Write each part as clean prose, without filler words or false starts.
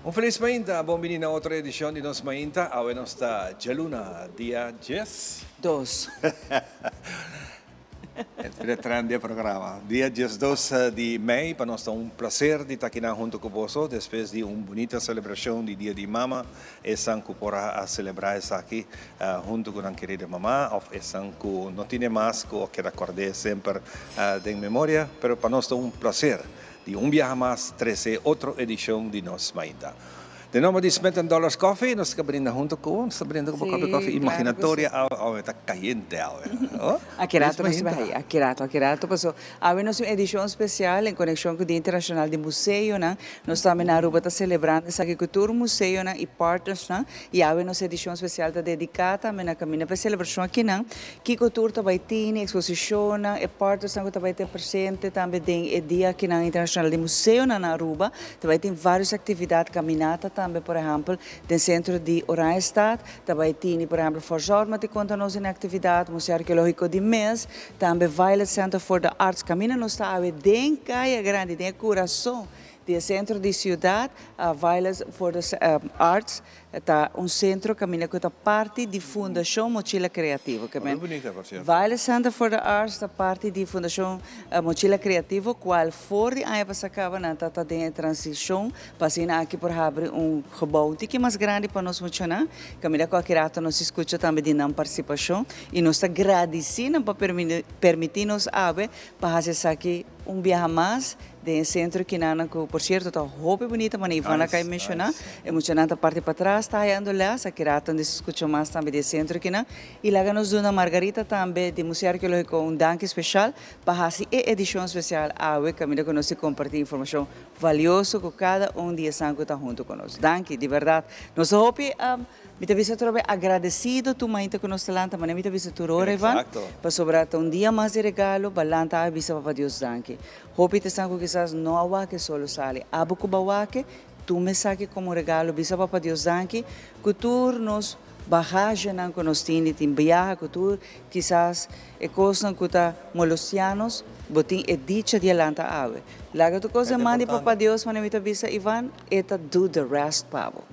Un felis mainta, bon bini na otro edicion di Nos Mainta. Awe nos ta djaluna, dia djes. Dos. E trend di e programa. Dia 12 di mei, pa nos ta un placer di ta akinan hunto cu boso despues di un bunita celebracion di Dia di Mama. Esnan cu por a celebra esaki hunto cu nan querida mama of esnan cu no tine mas cu a keda cord'e semper den memoria. Pero pa nos ta un placer di un biaha mas trece otro edicion di Nos Mainta. Den nomber di Smith and Dollars Coffee nos ta brinda hunto cu nos ta brinda cu bo copi coffee imaginatoria awe awe ta cayente awe oh. Aki rato nos ta bay aki rato aki rato paso awe nos tin un edicion special en conexion cu Dia Internacional di Museonan nos tambe na Aruba ta celebrando esaki cu tur museonan y partnersnan y awe nos edicion special ta dedica tambe na caminda pa e celebracion akinan kico tur ta bay tini exposicionnan e partnersnan cu ta bay ta presente tambe den e dia akinan internacional di museonan na Aruba. Ta bai tin varios actividad, caminata tambe por ehempel den centro di Oranjestad, ta bai tini por ehempel Fort Zorma ta conta nos den actividad, Museo Arqueologico di mes, tambe Violet Center for the Arts, caminda nos ta awe den Caya Grandi, den e curason di e centro di ciudad, Violet for the Arts Ta un sentro kaminda ku ta parti di Fundashon Mochila Kreativo. Ke men Violet Center for the Arts ta parti di Fundashon Mochila Kreativo kual for di aña pasá kaba nan ta ta den e transishon pa asina aki por habri un gebou un tiki mas grandi pa nos muchanan. Kaminda ku aki rato nos skucha tambe di nan partisipashon i nos ta gradisí nan pa permití nos awe pa hasi esaki un biaha mas Den e sentro kinanan ku por sierto ta hopi bunita manera Ivana a kai menshoná. E muchanan ta parti patras ta hayando lès. Aki rato nan skucha mas tambe di e sentro kinan. I laga nos duna Margarita tambe di Museo Arkeológiko un danki speshal pa hasi e edishon spesial awe kaminda ku nos tin kompartí informashon valioso ku kada un di esnan ku ta huntu ku nos. Danki, di bèrdat. Nos ta hopi. Mi ta bisa tur awe agradecido tur mainta cu nos ta lanta, manera mi ta bisa tur ora Ivan, pasobra ta un dia mas di regalo, ba lanta awe bisa Papa Dios danki. Hopi ta esnan cu kisas no a wak e solo sali, abo cu ba wak e, tuma esaki como regalo, bisa Papa Dios danki cu tur nos bagagenan cu nos tin di tin biaha, cu tur kisas e cosnan cu ta molestia nos, bo tin e dicha di a lanta awe. Laga tur cos den man di Papa Dios, manera mi ta bisa Ivan, e ta do the rest pa bo.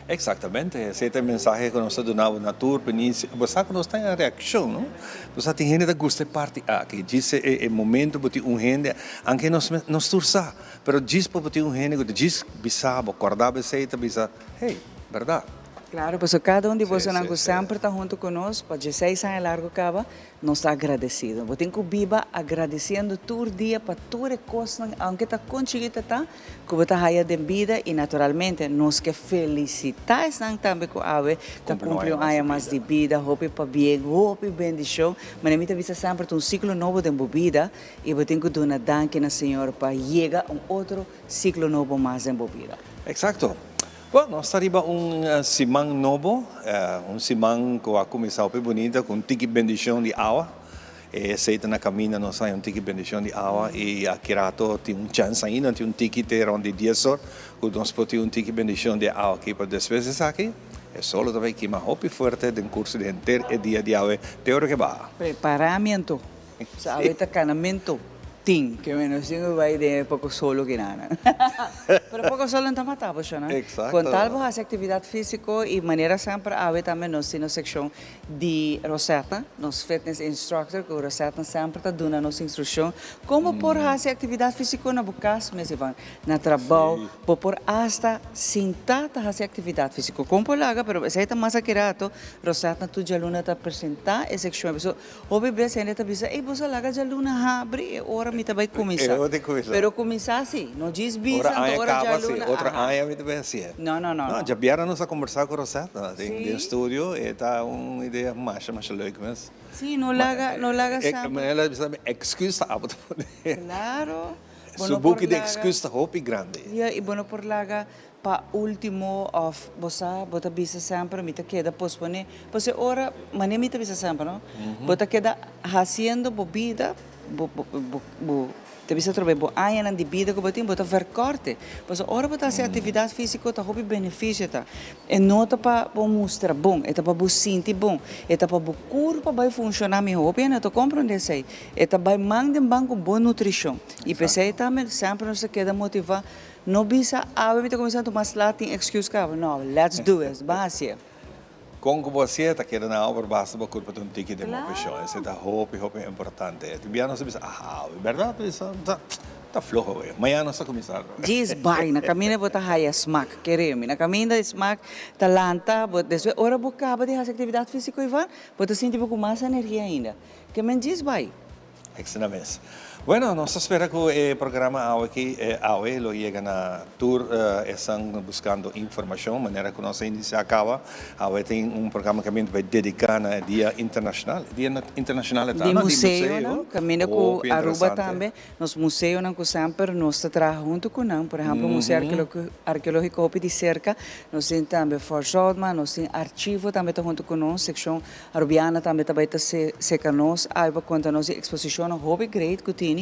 Exactamente, esey ta e mensahe cu nos ta duna bo na tur peninsula. Bo sa cu nos ta en reaccion, no? Bo sa tin hende ta gusta e parti aki, djis e momento bo tin un hende, anke nos nos tur sa, pero djis pa bo tin un hende cu ta djis bisa bo, corda bo esey ta bisa, hey, berdad. Claro, pasobra cada un di bosonan cu semper ta hunto cu nos pa dieseis aña largo caba, Nos ta agradecido. Bo tin cu biba agradeciendo tur dia pa tur e cosnan, aunke ta con chikito ta, cu bo ta haya den bida y naturalmente nos ke felicita esnan tambe cu awe ta cumpli un aña mas di bida. Hopi pabien, hopi bendicion. Manera mi ta bisa semper ta un ciclo nobo den bo bida y bo tin cu duna danki na Señor pa yega un otro ciclo nobo mas den bo bida. Exacto. Bueno, nos ta riba un siman nobo, un siman cu a cuminsa hopi bunita cu un tiki bendicion di awa. E esey ta na caminda nos haña un tiki bendicion di awa y aki rato tin un chance ainda, tin un tiki te rond di dies or cu nos por tin un tiki bendicion di awa aki, pero despues di esaki e sol lo ta bay kima hopi fuerte den curso di henter e dia di awe te ora ke baha. Preparamiento. Sa awe ta canamento tin ke menos tin ku bai den e poko solo kinana. Pero poko solo no ta mata bo shona. Con tal bo haci actividad fisico y manera semper awe tambe nos tin nos seccion di Rosetta, nos fitness instructor cu Rosetta semper ta duna nos instruccion con bo por haci actividad fisico na bo cas mes Ivan, na trabao, bo por hasta sinta ta haci actividad fisico. Con por laga pero esey ta mas aki rato Rosetta tur djaluna ta presenta e seccion. Hopi bes hende ta bisa, ey boso a laga djaluna habri e ora mi ta bai kuminsá. Pero kuminsá si, no djis bisa anto ora djaluna, aha. Otro aña mi ta bai hasié. No, no, no. No, djabièrnè nos a kombersá ku Rosetta den studio, e ta un idea masha masha leuk mes. Sí, no laga, no laga sa. El a bisa mi, èksküs ta abo ta pone. Klaro. Su buki di èksküs ta hopi grandi. Ya, i bo no por laga. Pa ultimo of bo sa bo ta bisa semper mi ta keda pospone pasobra e ora mane mi ta bisa semper no bo ta keda haciendo bo bida bo bo bo ta bisa atrobe bo añanan di bida ku bo tin bo ta verkorte pasobra ora bo ta hasi actividad fisico ta hopi beneficio ta e no ta pa bo mustra bon e ta pa bo sinti bon e ta pa bo kurpa bai funciona miho hopi hende no ta comprende esei e ta bai man den ban ku bo nutricion y p'esei tambe semper nos ta keda motiva. No bisa awe mi ta cuminsa tuma sla tin excuse caba no let's do it ban hacié. Con cu bo hacié ta keda na awe pero basta bo curpa ta un tiki den movecion esey ta hopi hopi importante tin bia nos ta bisa aha awe berdad bisa ta ta floho awe mañana nos ta cuminsa atrobe. Djis bai na caminda bo ta haya smak kere mi na caminda e smak ta lanta bo despues ora bo caba di haci actividad fisico Ivan bo ta sinti bo cu mas energia ainda ke men djis bai. Excelente mes. Bueno, nos ta spera cu e programa awe aki, awe lo yega na tur esnan buscando informacion, manera cu nos a inicia caba. Awe tin un programa cu ta bay dedica na e Dia Internacional, e Dia Internacional e ta, Di no? Di museonan, museo. caminda cu Hopi Aruba interesante. tambe, nos museonan cu semper nos ta traha hunto cu nan, por ehemplo Museo Arqueologico hopi di cerca, nos tin tambe Fort Zoutman, nos tin Archivo tambe ta hunto cu nos, seccion Arubiana tambe ta bai ta seca nos ay pa conta nos di exposicionnan hopi great cu tini.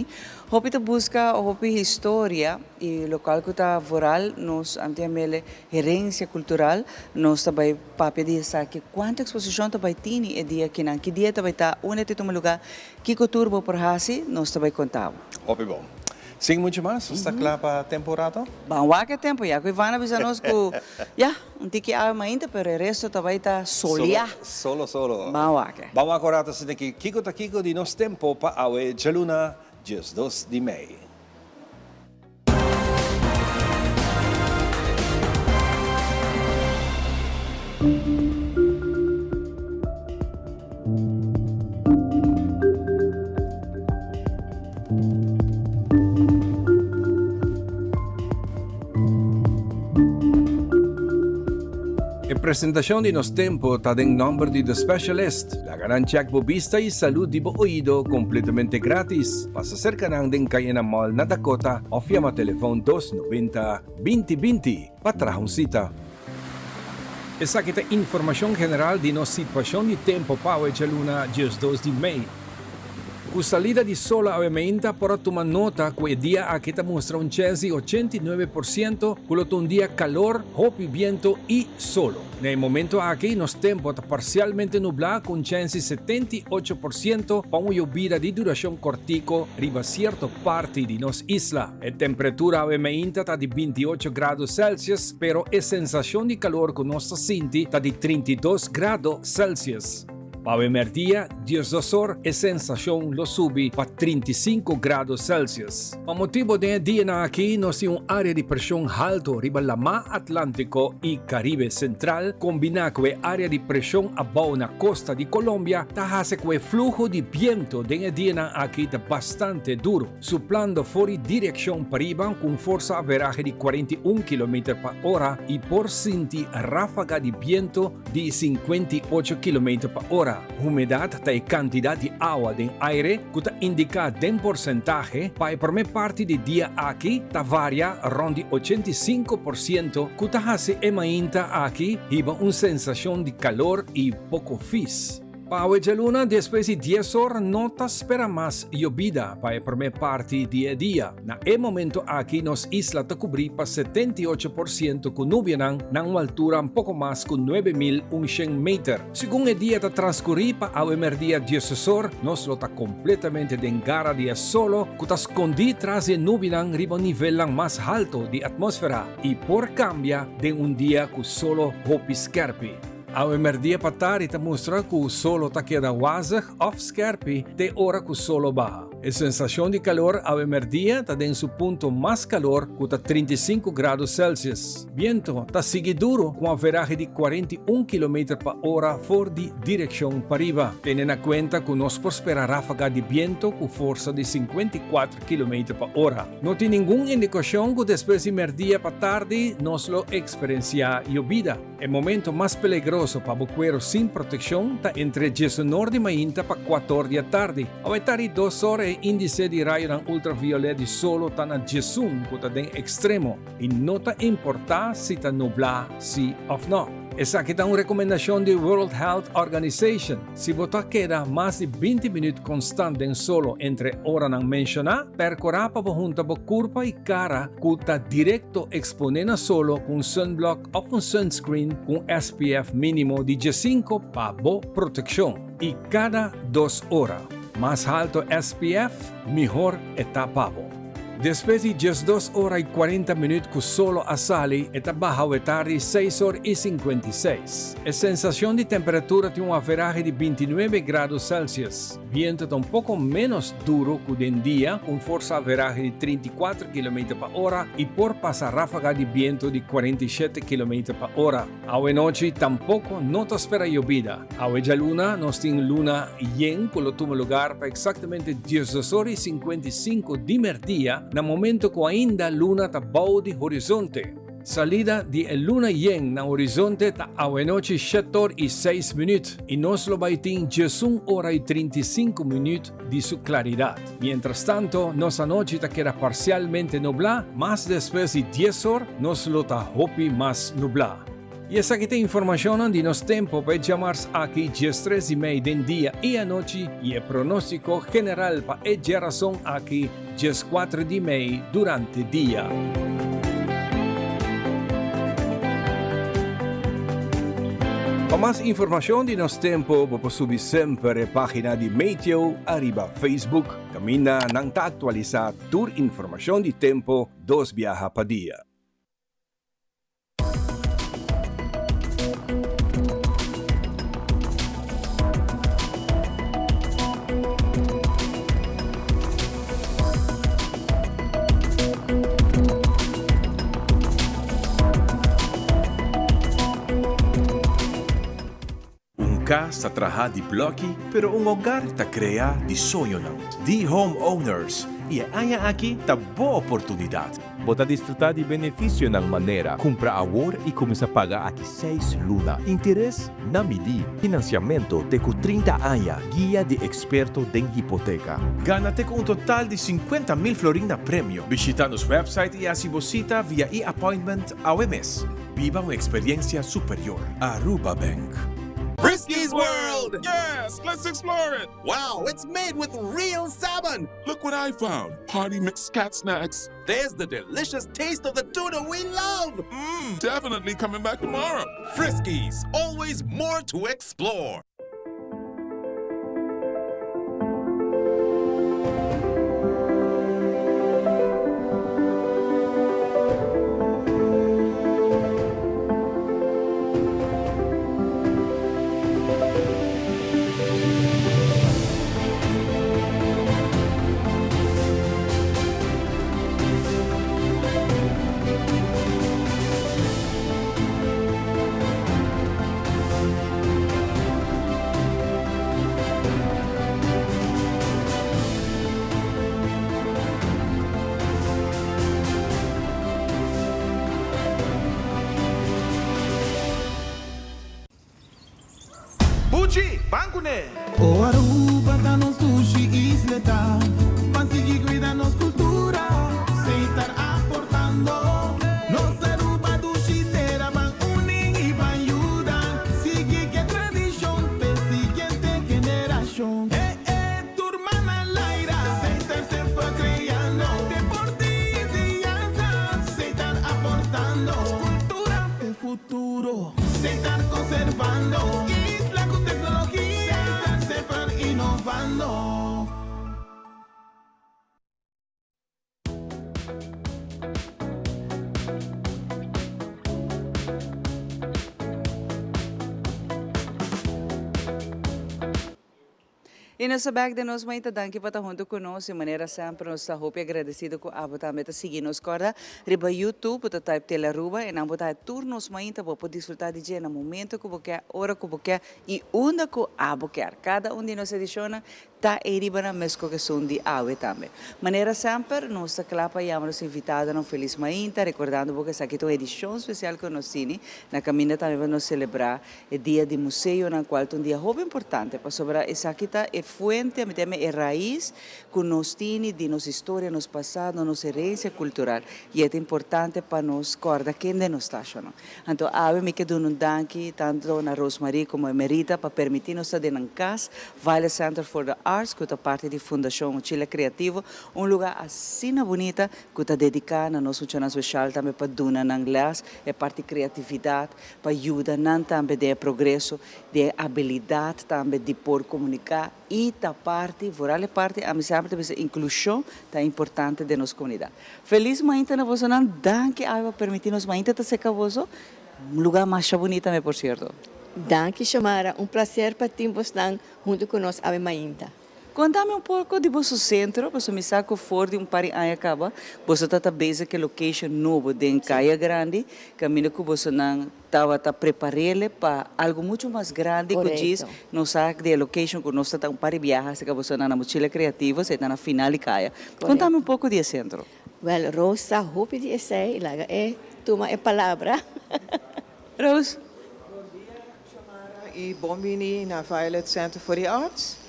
Hopi ta busca hopi historia y locual cu ta vooral nos antiamele herencia cultural. Nos ta bai papia di esaki. Cuanto exposicion ta bai tini e dia akinan? Ki dia ta bai ta? Unda ta tuma lugar? Kico tur bo por haci? Nos ta bai conta bo. Hopi bon. Sin mucho mas, nos ta cla pa tempo un rato? Ban wak e tempo ya cu Ivana bisa nos cu ya, un tiki awe mainta pero e resto ta bay ta solia. Solo, solo. Ban wak e. Ban wak un rato asina ki kico ta kico di nos tempo pa awe djaluna 12 di mei. E presentacion di nos tempo ta den nomber di The Specialist. Laga nan check bo bista y salud di bo oido completamente gratis. Pasa cerca nan den Cayena Mall na Dakota of yama telefon 290 2020 pa traha un cita. Esaki ta informacion general di nos situacion di tempo pa awe djaluna 12 di mei. Ku salida di solo awe meinta por a tuma nota ku e dia aki ta mustra un chèns di 89% ku lo ta un dia kalor, hopi biento i solo. Na e momento aki nos tempo ta parsialmente nublá ku un chèns di 78% pa un yobida di durashon kòrtiko riba sierto parti di nos isla. E temperatura awe meinta ta di 28 grado Celsius, pero e sensashon di kalor ku nos ta sinti ta di 32 grado Celsius. Pa mèrdia, 12 or, e sensashon lo subi pa 35 grado Celsius. Pa motibu den e dianan aki nos tin un área di preshon haltu riba Lamá Atlántiko i Karibe Sentral kombiná ku e área di preshon abou na kosta di Kolombia ta hasi ku e fluho di bientu den e dianan aki ta bastante duru, suplando for di direkshon pariba ku un forsa averahe di 41 kilometer pa ora i por sinti ráfaga di bientu di 58 kilometer pa ora. Humedat ta e kantidat di awa den aire ku ta indiká den porsentahe pa e promé parti di dia aki ta varia rònt di 85% ku ta hasi e mainta aki hiba un sensashon di kalor i poko fis. Pa awe djaluna despues di dies or no ta spera mas yobida pa e promé parti di e dia. Na e momento aki nos isla ta kubrí pa 78% ku nubianan na un altura un poko mas ku 9100 meter. Segun e dia ta transkurí pa awe mèrdia 16 or nos lo ta kompletamente den gara di e solo ku ta skondí tras di e nubianan riba nivelnan mas halto di atmósfera i por kambia den un dia ku solo hopi skèrpi. Awe mèrdia pa tardi ta mustra ku solo ta keda wazig òf skèrpi te ora ku solo baha. E sensashon di kalor awe mèrdia ta den su punto mas kalor ku ta 35 grado Celsius. Biento ta sigui duru ku un averahe di 41 kilometer pa ora for di direkshon pariba. Tene na kuenta ku nos por spera ráfaga di biento ku forsa di 54 kilometer pa ora. No tin ningun indikashon ku despues di mèrdia pa tardi nos lo eksperensiá yobida. E momento mas peligroso. peligroso pa bo cuero sin proteccion ta entre diesunor di mainta pa cuator di atardi. Awe tardi dos or e indice di rayonan ultraviolet di solo ta na diesun cu ta den extremo y no ta importa si ta nubla si of no. Esaki ta un recomendacion di World Health Organization. Si bo ta keda mas di binti minuut constant den solo entre oranan menciona, percura pa bo hunta bo curpa y cara cu ta directo expone na solo cu un sunblock of un sunscreen cu un SPF minimo di diesinco pa bo proteccion y cada dos ora. Mas halto SPF, mihor e ta pa bo. Despues di 12 ora y 40 minuut cu solo a sali, e ta baha awe tardi 6 or y 56. E sensacion di temperatura tin un averahe di 29 grado Celsius. Biento ta un poco menos duro cu den dia, cu un forsa averahe di 34 kilometer pa ora y por pasa rafaga di biento di 47 kilometer pa ora. Awe nochi tampoco no ta spera yobida. Awe djaluna nos tin luna yen cu lo tuma lugar pa exactamente 12 ora y 55 di merdia na momento cu ainda luna ta bou di horizonte. Salida di e luna yen na horizonte ta awenochi shet or y seis minuut y nos lo bay tin 11 ora y 35 minuut di su claridad. Mientras tanto nos anochi ta keda parcialmente nubla, mas despues di dies or nos lo ta hopi mas nubla. Y esaki ta informacionnan di nos tempo pa e djamars aki 13 di mei den dia y anochi y e pronostico general pa e djerason aki 14 di mei durante dia. Pa mas informacion di nos tempo bo por subi semper e pagina di Meteo ariba Facebook caminda nan ta actualisa tur informacion di tempo dos biaha pa dia. Un kas ta trahá di blòki, pero un hogar ta kreá di soñonan. Di Home Owners, i e aña aki ta bo oportunidat. Bo ta disfrutá di benefisionan manera, kumpra awor i kuminsá paga aki seis luna, interes na midí, finansiamentu te ku 30 aña, guia di eksperto den hipoteka. Gana te ku un total di 50,000 florin na premio. Bishita nos website i hasi bo sita via e-appointment awe mes. Biba un experiencia superior. Aruba Bank. Friskies World! Yes, let's explore it! Wow, it's made with real salmon! Look what I found! Party mix cat snacks. There's the delicious taste of the tuna we love! Definitely coming back tomorrow. Friskies, always more to explore. Buchi, ban kuné! O Aruba ta nos dushi isleta, ban sigui cuida nos cultura, Setar aportando. Nos Aruba dushi tera, ban uni y ban yuda, sigui cu e tradicion p'e siguiente generacion. Eh eh, tur man al aire, Setar semper creando, deporte y enseñanza, Setar aportando, cultura p'e futuro, Setar conservando, isla cu tecnologia, Setar semper innovando. Y nos ta bek den nos mainta danki pa ta hunto cu nos y manera semper nos ta hopi agradecido cu abo tambe ta sigui nos corda riba YouTube bo ta type Telearuba y nan bo ta haya tur nos mainta bo por disfruta di dje na momento cu bo kier ora cu bo kier y unda cu abo kier cada un di nos edicionnan. Ta ei riba nan mes ku esun di awe tambe. Manera semper, nos ta kla pa yama nos invitadonan felis mainta, rekordando bo ku esaki ta un edishon spesial ku nos tini na kaminda tambe pa nos selebrá e Dia di Museonan, kual ta un dia hopi importante pasobra esaki ta e fuente, a mi ta yama e rais ku nos tini di nos historia, nos pasado, nos herensia kultural i e ta importante pa nos kòrda kende nos ta, shonnan. Anto awe mi ke duna un danki tanto na Rosemarie komo Emerita pa permití nos ta den nan kas, Violet Center for the Arts, ku ta parti di Fundashon Mochila Kreativo, un lugá asina bunita ku ta dediká na nos muchanan speshal tambe pa duna nan lès e parti kreatividat, pa yuda nan tambe den e progreso di e abilidat tambe di por komuniká i ta parti, vooral e parti ami semper ta bisa inklushon ta importante den nos komunidat. Felis mainta na bosonan, danki awe pa permiti nos mainta ta seka boso, un luga masha bunita me por sierto. Danki Xiomara, un placer pa tin bosnan hunto cu nos awe mainta. Conta mi un poco di boso centro, pasobra mi sa cu for di un par di aña caba boso ta ta bezig cu e location nobo den Caya Grandi, caminda cu bosonan Tabata preparele pa algo mucho mas grandi cu djis nos sa di e location cu nos ta ta un par di biaha acerca boso na na Mochila Creativo, esey ta na final di caya. Contami un poco di e centro. Wel Rose sa hopi di esey, laga e tuma e palabra. Rose. Bon dia Xiomara y bon bini na Violet Center for the Arts.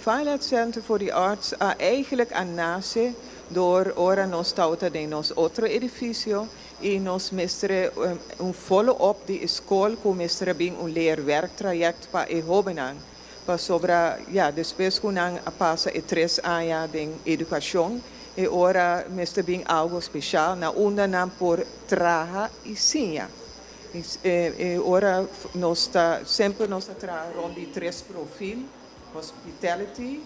Violet Center for the Arts a eigenlijk a nace door ora nos tawata den nos otro edificio I nos mester un follow up di e skol ku mester a bin un leerwerktraject pa e hóbennan. Pasobra ya despues ku nan a pasa e tres aña den edukashon e ora mester bin algo speshal na unda nan por traha i siña. E ora nos ta semper nos ta traha rond di tres profil, hospitality,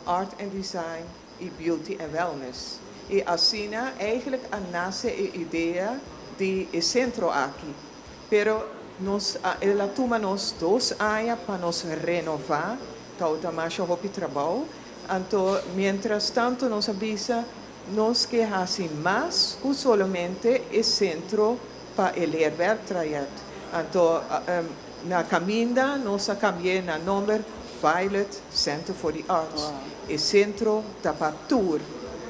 art and design i Beauty and Wellness. I asina eigenlijk a nase e idea di e sentro aki. Pero nos a el a tuma nos dos aña pa nos renova, tawata masha hopi trabou. Anto mientras tanto nos a bisa nos ke hasi mas ku solamente e sentro pa e leerwerktraject. Anto na kaminda nos a kambi'é na nomber Violet Center for the Arts. E sentro ta pa tur,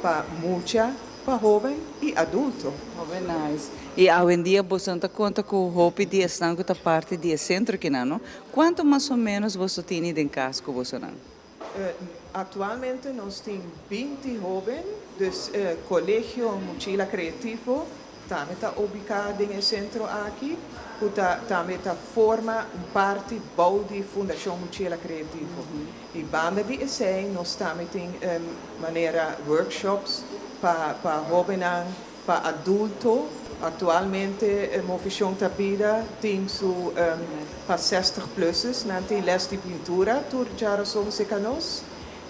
pa mucha, pa hoben i adulto. Hopi nice. I awendia boso no ta konta ku hopi di esnan ku ta parti di e sentro kinan, no? Kuantu mas o ménos boso tini den kas ku bosonan? Aktualmente nos tin 20 hoben, dus Kolegio Mochila Kreativo tambe ta ubiká den e sentro aki, ku ta tambe ta forma un parti bou di Fundashon Mochila Kreativo. I banda di esei nos tambe tin manera workshops pa pa hóbennan, pa adulto. Aktualmente Movishon Ta Bida tin su pa 60 pluses, nan tin les di pintura tur djarason serka nos.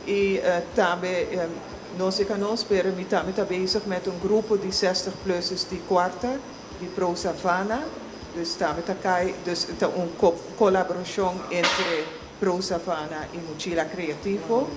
I tambe no serka nos, pero mi tambe ta bezig met un grupo di 60 pluses di kuarta di Pro Savana. Dus tambe ta kai, dus ta un kolaborashon entre Pro Savana i Mochila Creativo.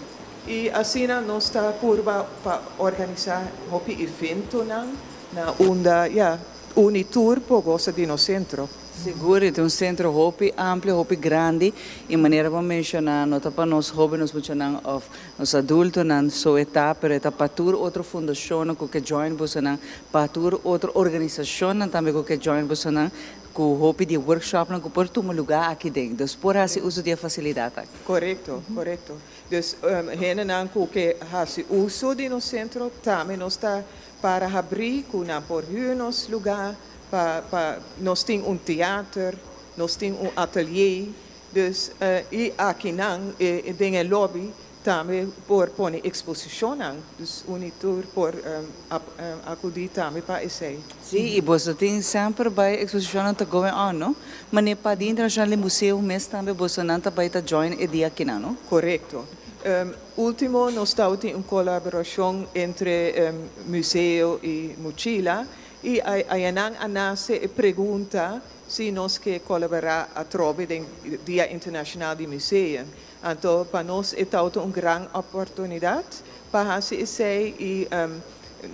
I asina nos ta purba pa organisá hopi eventonan na unda, ya, uni tur por gosa di nos sentro. Sigur, e ta un sentro hopi amplio, hopi grandi, i manera bo a menshoná, no ta pa nos hóben, nos muchanan òf nos adultonan so e ta, pero e ta pa tur otro fundashonnan ku ke join bosonan, pa tur otro organisashonnan tambe ku ke join bosonan, Ku hopi di e workshopnan ku por tuma lugá aki den, dus por hasi uso di e fasilidat aki. Korekto, korekto. Dus hendenan ku ke hasi uso di nos sentro tambe nos ta para habrí ku nan por hür nos lugá pa pa nos tin un teater, nos tin un atelier, dus i akinan den e lobby Tambe por pone exposicionnan, dus un y tur por acudi tambe pa esey. Sí, y boso tin semper bay exposicionnan ta going on, no? Mane pa Dia Internacional di Museo mes tambe bosonan ta bay ta join e dia akinan, no? Corecto. Ultimo nos tabatin un colaboracion entre museo y Muchila y ayanan a nace e pregunta si nos ke colabora atrobe den Dia Internacional di Museo. Anto pa nos e tawata un gran oportunidad pa haci esey y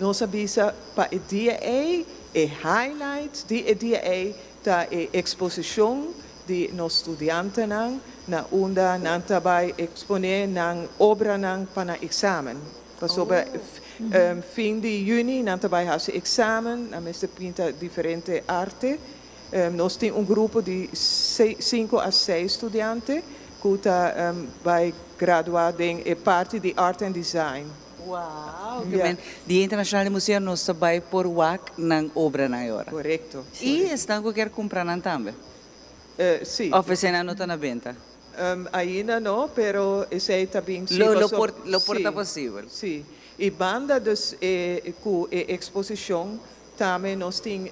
nos a bisa pa e dia ey, e highlight di e dia ey ta e exposicion di nos studiantenan na unda nan ta bay expone nan obranan pa nan examen. Pasobra fin di juni nan ta bay haci examen, nan mester pinta diferente arte. Nos tin un grupo di cinco a seis studiante cu ta bay gradua den e parti di Art and Design. Wow! Ke men Dia Internacional di Museo nos ta bay por wak nan obranan e ora. Corecto. Y esnan cu kier cumpra nan tambe? Si. Of eseinan no ta na benta? Ainda no, pero esei ta bin si. Lo por lo por ta posibel. Si. Y banda dus e cu e exposicion tambe nos tin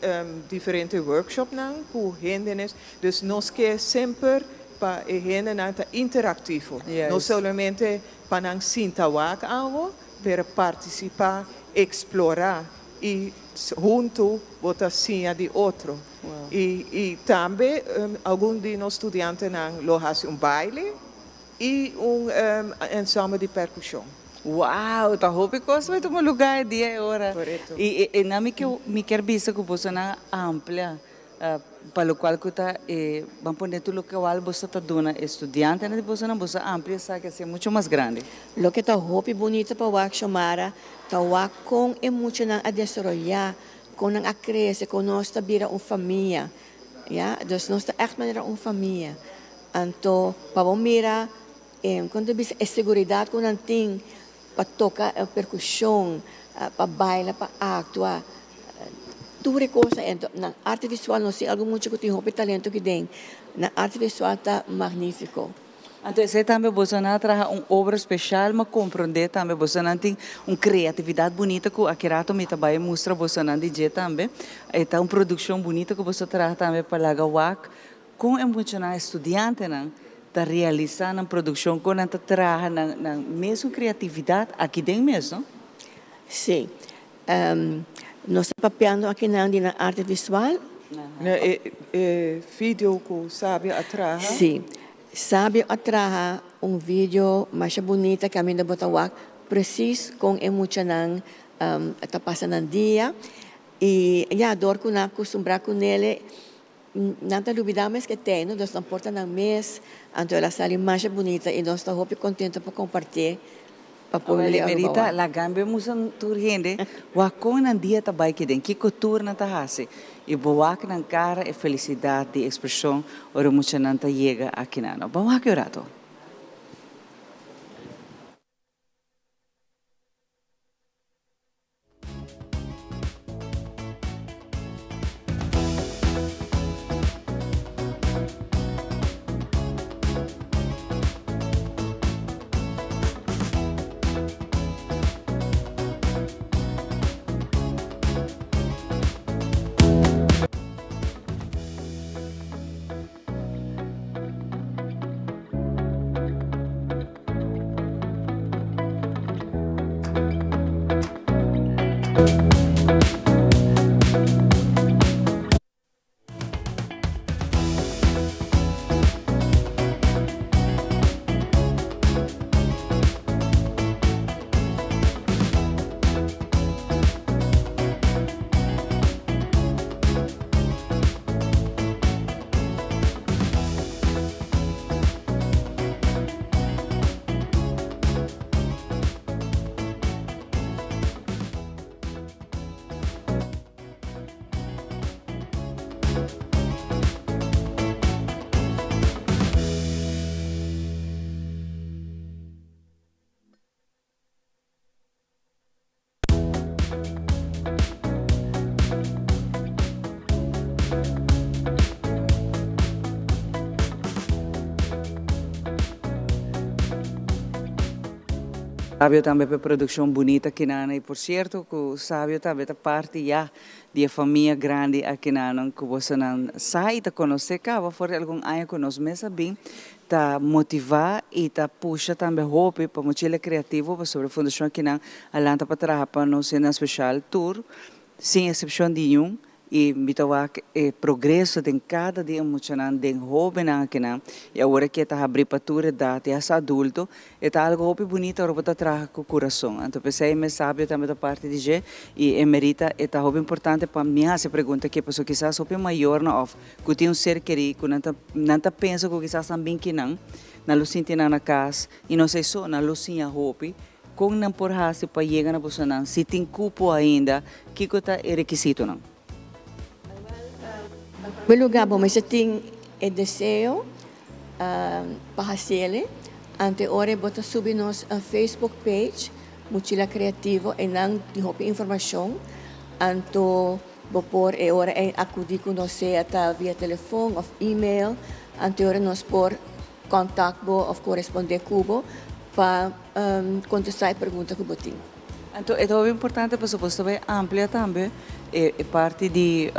diferente workshopnan cu hendenes. Dus nos ke semper pa e hendenan ta interactivo. No solamente pa nan sinta wak algo, pero participa, explora y hunto bo ta siña di otro. Y y tambe algun di nos studiantenan lo haci un baile y un ensemble di percusion. Wow, ta hopi cos bay tuma lugar e dia e ora. Correcto. Y e nan mi ke mi kier bisa cu bosonan a amplia pa locual cu ta e ban pone tur locual boso ta duna e studiantenan di bosonan, boso a amplia esaki a ser mucho mas grandi. Loke ta hopi bunita pa wak Xiomara ta wak con e muchanan a desaroya Kon nan a krese, kon nos ta bira un famia, ya. Dus nos ta ègt manera un famia. Anto pa bo mira e, kon ta bisa, e seguridat ku nan tin pa toka e perkushon, pa baila, pa aktua, tur e kosnan. Anto nan arte visual, nos tin algun mucha ku tin hopi talento aki den. Nan arte visual ta magnifiko. Anto esei tambe bosonan a traha un obra special, ma comprende tambe bosonan tin un creatividad bunita cu aki rato mi ta bay mustra bosonan di dje tambe. E ta un produccion bunita cu boso traha tambe pa laga wak con e muchanan, e studiantenan ta realisa nan produccion, con nan ta traha nan nan mesun creatividad aki den mes, no? Sí. Nos ta papiando akinan di nan arte visual. Na e e video cu Sabio a traha. Sí. Sabio a traha un video masha bunita caminda bo ta wak precies con e muchanan ta pasa nan dia y ya dor cu nan a custumbra cu nele nan ta lubida mes ke tey no dus nan por ta nan mes anto el a sali masha bunita y nos ta hopi contento pa compartie pa pueblo di Aruba Merita wak. laga mi musa tur hende wak con nan dia ta bay kiden kico tur nan ta haci y bo wak nan cara e felicidad di expresion ora muchanan ta yega akinan no. Ban wak e rato. Sabio tambe p'e produccion bunita kinan y por cierto cu Sabio tambe ta parti ya di e famia grandi akinan cu bosonan sa y ta conoce caba for di algun aña cu nos mes a bin ta motiva y ta pusha tambe hopi pa Mochila Creativo pasobra fundacion akinan a lanta pa traha pa nos hendenan special tur sin excepcion di niun. Y mi ta wak e progreso den cada di e muchanan, den hobennan akinan, y awor aki e ta habri pa tur edad y hasta adulto, e ta algo hopi bunita ora bo ta traha cu curason. Anto p'esey mes sabio tambe ta parti di dje y e merita e ta hopi importante pa mi haci e pregunta aki pasobra kisas hopi mayornan of cu tin un ser keri cu nan ta nan ta pensa cu kisas nan bin kinan, nan lo sinti nan na cas y no esey so, nan lo siña hopi. Kon nan por hasi pa yega na bosonan? Si tin kupo ainda, kiko ta e rekisitonan? Na primer lugar bo mester tin e deseo pa hasiel. Ante ora bo ta subi nos Facebook page Muchila Creativo einan tin hopi informacion. Anto bo por e ora ei acudi cu nos sea ta via telefon of email. Ante ora nos por contact bo of corresponde cu bo pa contesta e pregunta cu bo tin. Anto e ta hopi importante pasobra boso ta bay amplia tambe e parti di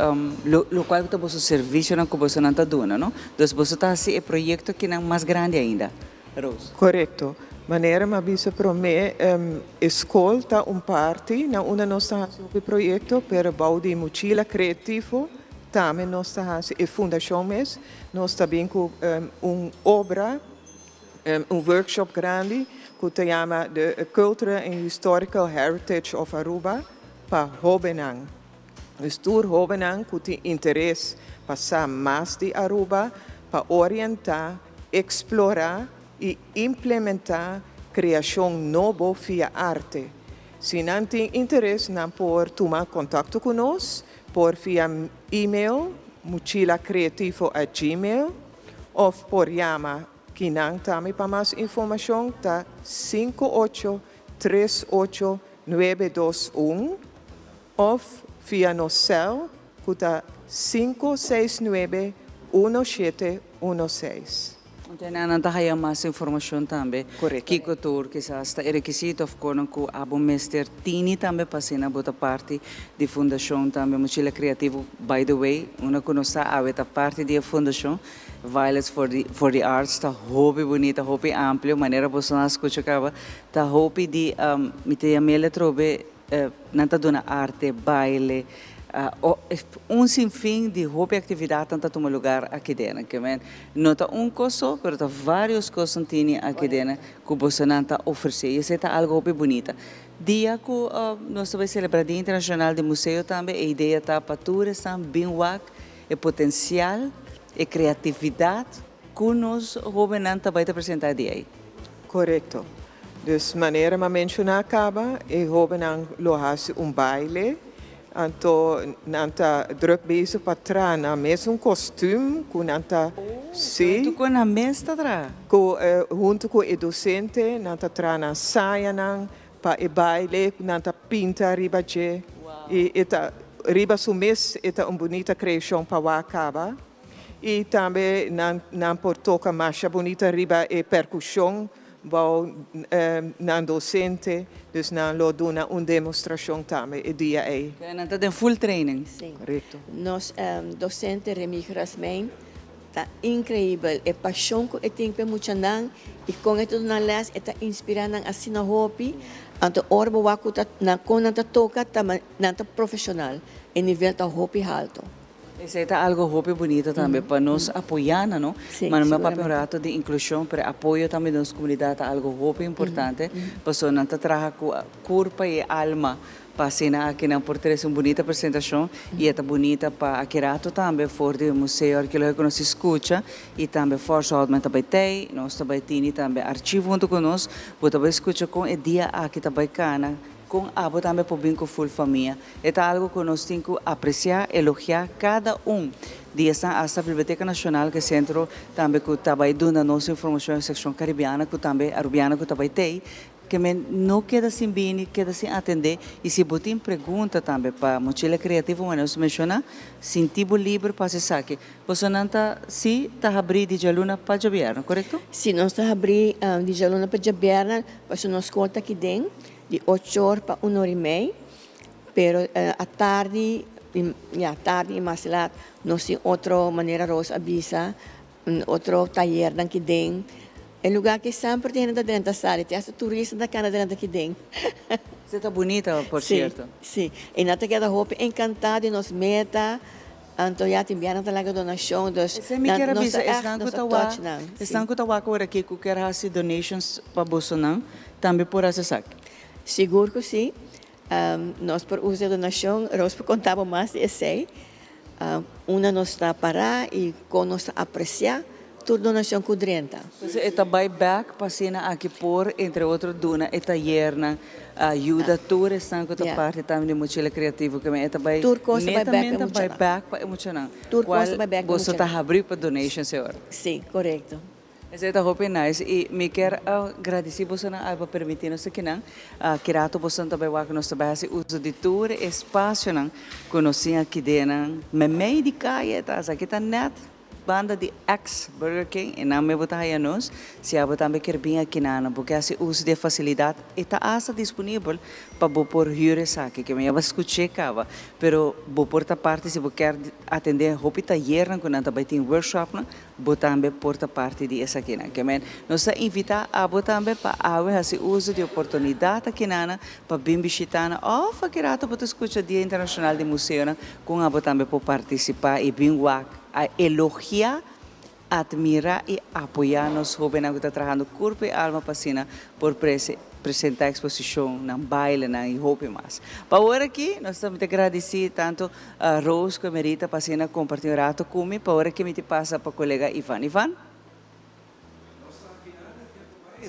locual cu ta boso servicionan cu bosonan ta duna, no? Dus boso ta haci e proyecto akinan mas grandi ainda. Rose. Corecto. Manera mi a bisa prome, e scol ta un parti na unda nos ta haci hopi proyecto, pero bou di Muchila Creativo tambe nos ta haci e fundacion mes. Nos ta bin cu un obra, un workshop grandi cu ta yama The Cultural and Historical Heritage of Aruba pa hobennan. Dus tur hobennan cu tin interes pa sa mas di Aruba, pa orienta, explora y implementa creacion nobo via arte. Si nan tin interes nan por tuma contacto cu nos por via email muchilacreativo@gmail of por yama kinan tambe pa mas informacion ta 5838921 of via nos cel cu ta 5691716. Anto nan ta haya mas informacion tambe. Correcto. Kico tur kisas ta e requisito of conan cu abo mester tini tambe pa asina bo ta parti di fundacion tambe Mochila Creativo. By the way, una cu nos ta awe ta parti di e fundacion Violets for the for the Arts ta hopi bunita, hopi amplio, manera boso a scucha caba ta hopi di mi ta yam'el atrobe Nan ta duna arte, baile, un sinfin di hopi actividadnan ta tuma lugar aki dena. Ke men no ta un cos so, pero ta varios cosnan tini aki dena cu bosonan ta ofrece. Y esey ta algo hopi bunita. Dia cu nos ta bay celebra Dia Internacional di Museo tambe e idea ta pa tur esnan bin wak e potencial, e creatividad cu nos hobennan ta bay ta presenta dia ey. Corecto. Dus manera m'a menciona caba, e hobennan lo haci un baile, anto nan ta druk bezig pa traha nan mesun kostuum cu nan ta, si. Hunto cu nan mes ta traha? Cu hunto cu e docente nan ta traha nan sayanan pa e baile, nan ta pinta riba dje y e ta riba su mes e ta un bunita creacion pa wak caba. Y tambe nan nan por toca masha bunita riba e percusion bou nan docente, dus nan lo duna un demostracion tambe e dia ey. Oké, nan ta den full training. Sí. Correcto. Nos docente Remy Grasmijn ta increibel, e pasion cu e tin p'e muchanan y con e ta duna les, e ta inspira nan asina hopi, anto ora bo wak cu ta nan con nan ta toca ta nan ta profesional, e nivel ta hopi halto. Esei ta algo hopi bunita tambe pa nos apoyá nan, no? Ma no papia un rato di inklushon, pero e apoyo tambe di nos komunidat ta algo hopi importante, pasobra nan ta traha ku kurpa i alma pa asina aki nan por trese un bunita presentashon i e ta bunita pa aki rato tambe for di Museo Arkeológiko nos skucha i tambe Fòrs Houtman ta bai tei, nos ta bai tini tambe archivo huntu ku nos, bo ta bai skucha kon e dia aki ta bai kana. Kon abo tambe por bin ku ful famia. E ta algu ku nos tin ku apresiá, elogiá kada un di esnan asta Biblioteka Nashonal ku e sentro tambe ku ta bai duna nos informashon e sekshon karibiana ku tambe arubiana ku ta bai tei ke men no keda sin bini, keda sin atendé i si bo tin pregunta tambe pa Mochila Kreativo manera nos menshoná sinti bo liber pa hasi esaki. Bosonan ta si ta habrí di djaluna pa djabièrnè, korekto? Si nos ta habrí di djaluna pa djabièrnè pasobra nos skol ta aki den. Di ocho or pa un or y mei, pero atardi, ya tardi y mas lat nos tin otro manera Roos a bisa, otro tayernan ki den e lugar ki semper tin hende ta drenta sali, te hasta turista ta cana drenta ki den. Esei ta bunita, por cierto. Si, si. I nan ta keda hopi encantá di nos meta, anto ya tin bia nan ta laga donashon, dus Esei mi kier a nos bisa, ta echt, esnan ku nos ta ta wak, touch nan. Si. esnan ku ta wak ora aki ku kier hasi donations pa bosonan, tambe por hasi esaki. Sigur ku si. Nos por usa e donashon, Rose por konta bo mas di esei. Unda nos ta pará i kon nos ta apresiá tur donashon ku drenta. Pues e ta bai bèk pa asina aki por, entre otro, duna e tayernan, yuda tur esnan ku ta parti tambe di Mochila Kreativo ku e ta bai Tur kos ta bai bèk pa e netamente bai muchanan. bèk pa e muchanan, Tur kos kual ta bai bèk pa e boso ta muchanan. habrí pa donations e ora. Sí, korekto. Esei ta hopi nice y mi kier a gradici bosonan a pa permiti nos akinan. Ki rato bosonan ta bai wak nos ta bai haci uso di tur e espacionan cu nos tin aki den nan memey di caye ta esaki ta net banda di ex Burger King y nan me bo ta haya nos. Si abo tambe kier bin akinan bo ke haci uso di e facilidad e ta hasta disponibel pa bo por huur esaki ke mi a scuche caba pero bo por ta parti si bo kier atende hopi tayernan cu nan ta bai tin workshopnan. Bo tambe por ta parti di esakinan. Ke men, nos ta invitá abo tambe pa awe hasi uso di oportunidat akinana pa bin bishitá nan òf aki rato bo ta skucha Dia Internashonal di Museonan kon abo tambe por partisipá i bin wak a elogiá, atmirá i apoyá nos hóbennan ku ta trahando kurpo i alma pa asina por prese presentá eksposishonnan, bailenan i hopi mas. Pa awor aki nos ta gradisí tantu Rose ku Emerita pa asina kompartí un rato ku mi. Pa ora ke mi ti pasa pa kolega Ivan. Ivan?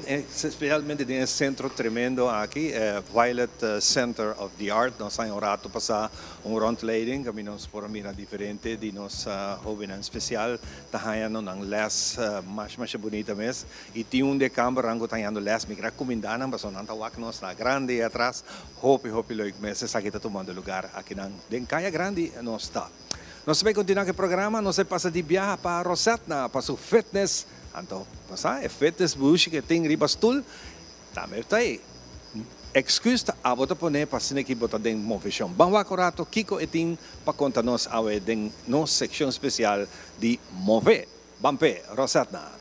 Especialmente den e centro tremendo aki, e Violet Center of the Art. Nos haña un rato pasá un rondleiding kaminda nos por a mira diferente di nos hóbennan spesial ta hañando nan lès masha masha bunita mes. I tin un di e kambernan ku ta hañando lès, mi kere a kumindá nan pasobra nan ta wak nos na grandi ei atras. Hopi hopi leuk mes esaki ta tumando lugar akinan den Kaya Grandi nos ta. Nos ta bay continua cu e programa, nos ta pasa di biaha pa Rosetna pa su fitness, anto bo sa e fitness bushi cu e tin riba stoel tambe ta e excuse ta abo ta pone pa asina ki bo ta den movecion. Ban wak un rato kico e tin pa conta nos awe den nos seccion special di Move. Ban p'e, Rosetna.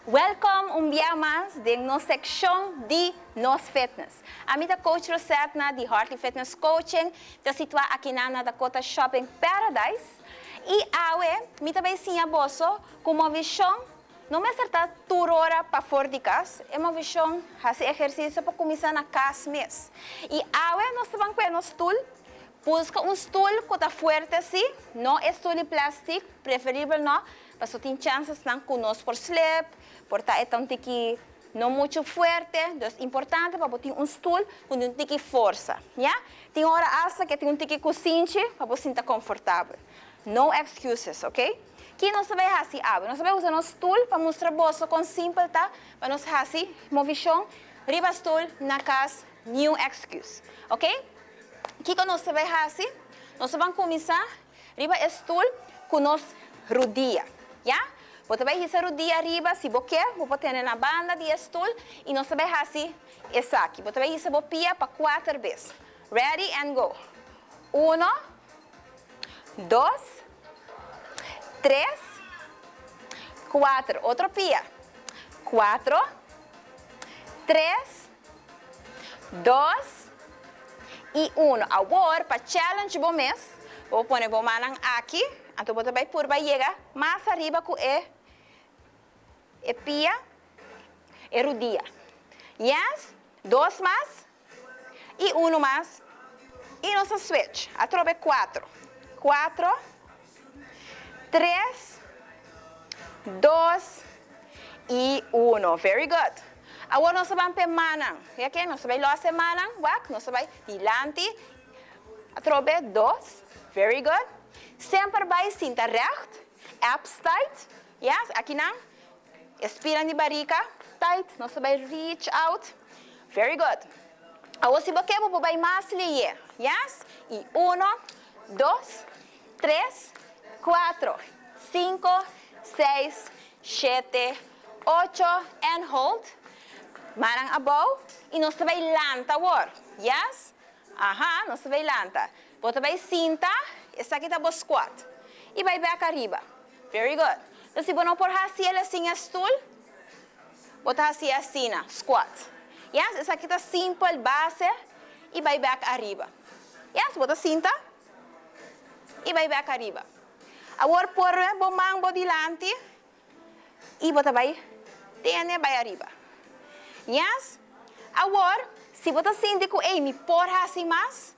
Welkom un bia mas den nos seccion di Nos Fitness. Ami ta Coach Rosetna di Hartley Fitness Coaching, ta situa akinan na Dakota Shopping Paradise. Y awe mi ta bay siña boso cu movicion no mester ta tur ora pafor di cas, e movicion haci ehercicio pa cuminsa na cas mes. Y awe nos ta ban cue nos stoel, busca un stoel cu ta fuerte si, no e stoel di plastic, preferibel no, Paso tin chansesnan ku nos por slip, por ta e ta un tiki no muchu fuerte, dus importante pa bo tin un stul ku tin un tiki forsa, ya. Tin ora asta ke tin un tiki kusinchi pa bo sinta konfortabel. No excuses, ok. Ki nos ta bai hasi awe? Nos ta bai usa nos stul pa mustra boso kon simpel ta pa nos hasi movishon riba stul na kas, niun excuse, ok. Kiko nos ta bai hasi? Nos ta ban kuminsá Riba e stul ku nos rudia, ya? Bo ta bai hisa rudia riba, si bo ke, bo por tene na banda di e stul i nos ta bai hasi esaki. Bo ta bai hisa bo pia pa kuater bes. Ready and go. Uno, dos, tres, kuater. Otro pia. Kuatro, tres, dos y uno. Awor pa challenge bo mes, bo por pone bo mannan aki, anto bo ta bay purba yega mas ariba cu e e pia, e rudia. Yes, dos mas y uno mas y nos ta switch. Atrobe cuatro, cuatro, tres, dos y uno. Very good. Awor nos ta ban p'e mannan. Ya ke nos ta bai los e mannan. Wak, nos ta bai dilanti. Atrobe, dos. Very good. Semper bai sinta recht. Abs tight. Yes, akinan. E spinan di barika tight. Nos ta bai reach out. Very good. Awor si bo ke bo por bai mas liye. Yes. Y uno, dos, tres, cuatro. 5, 6, 7, 8 and hold. Mannan abou y nos ta bay lanta awor. Yes? Aha, nos ta bay lanta. Bo ta bay sinta, esaki ta bo squat. Y bay bek ariba. Very good. Entonces si bo no por haci el sin e stoel, bo ta haci asina, squat. Yes? Esaki ta simpel base y bay bek ariba. Yes, bo ta sinta y bay bek ariba. Awor por bo man bo dilanti y bo ta bay tene bay ariba. Yes? Awor, si bo ta sinti cu ey mi por haci mas,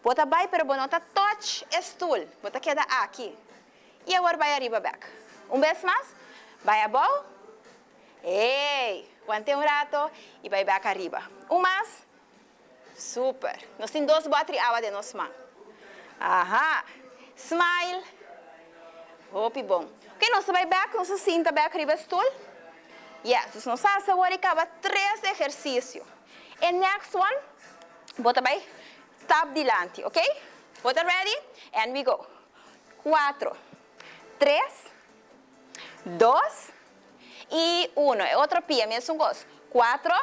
bo ta bay pero bo no ta touch e stoel, bo ta keda aki. Y awor bay ariba bek. Un bes mas, bay abou. Ey! Wante un rato y bay bek ariba. Un mas. Super. Nos tin dos botri awa den nos man. Aha. Smile. Hopi bon. Ok, nos ta bai bek, nos ta sinta bek riba e stoel. Yes, dus nos hasi awor i kaba tres ehersisio. E next one, bo ta bai stap dilanti, ok? Bo ta ready? And we go. Cuatro, tres, dos, i uno. E otro pia, mesun kos. Cuatro,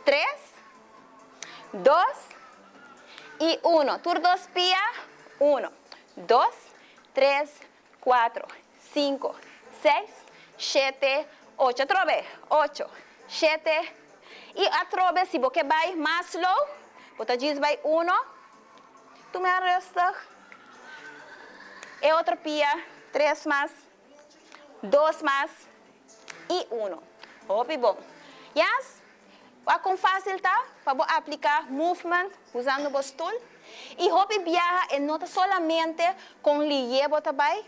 tres, dos y uno. Tur dos pia, uno, dos, tres, cuatro, cinco, seis, shete, ocho. Atrobe, ocho, shete y atrobe si bo ke bai mas slow, bo ta djis bai uno, tuma rustig, e otro pia, tres mas, dos mas y uno. Hopi bon. Yes? Wak con facil ta pa bo aplica movement usando bo stoel. Y hopi biaha e no ta solamente con liye bo ta bay.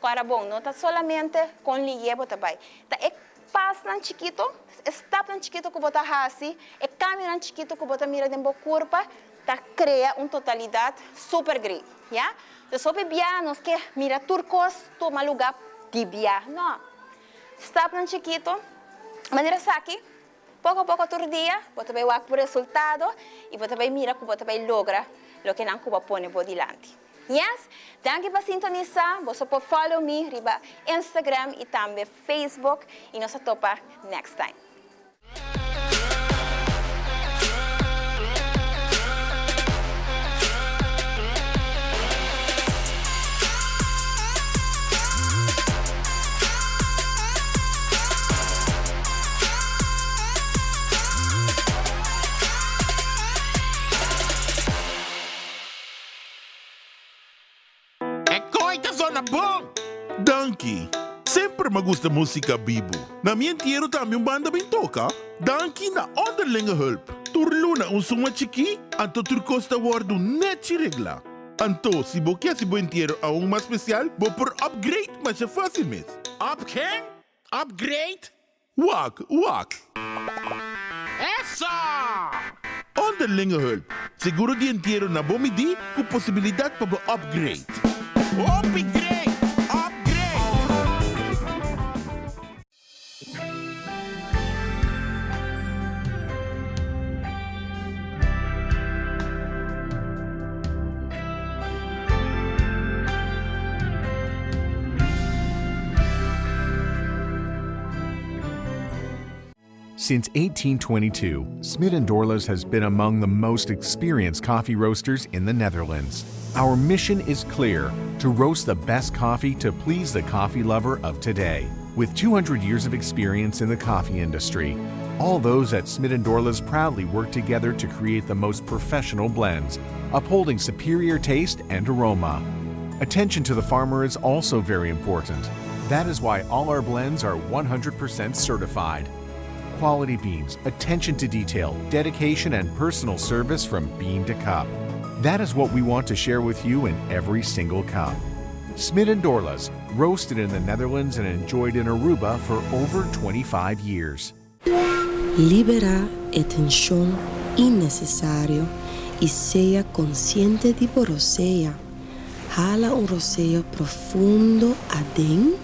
Cora bon, no ta solamente con liye bo ta bay. Ta e pasnan chikito, e stapnan chikito cu bo ta haci, e cambionan chikito cu bo ta mira den bo curpa ta crea un totalidad super great. Ya? Dus hopi biaha nos ke mira tur cos tuma luga di biaha. No. Stapnan chikito, manera esaki, poco poco tur dia bo ta bay wak bo resultado y bo ta bay mira cu bo ta bay logra loke nan cu bo a pone bo dilanti. Yes! Danki pa sintonisa, boso por follow mi riba Instagram y tambe Facebook y nos a topa next time. E koe ta zona bon! Danki! Semper m'a gusta musica bibu. Na mi entiero tambe un banda bin toca. Danki na Onderlinge Hulp. Tur luna un suma chikí, anto tur kos ta wòrdu nèchi reglá. Anto, si bo ke hasi bo entiero aun mas spesial, bo por upgrade masha fásil mes. Up ken? Upgrade? Wak, wak. Eso! Onderlinge hulp, seguro di entiero na bo midí ku posibilidat pa bo upgrade. Hopi great! Upgrade! Since 1822, Smit & Dorlas has been among the most experienced coffee roasters in the Netherlands. Our mission is clear: to roast the best coffee to please the coffee lover of today. With 200 years of experience in the coffee industry, all those at Smit & Dorlas proudly work together to create the most professional blends, upholding superior taste and aroma. Attention to the farmer is also very important. That is why all our blends are 100% certified. Quality beans, attention to detail, dedication, and personal service from bean to cup. That is what we want to share with you in every single cup. Smit & Dorlas, roasted in the Netherlands and enjoyed in Aruba for over 25 years. Liberá e tenshon innesesario i sea konsiente di bo rosea. Hala un rosea profundo aden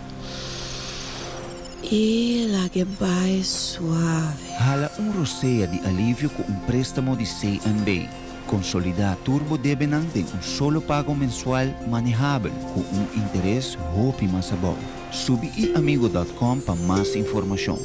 i lag'e bai suave. Hala un rosea di alivio ku un préstamo di CNB. Konsolidá tur bo debenan den un solo pago mensual manehabel ku un interes hopi mas abou. Subi iamigo dot com pa mas informashon.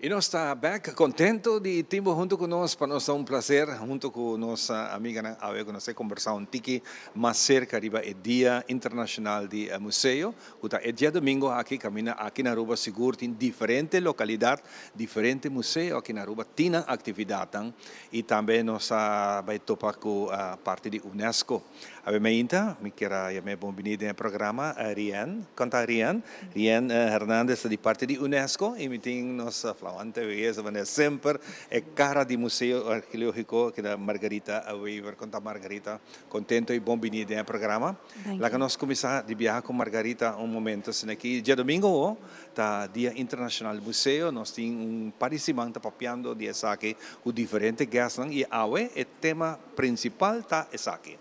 Y nos ta back contento di tin bo hunto cu nos, pa nos ta un placer hunto cu nos amiganan awe cu nos ta conversa un tiki mas cerca riba e Dia Internacional di Museo cu ta e diadomingo aki caminda aki na Aruba sigur tin diferente localidad, diferente museo aki na Aruba tin nan actividadnan y tambe nos a bay topa cu parti di UNESCO. Awe meinta mi kier a yam'é bon bini den e programa Rien. Kon ta Rien? Rien Hernandez ta di parti di UNESCO y mi tin nos flamante beyesa manera semper e cara di Museo Arkeologiko keda Margarita Wever. Kon ta Margarita? Contento y bon bini den e programa. Laga nos cuminsa di biaha cu Margarita un momento asina aki. Diadomingo awo ta Dia Internacional di Museo. Nos tin un par di siman ta papiando di esaki cu diferente guestnan y awe e tema Principal ta esaki.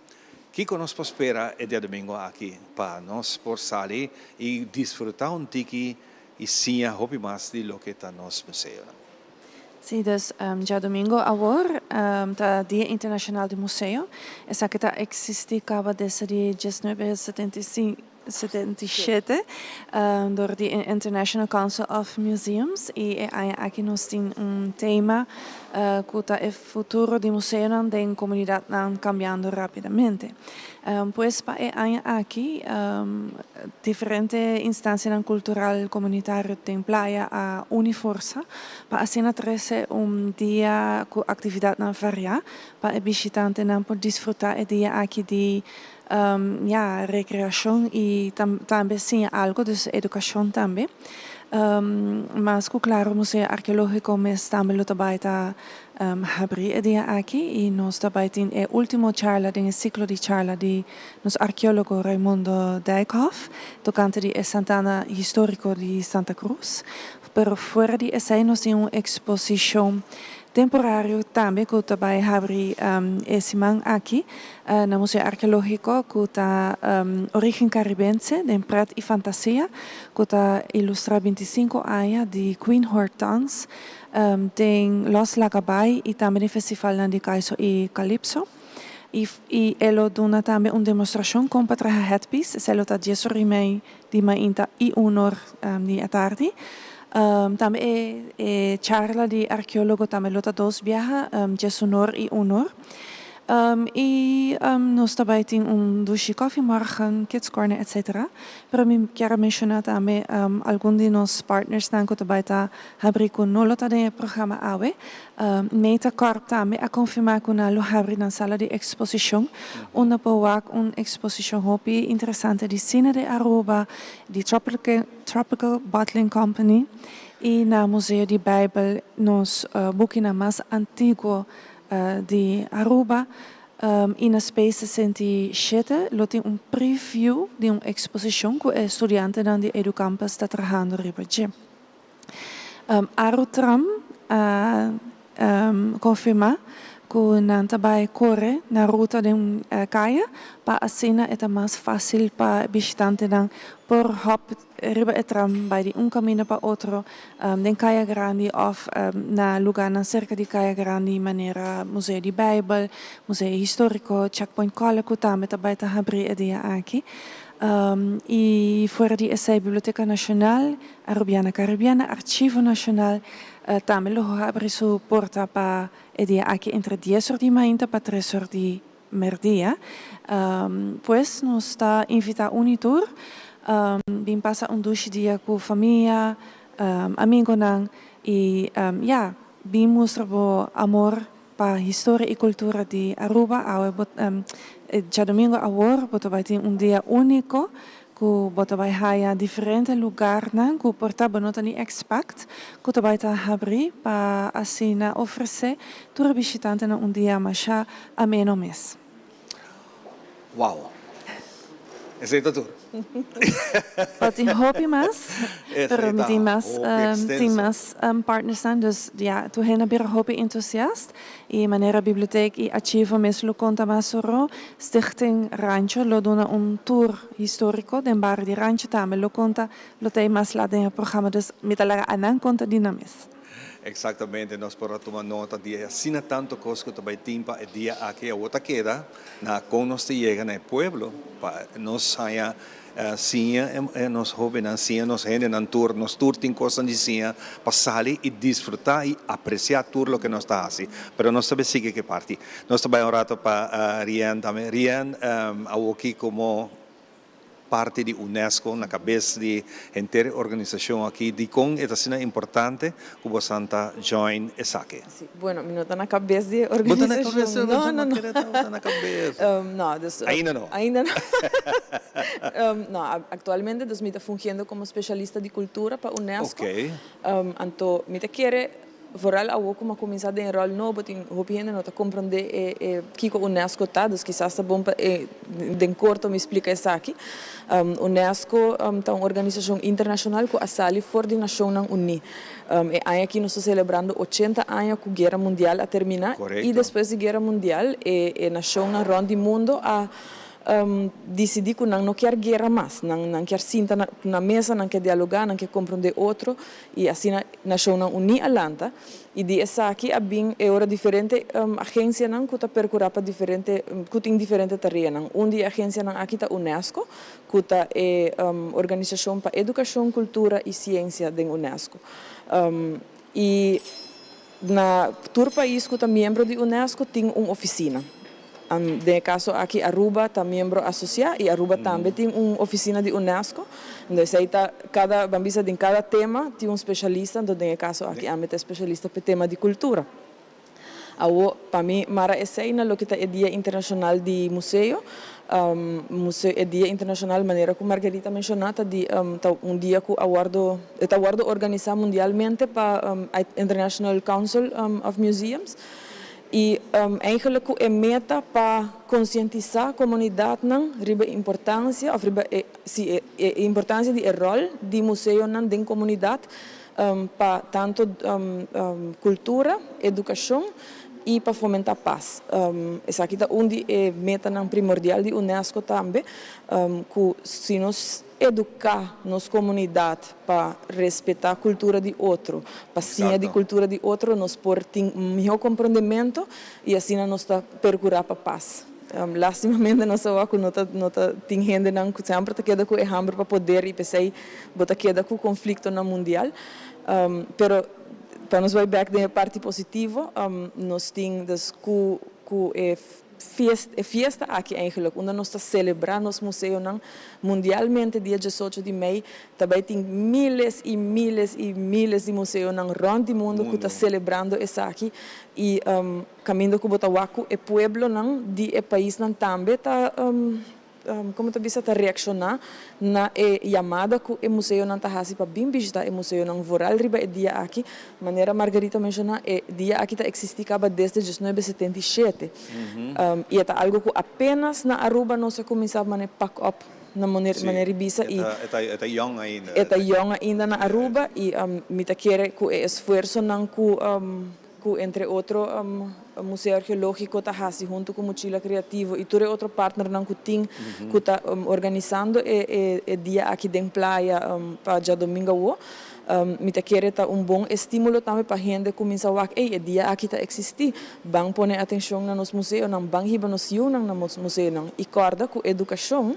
Kico nos por spera e diadomingo aki pa nos por sali y disfruta un tiki y siña hopi mas di loke ta nos museonan? Sí, dus djadomingo awor ta Dia Internacional di Museo. Esaki ta existi caba desde di diesnuebe setenta i 77 dor di e International Council of Museums y e aña aki nos tin un tema cu ta e futuro di museonan den comunidadnan cambiando rapidamente. Pues pa e aña aki diferente instancianan cultural comunitario den Playa a uni forsa pa asina trece un dia cu actividadnan varia pa e bishitantenan por disfruta e dia aki di Ya, recreacion y tambe siña algo, dus educacion tambe. Mas cu claro Museo Arqueologico mes tambe lo ta bay ta habri e dia aki y nos ta bay tin e ultimo charla den e ciclo di charla di nos arqueologo Raimundo Dijkhoff tocante di e Santana historico di Santa Cruz. Pero fuera di esey nos tin un exposicion temporario tambe cu ta bay habri e siman aki Na Museo Arkeológiko ku ta Origen Karibense den pret i fantasia ku ta ilustrá bintisinku aña di Queen Hortans den Los Lagabay i tambe den festivalnan di Kaiso i Calypso. I i e lo duna tambe un demostrashon kon pa traha headpiece, esei lo ta dies or i mei di mainta i un or di atardi. Tambe e e charla di arkeólogo tambe lo ta dos biaha, dies unor i un or. I nos ta bai tin un dushi koffie morgen, kids corner etc. Pero mi kier a menciona tambe algun di nos partnersnan cu ta bai ta habri cu no lo ta den e programa awe. Meta Corp tambe a confirma cu nan lo habri nan sala di exposicion unda por wak un exposicion hopi interesante di cine di Aruba, di Tropical Bottling Company y na Museo di Bijbel nos bukinan mas antiguo di Aruba y na Space 67 lo tin un preview di un exposicion cu e studiantenan di Educampus ta trahando riba dje. Arutram a confirma cu nan ta bay core na ruta den caya pa asina e ta mas facil pa bishitantenan por hop Riba e tram bai di un kaminda pa otro den Kaya Grandi òf na lugánan serka di Kaya Grandi manera Museo di Beibel, Museo Históriko, Checkpoint Kòle ku tambe ta bai ta habrí e dia aki. I fuera di esei Biblioteka Nashonal Arubiana Karibiana, Archivo Nashonal tambe lo habri su porta pa e dia aki entre dies or di mainta pa tres or di Merdia. Pues nos ta invita un y tur bin pasa un dushi dia cu famia, amigonan y ya, bin mustra bo amor pa historia y cultura di Aruba. Awe bo djadomingo awor bo ta bay tin un dia unico Ku bo ta bai haya diferente lugarnan ku por ta bo no ta ni expect ku ta bai ta habri pa asina ofrece tur e bishitantenan un dia masha ameno mes. Wow! Esei ta tur. Bo tin hopi mas, pero mi tin mas, tin mas partnersnan, dus ya, tur hende a bira hopi entusiast y manera biblioteek y archivo mes lo conta mas oro. Stichting Rancho lo duna un tour historico den bario di Rancho tambe lo conta, lo ta e mas lat den e programa, dus mi ta laga anan conta di nan mes. Exactamente, nos por a tuma nota di e asina tanto cos cu ta bay tin pa e dia aki. Awor ta keda na con nos ta yega na e pueblo pa nos haya siña e nos hobennan, siña nos hendenan tur. Nos tur tin cosnan di siña pa sali y disfruta y aprecia tur loke nos ta haci. Pero nos ta bay sigui ki parti. Nos ta bay un rato pa Rian tambe. Rian, awoki como parti di UNESCO na kabes di henter e organisashon aki, dikon e ta asina importante ku bosan ta join esaki? Si, bueno, mi no ta na kabes di e organisashon. Bo ta na kabes? No, no, no. Bo ta na kabes. No, dus. Ainda no. Ainda no. No, aktualmente dus mi ta fungiendo komo spesialista di kultura pa UNESCO. Anto mi ta kere. Vooral awor ku mi a kuminsá den e ròl nobo tin hopi hende no ta komprondé e e kiko UNESCO ta, dus kisas ta bon pa e den korto mi splika esaki. UNESCO ta un organisashon internashonal ku a sali for di Nashonnan Uní. E aña aki nos ta selebrando ochenta aña ku Guera Mundial a terminá i despues di Guera Mundial e e nashonnan rònt di mundo a disidí ku nan no kier guera mas, nan nan kier sinta na na mesa, nan kier dialogá, nan kier komprondé otro. I asina Nashonnan Uní a lanta, i di esaki a bin e ora diferente agensianan ku ta perkurá pa diferente, ku tin diferente tareanan. Un di e agensianan aki ta UNESCO, ku ta e organisashon pa edukashon, kultura i siensia den UNESCO. I na tur pais ku ta miembro di UNESCO tin un ofisina. Den e kaso aki Aruba ta miembro asosiá i Aruba tambe tin un ofisina di UNESCO. Enton esei ta kada, ban bisa den kada tema tin un spesialista, enton den e kaso aki ami ta e spesialista pa e tema di kultura. Awo pa mi mara esei na loke ta e Dia Internashonal di Museo. Museo e Dia Internashonal manera ku Margarita menshoná ta di ta un dia ku a wòrdu e ta wòrdu organisá mundialmente pa International Council of Museums. I eigenlijk ku e meta pa konsientisá komunidatnan riba e importansia òf riba e si e importansia di e ròl di museonan den komunidat pa tantu kultura, edukashon i pa fomentá pas. Esaki ta un di e metanan primordial di unesco tambe ku si nos Eduká nos komunidat pa respetá kultura di otro, pa siña di kultura di otro, nos por tin un mihó komprondementu i asina nos ta perkurá pa pas. Lástimamente nos ta wak ku no ta no ta tin hendenan ku semper ta keda ku e hamber pa poder i p'esei bo ta keda ku konfliktonan mundial. Pero pa nos bai bèk den e parti positivo, nos tin dus ku ku e Fiesta, e fiesta aki eigenlijk unda nos ta celebra nos museonan mundialmente dia diesocho di mei ta bay tin miles y miles y miles di museonan rond di mundo cu ta celebrando esaki y caminda cu bo ta wak cu e pueblonan di e paisnan tambe ta Como ta bisa ta reacciona na e yamada cu e museonan ta haci pa bin bishita e museonan vooral riba e dia aki. Manera Margarita menciona e dia aki ta existi caba desde diesnuebe setenta i shete y e ta algo cu apenas na Aruba nos a cuminsa mane pak op na manera di bisa y E ta yong ainda. E ta yong ainda na Aruba y mi ta kere cu e esfuerzonan cu ku entre otro Museo Arkeológiko ta hasi huntu ku Muchila Kreativo i tur e otro partnernan ku tin ku ta organisando e e dia aki den playa pa djadomingo awo. Mi ta kere ta un bon estímulo tambe pa hende kuminsá wak, ey, e dia aki ta eksistí, ban pone atenshon na nos museonan, ban hiba nos yunan na nos museonan i kòrda ku edukashon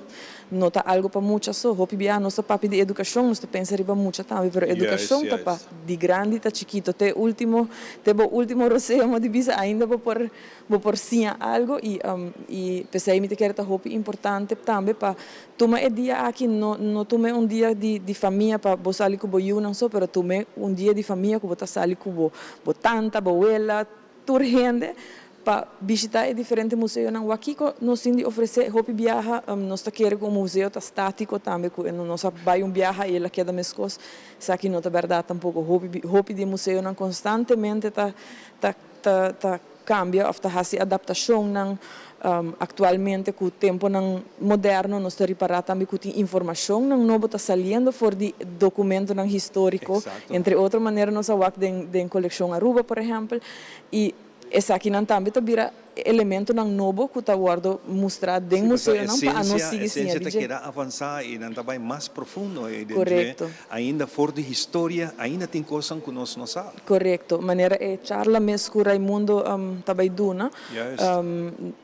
no ta algu pa mucha so. Hopi biaha nos ta papia di edukashon, nos ta pensa riba mucha tambe, pero edukashon ta pa di grandi ta chikito, te ultimo, te bo ultimo roseo mo di bisa ainda bo por bo por siña algo y y p'esei mi ta kere ta hopi importante tambe pa tuma e dia aki, no no tum'e un dia di di famia pa bo sali ku bo yunan so, pero tum'e un dia di famia ku bo ta sali ku bo bo tanta, bo wela, tur hende pa bishita e diferente museonan. Wak kiko nos tin di ofresé? Hopi biaha nos ta kere ku un museo ta státiko tambe, ku nos a bai un biaha i el a keda meskos. Esaki no ta bèrdat tampoko. Hopi hopi di e museonan konstantemente ta ta ta ta kambia òf ta hasi adaptashonnan. Actualmente cu temponan moderno nos ta ripara tambe cu tin informacionnan nobo ta saliendo for di documentonan historico, entre otro manera nos a wak den den Coleccion Aruba por ehempel, y esakinan tambe ta bira elementonan nobo cu ta wordo mustra den museonan pa anos sigui siña di dje. E ciencia ta keda avansa y nan ta bay mas profundo den dje, ainda for di historia ainda tin cosnan cu nos no sa. Corecto, manera e charla mes cu Raimundo ta bay duna.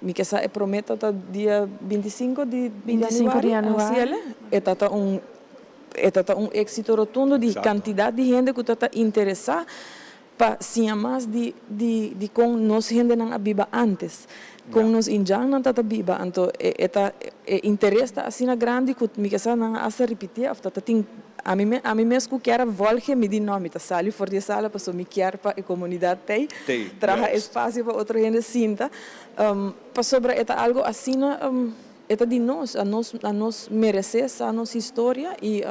Mi ke sa e prome ta ta dia bintisinko di januari, así E ta ta un e ta ta un éxito rotundo di kantidat di hende ku ta ta interesá pa siña mas di di di kon nos hendenan a biba ántes, kon nos indjannan ta ta biba. Anto e e ta e interes ta asina grandi ku mi ke sa nan a hasta ripitié òf ta ta tin Ami me ami mes ku kier a volge mi di no mi ta sali for di e sala pasobra mi kier pa e komunidat tei traha espasio pa otro hende sinta pasobra e ta algo asina e ta di nos a nos a nos meresé sa nos historia i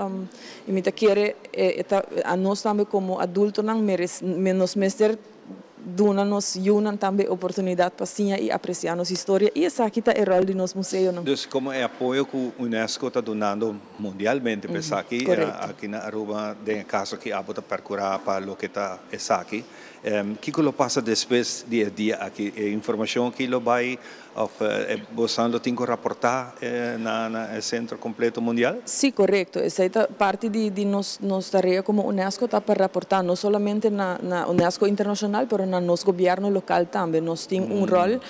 i mi ta kere e ta a nos tambe komo adultonan meres nos mester Duna nos yunan tambe e oportunidat pa siña i apresiá nos historia i esaki ta e ròl di nos museonan. Dus komo e apoyo ku unesco ta dunando mundialmente pa esaki, aki na Aruba den e kaso aki abo ta perkurá pa loke ta esaki. Kiko lo pasa despues di e dia aki? E informashon aki lo bai Of bosan lo tin cu raporta na e centro completo mundial? Sí, corecto. Esey ta parti di di nos nos tarea como UNESCO ta pa raporta no solamente na na UNESCO internacional pero na nos gobierno local tambe. Nos tin un rol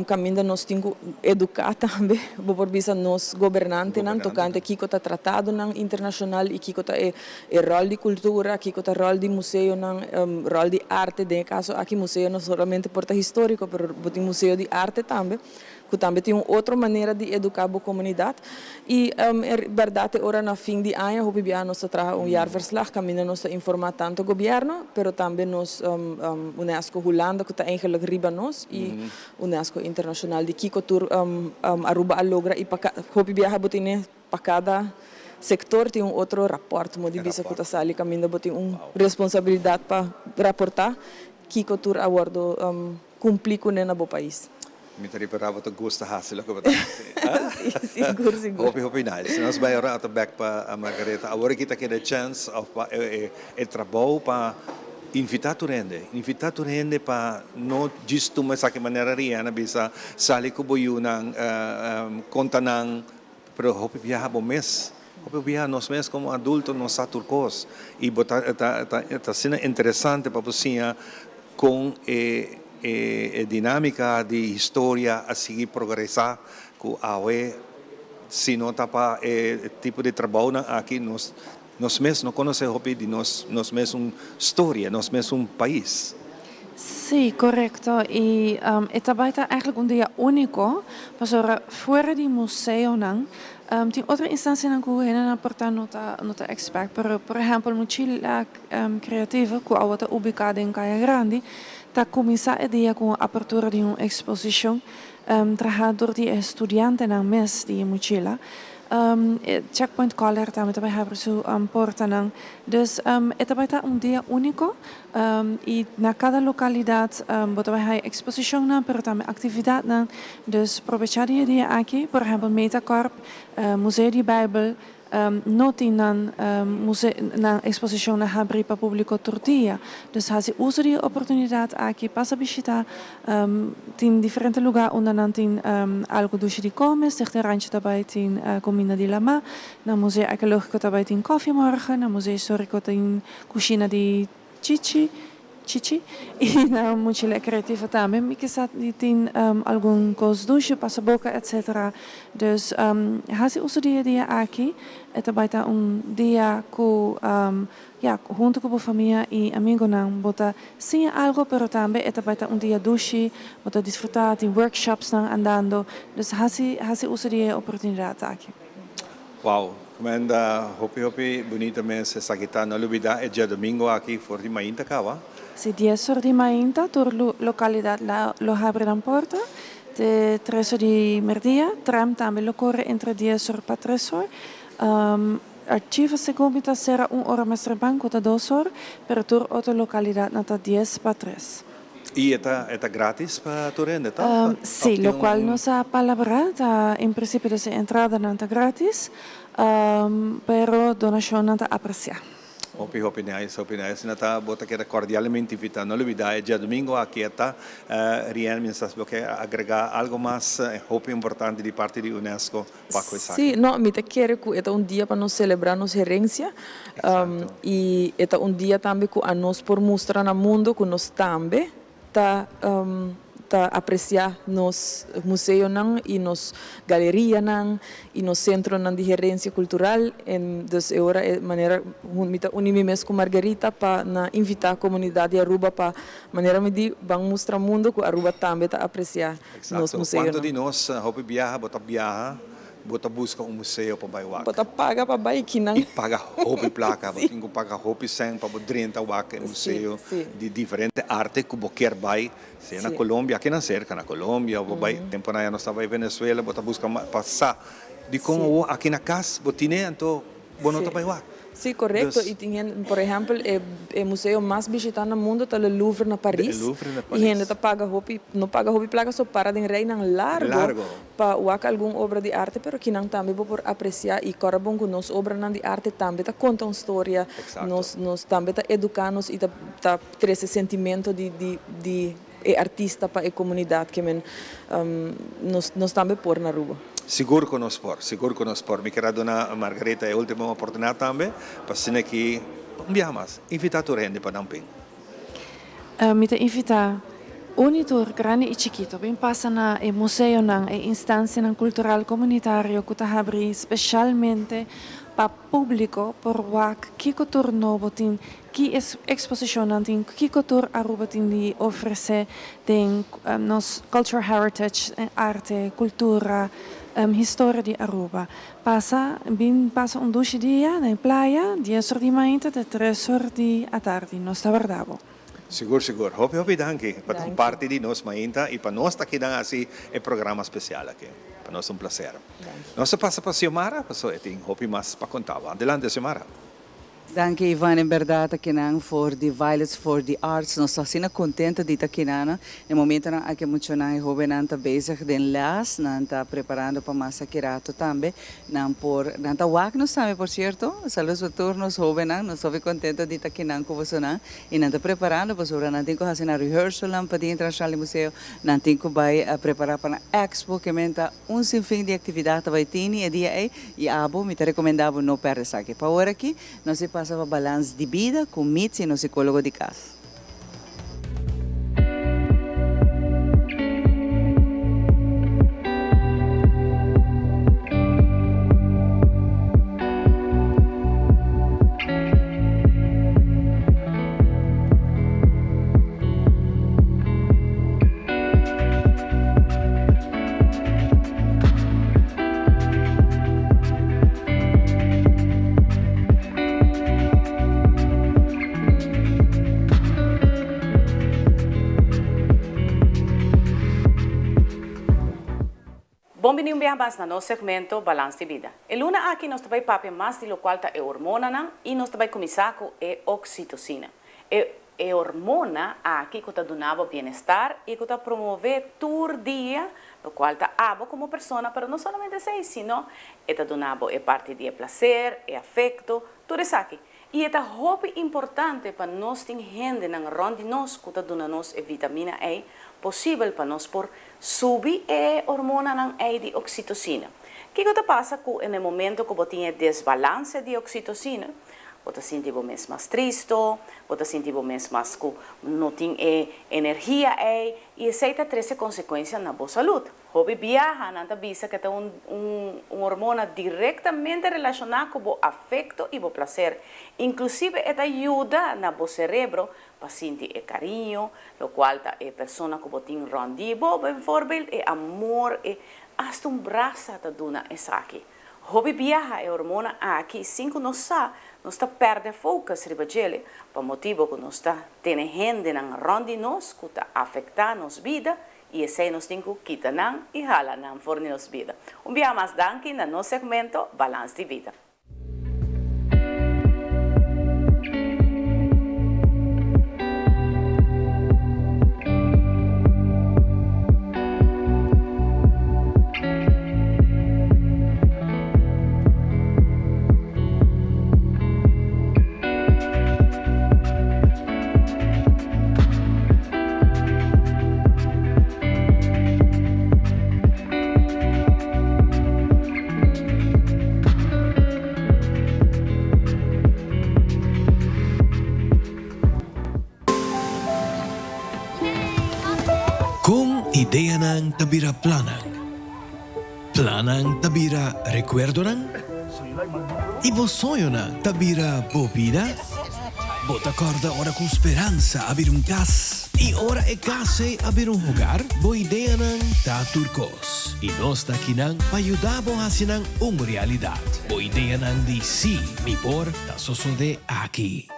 caminda nos tin cu educa tambe, bo por bisa nos gobernantenan tocante kico ta tratadonan internacional y kico ta e E ròl di kultura, kiko ta ròl di museonan, ròl di arte, den e kaso aki museo no solamente por ta históriko, pero bo tin museo di arte tambe, ku tambe tin un otro manera di eduká bo komunidat. I e bèrdat e ora na fin di aña hopi biaha nos ta traha un jaarverslag kaminda nos ta informá tantu gobièrnu, pero tambe nos Unesco Hulanda ku ta eigenlik riba nos i Unesco internashonal di kiko tur Aruba a logra i pa hopi biaha bo tene Pa kada sektor tin un otro rapòrt, mo di bisa ku ta sali kaminda bo tin un responsabilidat pa raportá kiko tur a wòrdu kumplí kuné na bo pais. Mi ta ripará bo ta gusta hasi loke bo ta hasi. Sí, sigur, sigur. Hopi, hopi nice. Nos bai un rato bèk pa Margaretha. Awor aki ta keda e chèns òf pa e trabou pa invitá tur hende. Invitá tur hende pa no djis tuma esaki manera Rianne a bisa, sali ku bo yunan, konta nan Pero hopi biaha bo mes, hopi biaha nos mes como adulto no sa tur cos y bo ta ta ta ta asina interesante pa bo siña con e e e dinamica di historia a sigui progresa cu awe si no ta pa e tipo di trabounan aki nos nos mes no conoce hopi di nos nos mesun storia, nos mesun pais. Sí, korekto. I e ta bai ta eigenlijk un dia úniko, pasobra fuera di museonan tin otro instansianan ku hendenan por ta no ta no ta expect. Pero por ehèmpel Mochila Creativo ku awo ta ubiká den Kaya Grandi ta kuminsá e dia ku un apertura di un eksposishon trahá dor di e studiantenan mes di e mochila. E Checkpoint Color tambe ta bai habri su portanan. Dus e ta bai ta un dia úniko i na kada lokalidat bo ta bai haya eksposishonnan pero tambe aktividatnan. Dus probechá di e dia aki. Por ehèmpel Metacorp, Museo di Bijbel, No tin nan nan exposicion a habri pa publico tur dia. Dus haci uso di e oportunidad aki, pasa bishita. Tin diferente lugar unda nan tin algo dushi di come, Stichting Rancho ta bay tin cuminda di lama, na Museo Arqueologico ta bay tin koffie morgen, na Museo Historico tin cushina di Chichi, Chichi, i na Mochila Creativa tambe mi kisa di tin algun kos dushi, pasaboka etc. Dus hasi uso di e dia aki, e ta bai ta un dia ku ya huntu ku bo famia i amigonan bo ta siña algo pero tambe e ta bai ta un dia dushi, bo ta disfruta, tin workshopsnan andando, dus hasi hasi uso di e oportunidat aki. Wow, Menda hopi hopi bunita mes esaki ta. No lubida e djadomingo aki for di mainta caba. Si dies or di mainta tur localidad lo habri nan porta te tres or di merdia. Tram tambe lo core entre dies or pa tres or. Archivo segun mi ta cera un ora mas trempan cu ta dos or, pero tur otro localidadnan ta dies pa tres. Y e ta e ta gratis pa tur hende ta? Sí, locual nos a palabra ta en principio dus e entradanan ta gratis, pero donacionnan ta aprecia. Hopi hopi nice, hopi nice. Asina ta bo ta keda cordialmente invita. No lubida e djadomingo aki e ta Rianne mientras bo ke agrega algo mas hopi importante di parti di UNESCO pa cu esaki. Sí, no, mi ta kere cu e ta un dia pa nos celebra nos herencia y e ta un dia tambe cu anos por mustra na mundo cu nos tambe ta ta aprecia nos museonan y nos galerianan y nos centronan di herencia cultural. En dus e ora e manera mi ta uni mi mes cu Margarita pa na invita comunidad di Aruba pa manera mi di ban mustra mundo cu Aruba tambe ta aprecia nos museonan. Cuanto di nos hopi biaha bo ta biaha Bo ta buska un museo pa bai wak. Bo ta paga pa bai kinan. I paga hopi plaka. Bo tin ku paga hopi sèn pa bo drenta wak e museo di diferente arte ku bo kier bai. Sea na Colombia, akinan serka na Colombia, bo bai temporada nos ta bai Venezuela, bo ta buska pa sa dikon awor aki na kas bo tine anto bo no ta bai wak. Sí, korekto. I tin hende, por ehèmpel, e e museo mas bishitá na mundo ta Le Louvre na Paris. Le Louvre na I Paris. hende ta paga hopi, no paga hopi plaka, so para den reinan largo Largo. pa wak algun obra di arte, pero kinan tambe bo por apresiá i kòrda bon ku nos obranan di arte tambe ta konta un storia, Eksakto. nos nos tambe ta eduká nos i ta ta trese sentimento di di di e artista pa e komunidat ke men nos nos tambe por na Aruba. Sigur ku nos por, sigur ku nos por. Mi kier a duna Margarita e ultimo oportunidat tambe pa asina ki un biaha mas invitá tur hende pa nan bin. Mi ta invitá un i tur, grandi i chikito, bin pasa na e museonan, e instansianan kultural komunitario ku ta habrí speshalmente pa públiko por wak kiko tur nobo tin Ki exposicionnan tin, kico tur Aruba tin di ofrece den nos cultural heritage, arte, cultura, historia di Aruba. Pasa, bin pasa un dushi dia den playa, dies or di mainta te tres or di atardi. Nos ta warda bo. Sigur sigur. Hopi hopi danki pa ta un parti di nos mainta y pa nos ta kidan haci e programa special aki. Pa nos ta un placer. Nos ta pasa pa Xiomara pasobra e tin hopi mas pa conta bo. Adelante Xiomara. Danki Ivan, en berdad ta kinan for di Violets for the Arts. Nos ta asina contento di ta kinan. E momentonan aki muchonan y hobennan ta bezig den les, nan ta preparando pa mas aki rato tambe. Nan por, nan ta wak nos tambe por cierto. Saludos pa tur nos hobennan, nos hopi contento di ta kinan cu bosonan. Y nan ta preparando pasobra nan tin cu haci nan rehearsalnan pa Dia Internacional di Museo, nan tin cu bay prepara pa nan expo, ke men ta un sinfin di actividad ta bay tini e dia ey. I abo, mi ta rekomendá bo no pèrdè esaki. Pa ora aki, nos e pasa pa Balans di Bida ku Mitzi, nos sikólogo di kas. Bon bini un biaha mas na nos segmento Balans di Bida. E luna aki nos ta bai papia mas di locual ta e hormonanan y nos ta bai cuminsa cu e oxitocina. E E hormona aki ku ta duna bo bienestar i ku ta promové tur dia, lokual ta abo komo persona, pero no solamente esei, sino e ta duna bo e parti di e plaser, e afekto, tur esaki. I e ta hopi importante pa nos tin hendenan rònt di nos ku ta duna nos e vitamina ei posibel pa nos por subi e hormonanan ei di oksitosina. Kiko ta pasa ku en e momento ku bo tin e desbalanse di oksitosina? Bo ta sinti bo mes mas tristo, bo ta sinti bo mes mas ku no tin e energia ei i esei ta trese konsekuensia na bo salud. Hopi biaha nan ta bisa ku e ta un un hormona direktamente relashoná ku bo afekto i bo plaser. Inklusive e ta yuda na bo serebro pa sinti e kariño, lokual ta e persona ku bo tin rònt di bo, bijvoorbeeld e amor, e asta un brasa ta duna esaki. Hopi biaha e hormona aki sin ku nos sa, nos ta pèrdè focus riba djele pa motibo ku nos ta tene hendenan rònt di nos ku ta afektá nos bida i esei nos tin ku kita nan i hala nan for di nos bida. Un biaha mas danki na nos segmento Balans di Bida. Ideanan ta bira plannan. Plannan ta bira rekuerdonan. I bo soñonan ta bira bo bida. Bo ta kòrda ora ku speransa a bira un kas i ora e kas ei a bira un hogar? Bo ideanan ta tur kos i nos ta akinan pa yuda bo hasi nan un realidat. Bo ideanan di Sí, mi por ta sosodé aki.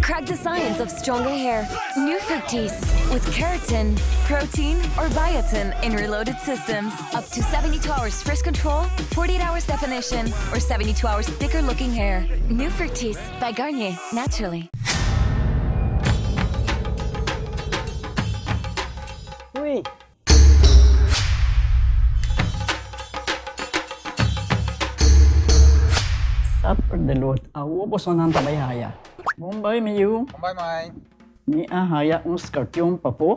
Crack the science of stronger hair. New Fructis with keratin, protein, or biotin in reloaded systems. Up to 72 hours fresh control, 48 hours definition, or 72 hours thicker looking hair. New Fructis by Garnier, naturally. Ui. Supper de lot awo bosonan ta bai haya. Bon bai mi yu. Bon bai mai. Mi a haya un skarpion pafó.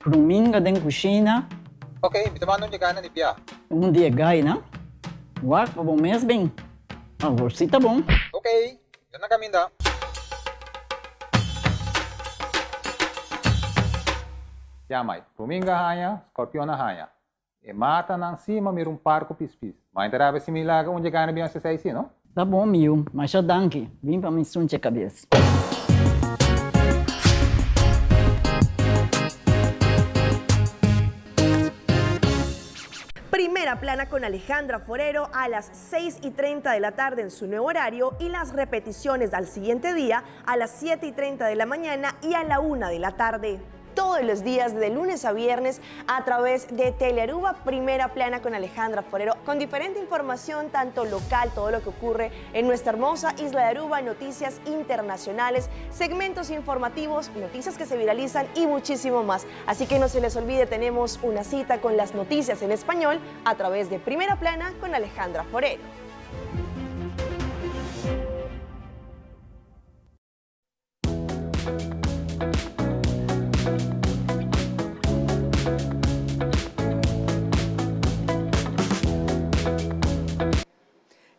Kruminga den kushina. Ok, mi ta manda un yegá na di bia. Un di e gainan. Wak pa bo mes bin. Awor si ta bon. Ok, mi ta na kaminda. Ya mai, Ruminga haña, Scorpion a haña. E matanan si ma mira un par ku pispis. Ma e ta rabia si mi laga un dje gana bin hasi esei si, no? Ta bon mi yu, masha danki. Bin pa mi sunche kabes. Primera Plana con Alejandra Forero a las 6 y 30 de la tarde en su nuevo horario y las repeticiones al siguiente día a las 7 y 30 de la mañana y a la 1 de la tarde. Todos los días de lunes a viernes a través de Telearuba Primera Plana con Alejandra Forero, con diferente información, tanto local, todo lo que ocurre en nuestra hermosa isla de Aruba, noticias internacionales, segmentos informativos, noticias que se viralizan y muchísimo más. Así que no se les olvide, tenemos una cita con las noticias en español a través de Primera Plana con Alejandra Forero.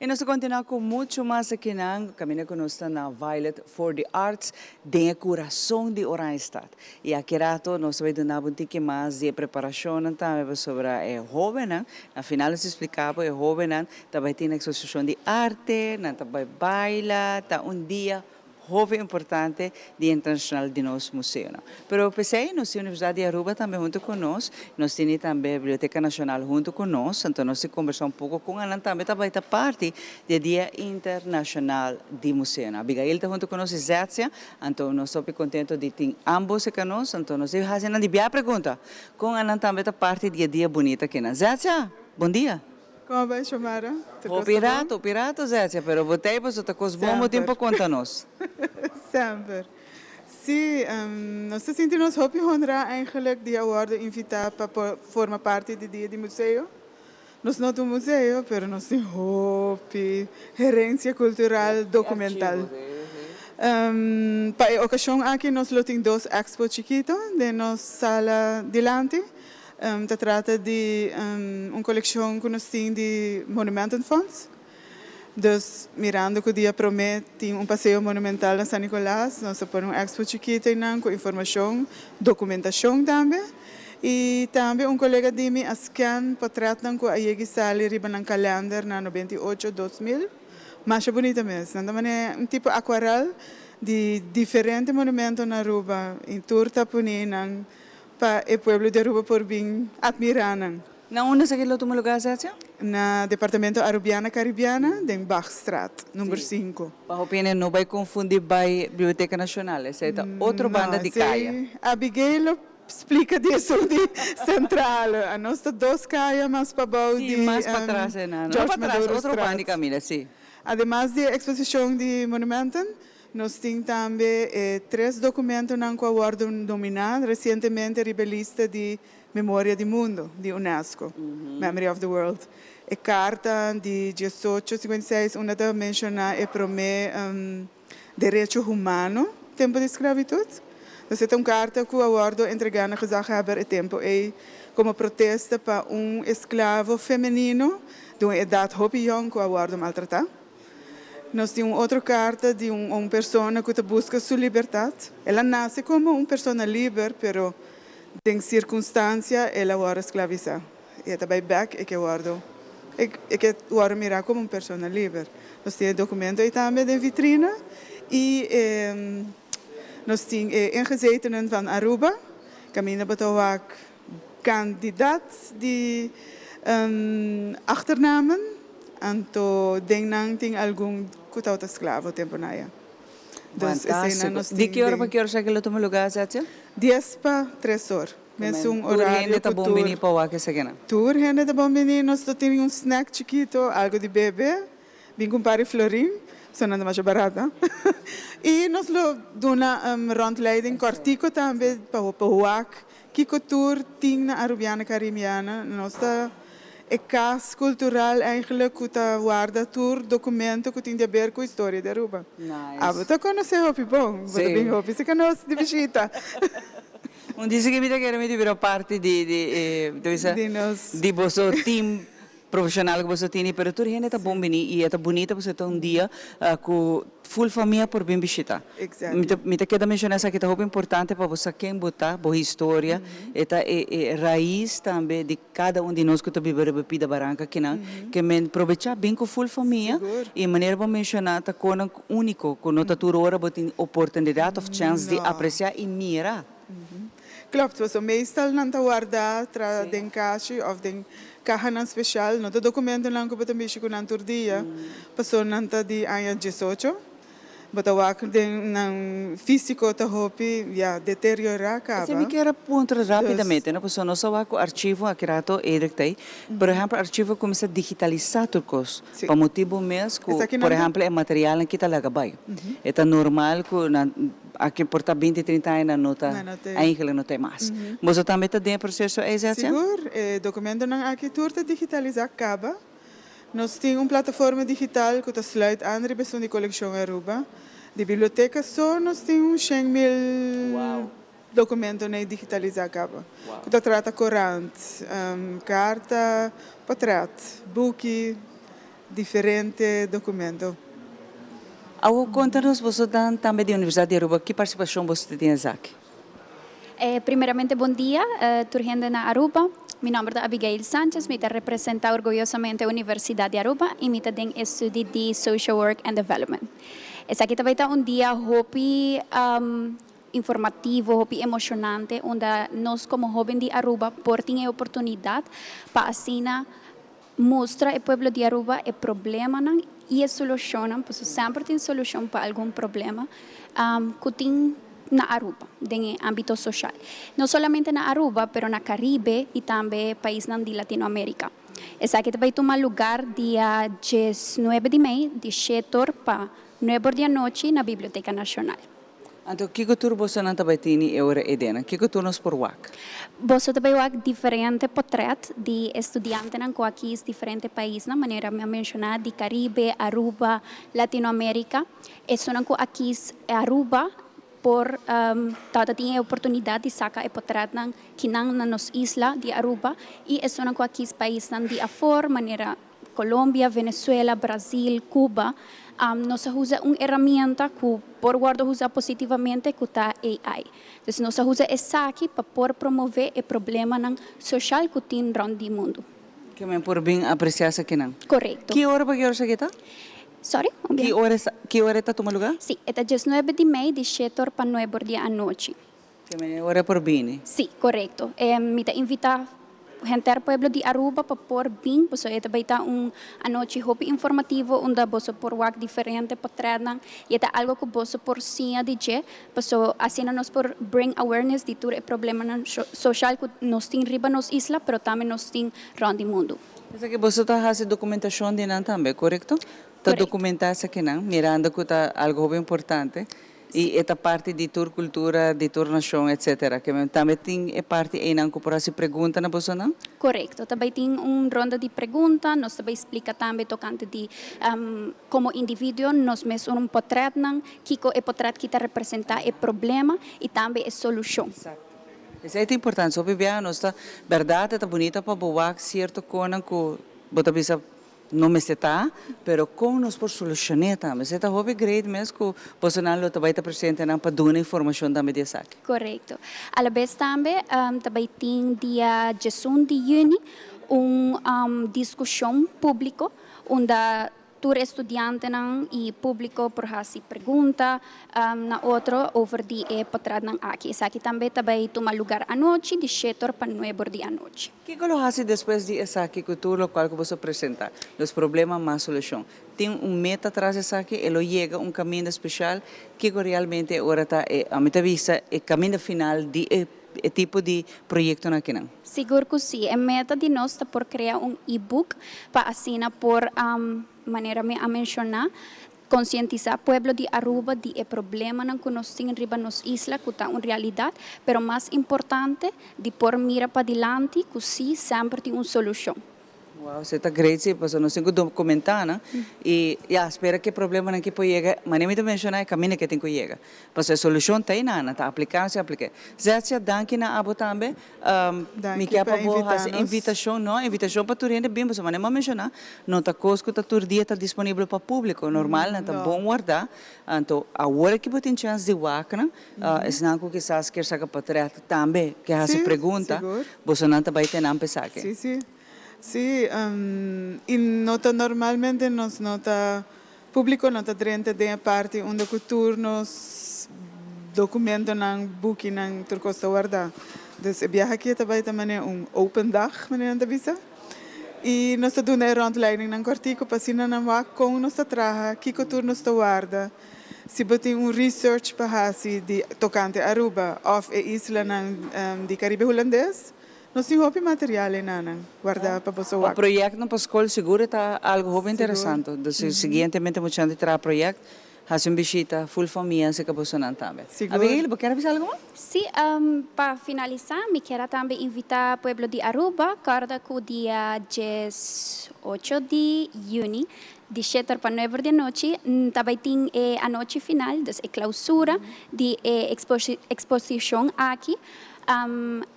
Y nos ta continua cu mucho mas akinan, caminda cu nos ta na Violet for the Arts den e curason di Oranjestad. Y aki rato nos ta bay duna bo un tiki mas di e preparacionnan tambe pasobra e hobennan, na final nos ta explica bo e hobennan ta bay tin exposicion di arte, nan ta bay baila, ta un dia hopi importante Dia Internacional di nos museonan. Pero p'esei nos tin Universidad di Aruba tambe hunto cu nos, nos tini tambe Biblioteca Nacional hunto cu nos, anto nos tin combersa un poco con anan tambe ta bay ta parti di e Dia Internacional di Museonan. Abigail ta hunto cu nos y Zetsia, anto nos ta hopi contento di tin ambos eka nos, anto nos tin haci nan di bia pregunta con anan tambe ta parti di e dia bunita akinan. Zetsia, bon dia. Como bai Xiomara? Tur cos ta bon? Hopi rato, hopi rato Zetia, pero bo tei paso ta cos bon bo tin pa Semper. conta nos. Semper. Sí, nos ta sinti nos hopi honra eigenlijk di a wordo invita pa por forma parti di Dia di Museo. Nos no ta un museo, pero nos tin hopi herencia cultural documental. Pa e ocasion aki nos lo tin dos expo chikito den nos sala dilanti. Ta trata di un kolekshon ku nos tin di Monumentenfonds. Dus mirando ku dia promé tin un paseo monumental na San Nicolas, nos a pone un expo chikito einan ku informashon, dokumentashon tambe. I tambe un kolega di mi a scan potrètnan ku a yegi sali riba nan kalènder na 98, 2000. Masha bunita mes. Nan ta manera un tipo akuarèl di diferente monumento na Aruba i tur ta pone nan Pa e pueblo di Aruba por bin admira nan. Na unda esaki lo tuma lugar, Sergio? Na Departamento Arubiana Caribiana den Bachstraat, number sinku. Pa hopi hende no bai confundi bai Biblioteca Nacional, esei ta otro banda di caya. No, esei Abigail lo splica di esun di Central. Anos ta dos caya mas pabou Sí, di mas patras e na. No George patras, Maduro otro banda di Straat. caminda, sí. Ademas di e exposicion di monumenten, Nos tin tambe e tres documentonan cu a wordo nomina recientemente riba e lista di Memoria di Mundo di UNESCO, Memory of the World. E carta di diesocho cincuenta i seis unda ta menciona e prome derecho humano tempo di sclavitud. Dus e ta un carta cu a wordo entrega na gezaghebber e tempo ey como protesta pa un esclavo femenino di un edad hopi yong cu a wordo maltrata. Nos tin un otro carta di un persona cu ta busca su libertad. El a nace como un persona liber, pero Den sirkunstansia el a wòrdu sklavisá i e ta bai bèk e ke wòrdu e ke wòrdu mirá komo un persona liber. Nos tin e dokumento ei tambe den vitrina i e nos tin e ingezetenen van Aruba kaminda bo ta wak kandidat di achternamen anto den nan tin algun ku tabata sklavo tempunan aya. Dus eseinan nos Di tin ki ora pa den. ki ora esaki lo tuma lugá, Zetsia? Dies pa tres or. Mesun Tur orario hende ta ku bon tur. bini pa wak esakinan. Tur hende ta bon bini. Nos lo tin un snack chikito, algo di bebe. Bin ku un par di florin, pasobra nan ta masha barata. I nos lo duna rondleiding kòrtiko tambe pa pa wak kiko tur tin na Arubiana Caribbeana. Nos ta E kas kultural eigenlijk ku ta warda tur dokumento ku tin di aber ku historia di Aruba. Abo ta konosé hopi bon, bo ta bin hopi si ka nos di bishita. Un disi ku mi ta kere mi ta bira parti di di e ta bisa di boso team profeshonal ku boso tini pero tur hende ta bon bini i e ta bunita pasobra ta un dia ku Full famia por bin bishita. Mi ta mi ta keda menciona esaki ta hopi importante pa bo sa ken bo ta, bo historia, e ta e e rais tambe di cada un di nos cu ta biba riba pida baranca akinan, ke men probecha bin cu full famia y manera bo menciona ta conan unico cu no ta tur ora bo tin oportunidad of chance di aprecia y mira. Klopt, pasobra meestal nan ta warda tra den kashi of den kahanan special, no ta documentonan cu bo ta mishi cu nan tur dia, pasobra nan ta di aña diesocho, bo ta wak den nan fisico ta hopi ya deteriora caba. Esei mi kier a puntra rapidamente, no, pasobra nos a wak cu archivo aki rato Edric ta ei, por ehempel archivo a cuminsa digitalisa tur cos, pa motibo mes cu por ehempel e materialnan kita laga bay, e ta normal cu nan. Aki por ta binti, trinta aña nan no ta, eigenlijk no ta e mas. Boso tambe ta den e proceso ei, Zetsia? Sigur, e documentonan aki tur ta digitalisa caba. Nos tin un plataforma digital cu ta sluit aan riba esun di Coleccion Aruba. Di biblioteca so nos tin un 100.000 documentonan digitalisa caba. Cu ta trata corant, carta, potret, buki. Diferente documento. Awor conta nos boso dan tambe di Universidad di Aruba ki participacion boso ta tin esaki? Primeramente bon dia tur hende na Aruba. Mi nomber ta Abigail Sanchez, mi ta representa orguyosamente Universidad di Aruba y mi ta den e studi di Social Work and Development. Esaki ta bay ta un dia hopi informativo, hopi emocionante unda nos como hoben di Aruba por tin e oportunidad pa asina Mustra e pueblo di Aruba e problemanan y e solucionnan, pasobra semper tin solucion pa algun problema cu tin na Aruba den e ambito social. No solamente na Aruba, pero na Caribe y tambe paisnan di Latinoamerica. Esaki ta bay tuma lugar dia diesnuebe di mei, di shetor pa nuebor di anochi na Biblioteca Nacional. Anto kiko tur bosonan ta bai tini e ora edenan? Kiko tur nos por wak? Boso ta bai wak diferente potret di e studiantenan ku a kis diferente paisnan, manera mi a menshoná, di Karibe, Aruba, Latinoamérika. Esunnan ku a kis Aruba por tabata tin e oportunidat di saka e potretnan kinan na nos isla di Aruba i esunnan ku a kis paisnan di afor, manera Colombia, Venezuela, Brasil, Cuba, nos a usa un herramienta cu por wordo usa positivamente cu ta AI. Dus nos a usa esaki pa por promove e problemanan social cu tin rond di mundo. Ke men por bin aprecia esakinan? Correcto. Ki ora pa ki ora esaki ta? Sorry? Un Ki bia. ora ki ora e ta tuma lugar? Si, e ta diesnuebe di mei di shete or pa nuebe or di anochi. Ke men e ora por bini? Sí, korekto. Mi ta invitá henter pueblo di Aruba pa por bin, pasobra e ta bai ta un anochi hopi informativo unda boso por wak diferente potretnan i e ta algo ku boso por siña di dje, pasobra asina nos por bring awareness di tur e problemanan soshal ku nos tin riba nos isla, pero tambe nos tin rònt di mundu. Esaki boso ta hasi dokumentashon di nan tambe, korekto? Ta dokumentá esakinan, mirando ku ta algo hopi importante. I e ta parti di tur kultura, di tur nashon, etcetera. Ke men tambe tin e parti einan ku por hasi pregunta na bosonan? Korekto. Ta bai tin un ronda di pregunta. Nos ta bai splika tambe tokante di komo individuo nos mes un potretnan, kiko e potret ki ta representá e problema i tambe e solushon. Eksakto. Esei ta importante. Hopi biaha nos ta, bèrdat e ta bunita pa bo wak sierto konan ku bo ta bisa. No mester ta, pero kon nos por solushon'é tambe. Esei ta hopi great mes ku bosonan lo ta bai ta presentenan pa duna informashon tambe di esaki. Korekto. Alabes tambe ta bai tin dia diesun di yüni un diskushon públiko unda tur e studiantenan i públiko por hasi pregunta na otro over di e potretnan aki. Esaki tambe ta bai tuma lugar anochi di shetor pa nuebor di anochi. Kiko lo hasi despues di esaki ku tur lokual ku boso presentá? Los problema mas solushon. Tin un meta tras esaki? E lo yega un kaminda speshal? Kiko realmente e ora ta e, ami ta bisa, e kaminda final di e e tipo di proyektonan akinan? Sigur ku si. E meta di nos ta por krea un e-book pa asina por, manera mi a menshoná, Konsientisá pueblo di Aruba di e problemanan ku nos tin riba nos isla ku ta un realidat, pero mas importante di por mira padilanti ku sí semper tin un solushon. Wow, esei ta great sí, pasobra nos tin ku dokumentá nan i ya, spera ku e problemanan ki por yega, manera mi ta menshoná e kaminda ku e tin ku yega, pasobra e solushon ta einan, nan ta apliká, nos a apliká. Zetsya, danki na abo tambe. Mi Danki ke pa pa bo invitá hasi nos. invitashon, no, invitashon pa tur hende bin, pasobra manera mi a menshoná, no ta kos ku ta tur dia ta disponibel pa públiko. Normal nan ta No. bon wardá, anto awor aki bo tin chèns di wak nan, esnan ku kisas kier saka patrèt tambe ke hasi Sí, pregunta, sigur. bosonan ta bai te nan pa esaki. Sí, sí. Sí, i no ta normalmente nos no ta, públiko no ta drenta den e parti unda ku tur nos dokumentonan, bukinan, tur kos ta wardá. Dus e biaha aki e ta bai ta manera un open dag, manera nan ta bisa. I nos ta duna e rondleidingnan kòrtiku pa asina nan wak kon nos ta traha, kiko tur nos ta warda. Si bo tin un research pa hasi di tokante Aruba òf e islanan di Karibe Hulandes, Nos tin hopi material enanan guardá pa boso Pa wak. proyectnan pa scol sigur e ta algo hopi Sigur. interesante. Dus siguientemente muchanan di traha proyect haci un bishita full famia cerca bosonan tambe. Sigur. Abigail, bo kier a bisa algo mas? Sí, pa finalisa mi kier a tambe invita pueblo di Aruba corda cu dia 18 di juni di sheter pa nuever di anochi ta bay tin e anochi final, dus e clausura di e exposicion aki.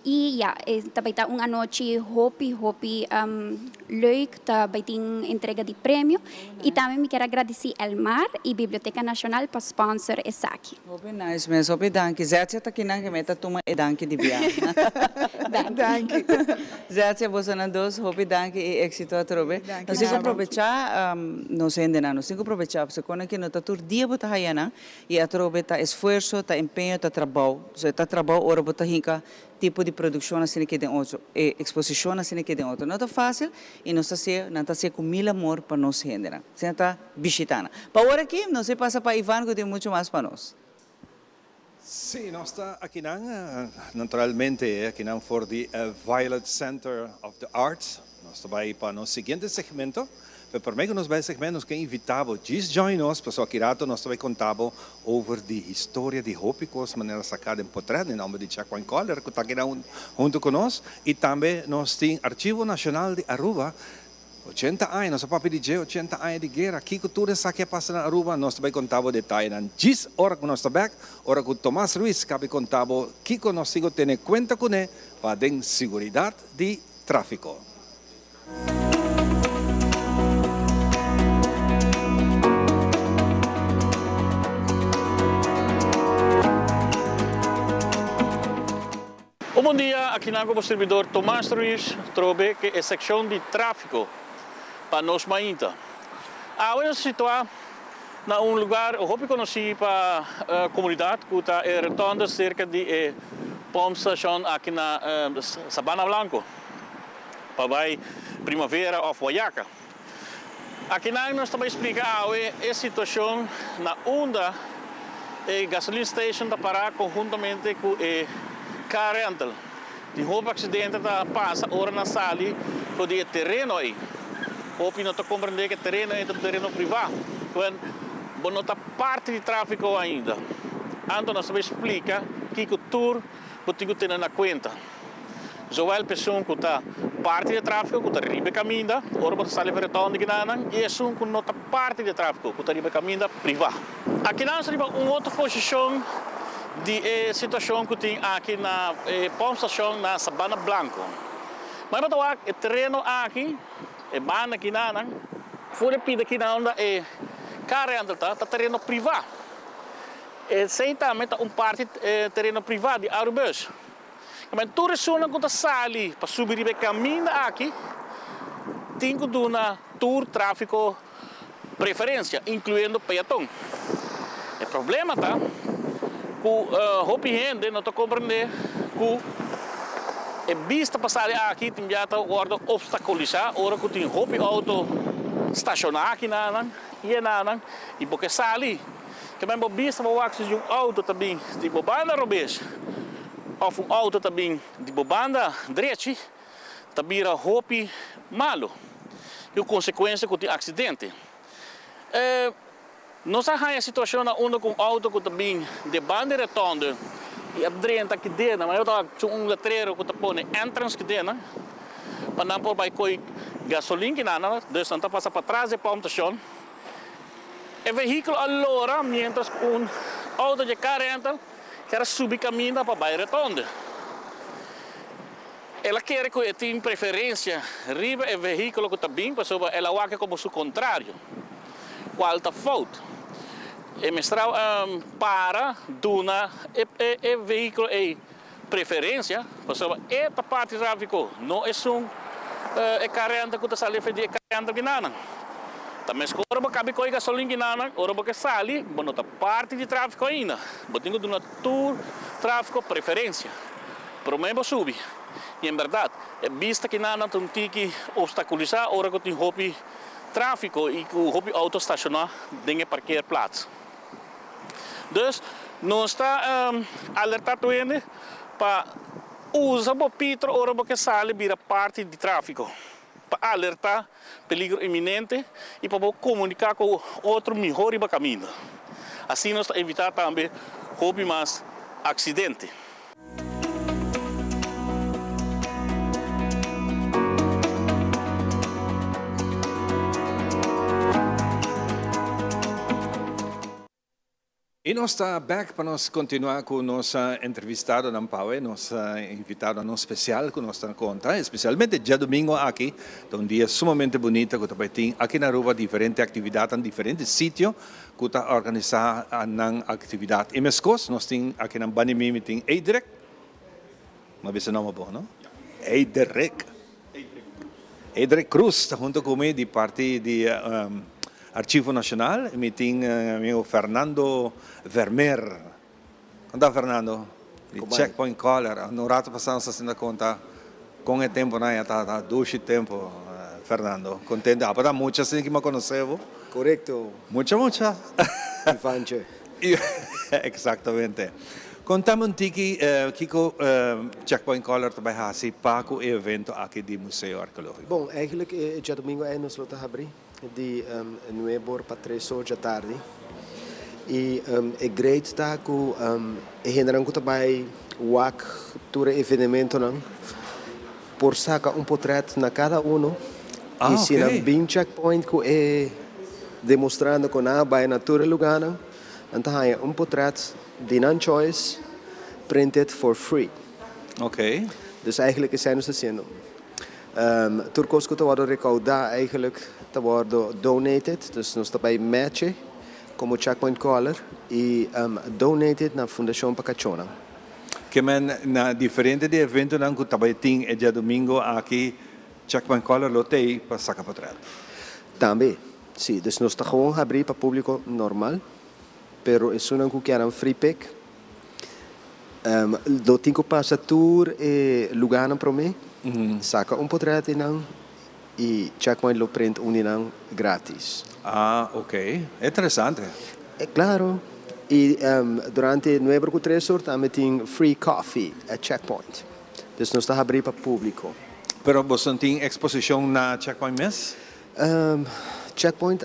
I ya, e ta bai ta un anochi hopi, hopi leuk, ta bai tin entrega di premio. I tambe mi kier a gradisí Elmar i Biblioteca Nacional pa sponsor esaki. Hopi nice mes, hopi danki. Zetsya ta kinan ke mi ta tuma e danki di bia. Danki. Zetsya, bosonan dos, hopi danki i éxito atrobe. Danki Nos tin ku na bo. probechá nos hendenan, nos tin ku probechá pasobra kon aki no ta tur dia bo ta haya nan. I atrobe ta esfuerso, ta empeño, ta trabou. So e ta trabou ora bo ta hinka tipo di produkshon asina ke den otro, e eksposishon asina ke den otro. No ta fásil i nos ta hasié, nan ta hasié ku mil amor pa nos hendenan. Asina ta bishitá nan. Pa ora aki nos e pasa pa Ivan ku tin muchu mas pa nos. Sí, nos ta akinan, naturalmente akinan for di Violet Center of the Arts. Nos ta bai pa nos siguiente segmento. Pero promé ku nos bai e segmento nos ke invitá bo djis join nos pasobra aki rato nos ta bai konta bo over di historia di hopi kos manera saká den potrèt den nòmber di Checkpoint Color ku ta akinan huntu ku nos i tambe nos tin Archivo Nashonal di Aruba ochenta aña nos a papia di dje ochenta aña di guera kiko tur esaki a pasa na Aruba nos ta bai konta bo detayenan djis ora ku nos ta bèk ora ku Tomas Ruiz kabi konta bo kiko nos tin ku tene kuenta kuné pa den siguridat di tráfiko. Un bon dia, akinan ku bo sirbidor Tomas Ruiz trobe ke e sekshon di tráfiko pa nos mainta. Awe nos ta situá na un lugar hopi konosí pa komunidat ku ta e rotonde serka di e pompstation aki na Sabana Blanco. pa bai Primavera of Wayaca. Akinan nos ta bai splika awe e situacion na unda e gasoline station ta para conhuntamente cu e car rental. Tin hopi accidente ta pasa ora nan sali for di e tereno ey. Hopi no ta comprende cu e tereno ey ta un tereno priva. Bueno, bo no ta parti di trafico ainda. Anto nos ta bai splika kico tur bo tin cu tene na cuenta. Zowel p'esun ku ta parti di e tráfiko ku ta riba e kaminda ora bo ta sali for e tòn di kinanan i esun ku no ta parti di e tráfiko ku ta riba e kaminda privá. Akinan nos riba un otro posishon di e situashon ku tin aki na e pòmpstashon na Sabana Blanco. Mai bo ta wak e tereno aki, e banda kinanan. Full e pida aki na unda e car rental ta, ta tereno priva. Esey tambe ta un parti tereno priva di Arubus. Amen tur esunnan ku ta sali pa subi riba e kaminda aki tin ku duna tur tráfiko preferensia, inkluyendo peaton. E problema ta ku hopi hende no ta komprendé ku e bista pa sali aki tin bia ta wòrdu opstakulisá ora ku tin hopi outo stashoná aki nanan i enanan i bo ke sali. Ke men bo bista bo wak si un outo ta bin di bo banda robes òf un outo ta bin di bo banda drechi ta bira hopi malu i ku konsekuensia ku tin aksidente. E nos a haña situashon na unda ku un outo ku ta bin di e banda di retònde i a drenta kidena, ma yo ta wak un letrero ku ta pone entrance kidena pa nan por bai koi gasolin kinana, dus nan ta pasa patras di e pòmpstashon. E vehíkulo a lora miéntras ku un outo dje car rental ker a subi kaminda pa bai rotonde. El a kere ku e tin preferensia riba e vehíkulo ku ta bin pasobra el a wak komo su kontrario, kual ta fout. E mester a para duna e vehíkulo ei preferensia pasobra e ta parti tráfiko, no esun e car rental ku ta sali efe di e car rental kinanan. Ta meskor ora bo kabi koe gasolin kinanan, ora bo ke sali bo no ta parti di tráfiko ainda. Bo tin ku duna tur tráfiko preferensia promé bo subi. I en bèrdat e bista kinanan ta un tiki opstakulisá ora ku tin hopi tráfiko i ku hopi outo stashoná den e parkeerplaats. Dus nos ta alerta tur hende pa usa bo pitro ora bo ke sali bira parti di trafiko, pa alerta peligro inminente i pa bo komunika ku otro miho riba kaminda. Asina nos ta evita tambe hopi mas aksidente. Y nos ta bek pa nos continua cu nos entrevistadonan pawe, nos invitadonan special cu nos ta conta, especialmente djadomingo aki ta un dia sumamente bunita cu ta bay tin aki na Aruba diferente actividadnan, diferente sitio cu ta organisa nan actividad. Y mescos nos tin aki nan bani mi, mi tin Eidrick, mi a bisa nomber bon no? Eidrick. Eidrick Cruz ta hunto cu mi di parti di Archivo Nacional y mi tin amigo Fernando Vermeer. Con ta Fernando? Di Checkpoint Color. Un rato pasa nos ta sinta conta con e temponan ya ta dushi tempo Fernando. Contento. Apa ta mucha asina ki mi a conoce bo. Corecto. Mucha mucha. Ivanche. Exactamente. Contame un tiki kico Checkpoint Color ta bay haci pa cu e evento aki di Museo Arqueologico. Bon, eigenlijk e djadomingo ei nos lo ta habri di nuebe or pa tres or djatardi. Y e great ta cu e hendenan cu ta bay wak tur e evenementonan por saca un potret na cada uno y si nan bin Checkpoint cu e demostrando cu nan a bay na tur e lugarnan, nan ta haya un potret di nan choice printed for free. Dus eigenlijk esei nos ta haciendo. Tur kos ku ta wòrdu rekoudá eigenlijk ta wòrdu donated, dus nos ta bai matche komo Checkpoint Color i donated na Fundashon pa Kachónan. Ke men na diferente di eventonan ku ta bai tin e djadumingo aki Checkpoint Color lo t'ei pa saka potrèt? Tambe, si. Dus nos ta gewoon habrí pa públiko normal, pero esunnan ku kier nan free pick Lo tin ku pasa tur e lugánan promé, saka un potrèt di nan i Checkpoint lo print un di nan grátis. Ah, ok. Interesante. Klaro. I durante nuebe ku tres or tambe tin free coffee at Checkpoint. Dus nos ta habrí pa públiko. Pero boso no tin eksposishon na Checkpoint mes? Checkpoint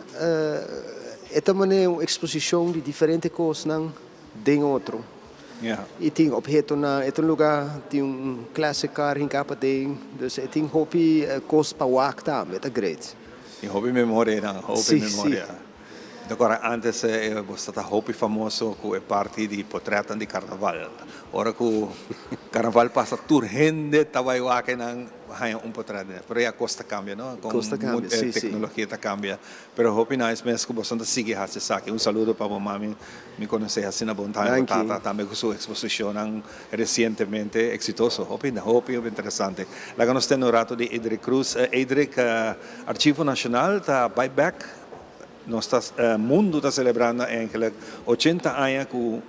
e ta manera un eksposishon di diferente kosnan. Den otro. Y tin obhetonan, e ta un lugar, tin un classic car hinca paden, dus e tin hopi cos pa wak tambe, ta great. Tin hopi memoria nan, hopi memoria. Agora antes bo ta hopi famoso ku e parti di portretnan di karnaval. Ora ku karnaval pasa tur hende ta bai wak nan haña un portret. Pero ya kos ta kambia, no? Kon Kos ta kambia, si, si. Teknologia ta kambia. Pero hopi nice mes ku boso ta sigui hasi esaki. Un saludo pa bo mami. Mi konosé asina bon tambe bo tata tambe ku su eksposishonnan resientemente eksitoso. Hopi hopi hopi interesante. Laga nos tende un rato di Edric Cruz. Edric, Archivo Nashonal ta bai bèk. Nos ta mundu ta selebrando eigenlijk ochenta aña ku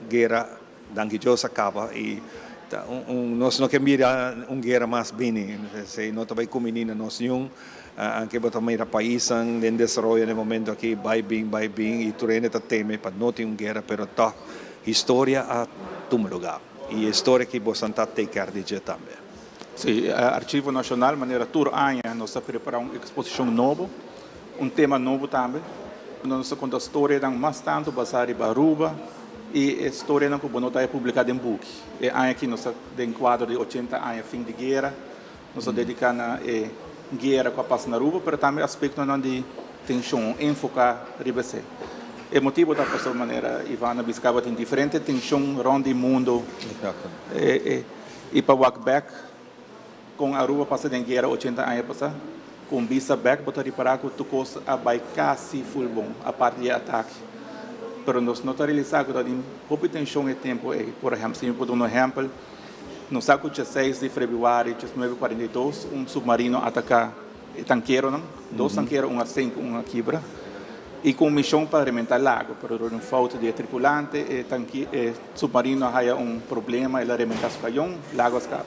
guera Danki Dios a kaba i ta un nos no ke mira un guera mas bini. Esei no ta bai kumini na nos niun. Anke bo ta mira paisnan den desaroyo na e momento aki bai bin bai bin i tur hende ta teme pa no tin un guera pero tòg historia a tuma lugá i e historia aki bosan ta take care di dje tambe. Sí, Archivo Nashonal manera tur aña nos ta prepará un eksposishon nobo, un tema nobo tambe. Nos ta konta storianan mas tantu basá riba Aruba i e storianan ku bo no ta haña publiká den buki. E aña aki nos ta den kuadro di ochenta aña fin di guera. Nos a dediká na e guera ku a pasa na Aruba, pero tambe aspektonan di tenshon, enfoká riba esei. E motibu ta pasobra manera Ivan a bisa kaba tin diferente tenshon rònt di mundu i pa wak bèk kon Aruba pasa den guera ochenta aña pasá, ku un bista bèk bo ta ripará ku tur kos a bai kasi ful bon, aparte di e atake. Pero nos no ta realisá ku tabatin hopi tenshon e tempu ei. Por ehèmpel, si mi por duna un ehèmpel, Nos sa ku djaseis di febrüari djesnuebe kuarenta i dos un supmarino ataká e tankeronan, dos tankero, un a sink, un a kibra, i ku un mishon pa rementá lago, pero dor di un fout di e tripulante e tanki e supmarino a haya un problema, el a rementá su kayon, lago a skapa.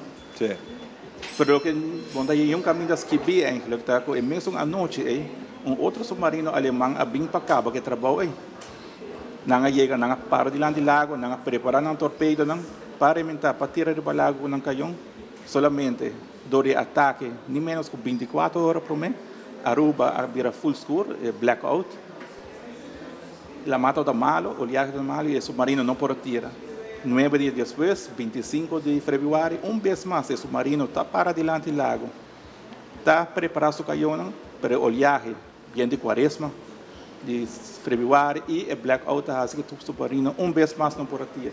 Pero loke bo ta yei un kaminda skibí eigenlijk ta ku e mesun anochi ei un otro supmarino aleman a bin pa kaba ku e trabou ei. Nan a yega, nan a para dilanti lago, nan a prepará nan torpedonan pa rementá, pa tira riba lago ku nan kayon. Solamente dor di e atake, ni ménos ku bintikuater ora promé, Aruba a bira ful skur, e blackout. Lamá tabata malu, oleahe tabata malu i e supmarino no por a tira. Nuebe dia despues, bintisinku di febrüari, un bes mas e supmarino ta para dilanti lago, ta prepará su kayonnan, pero e oleahe Bien di cuaresma di febrüari y e blackout ta haci cu submarino un bes mas no por a tira.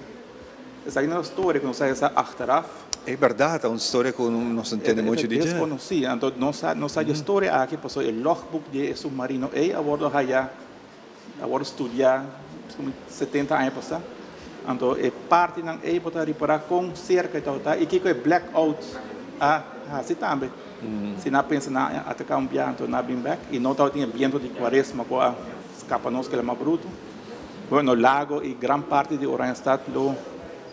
Esaki no ta storia cu nos a hesa achteraf. E berdad, ta un storia cu nos no tende mucho di dje. E ta desconoci, anto nos sa nos sa di e storia aki pasobra e logboek di e submarino ey a wordo haya, a wordo studia como 70 aña pasa. Anto e partinan ey bo ta ripara con cerca e tabata y kico e blackout a haci tambe. Si nan a pensa nan a ataká un biaha anto nan a bin bèk i no tabatin e biento di kuaresma ku a skapa nos kila mas brutu. Bueno, lago i gran parti di Oranjestad lo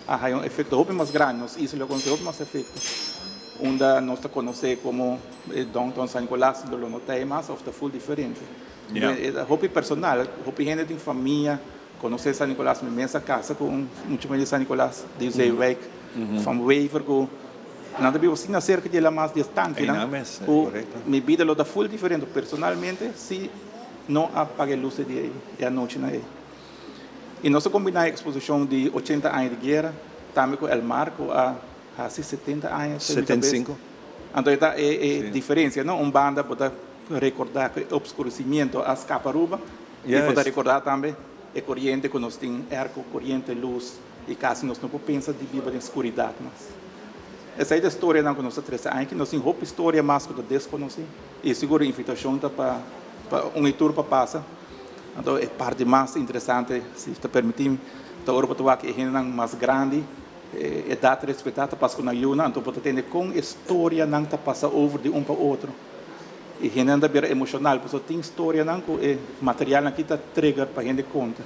a haña un efekto hopi mas grandi, nos isla lo konosé hopi mas efekto. Unda nos ta konosé komo e downtown San Nicolas lo no ta ei mas òf ta ful diferente. E ta hopi personal, hopi hende tin famia konosé San Nicolas, mi mes a kasa ku un mucha muhé di San Nicolas, di Zeewijk, van Wever ku Nan ta biba asina serka di e lamas di e tankinan ku mi bida lo ta ful diferente personalmente si no a paga e lus e dia ei, e anochinan ei. I nos a kombiná e eksposishon di ochenta aña di guera tambe ku El Mar ku a hasi setenta aña. Setenta i sinku. Anto e ta e diferensia, no? Un banda bo ta rekordá ku e opskuresimiento a skapa Aruba i bo ta rekordá tambe e koriente ku nos tin, airco, koriente, lus. I kasi nos no por pensa di biba den skuridat mas. Esei ta e storianan ku nos ta trese aña aki. Nos tin hopi storia mas ku ta deskonosí. I sigur e invitashon ta pa pa un i tur pa pasa. Anto e parti mas interesante, si ta permití mi, ta ora bo ta wak e hendenan mas grandi, e edat respetá ta pasa ku nan yunan, anto bo ta tende kon e storianan ta pasa over di un pa otro. E hendenan ta bira emoshonal pasobra tin storianan ku e materialnan aki ta trigger pa hende konta.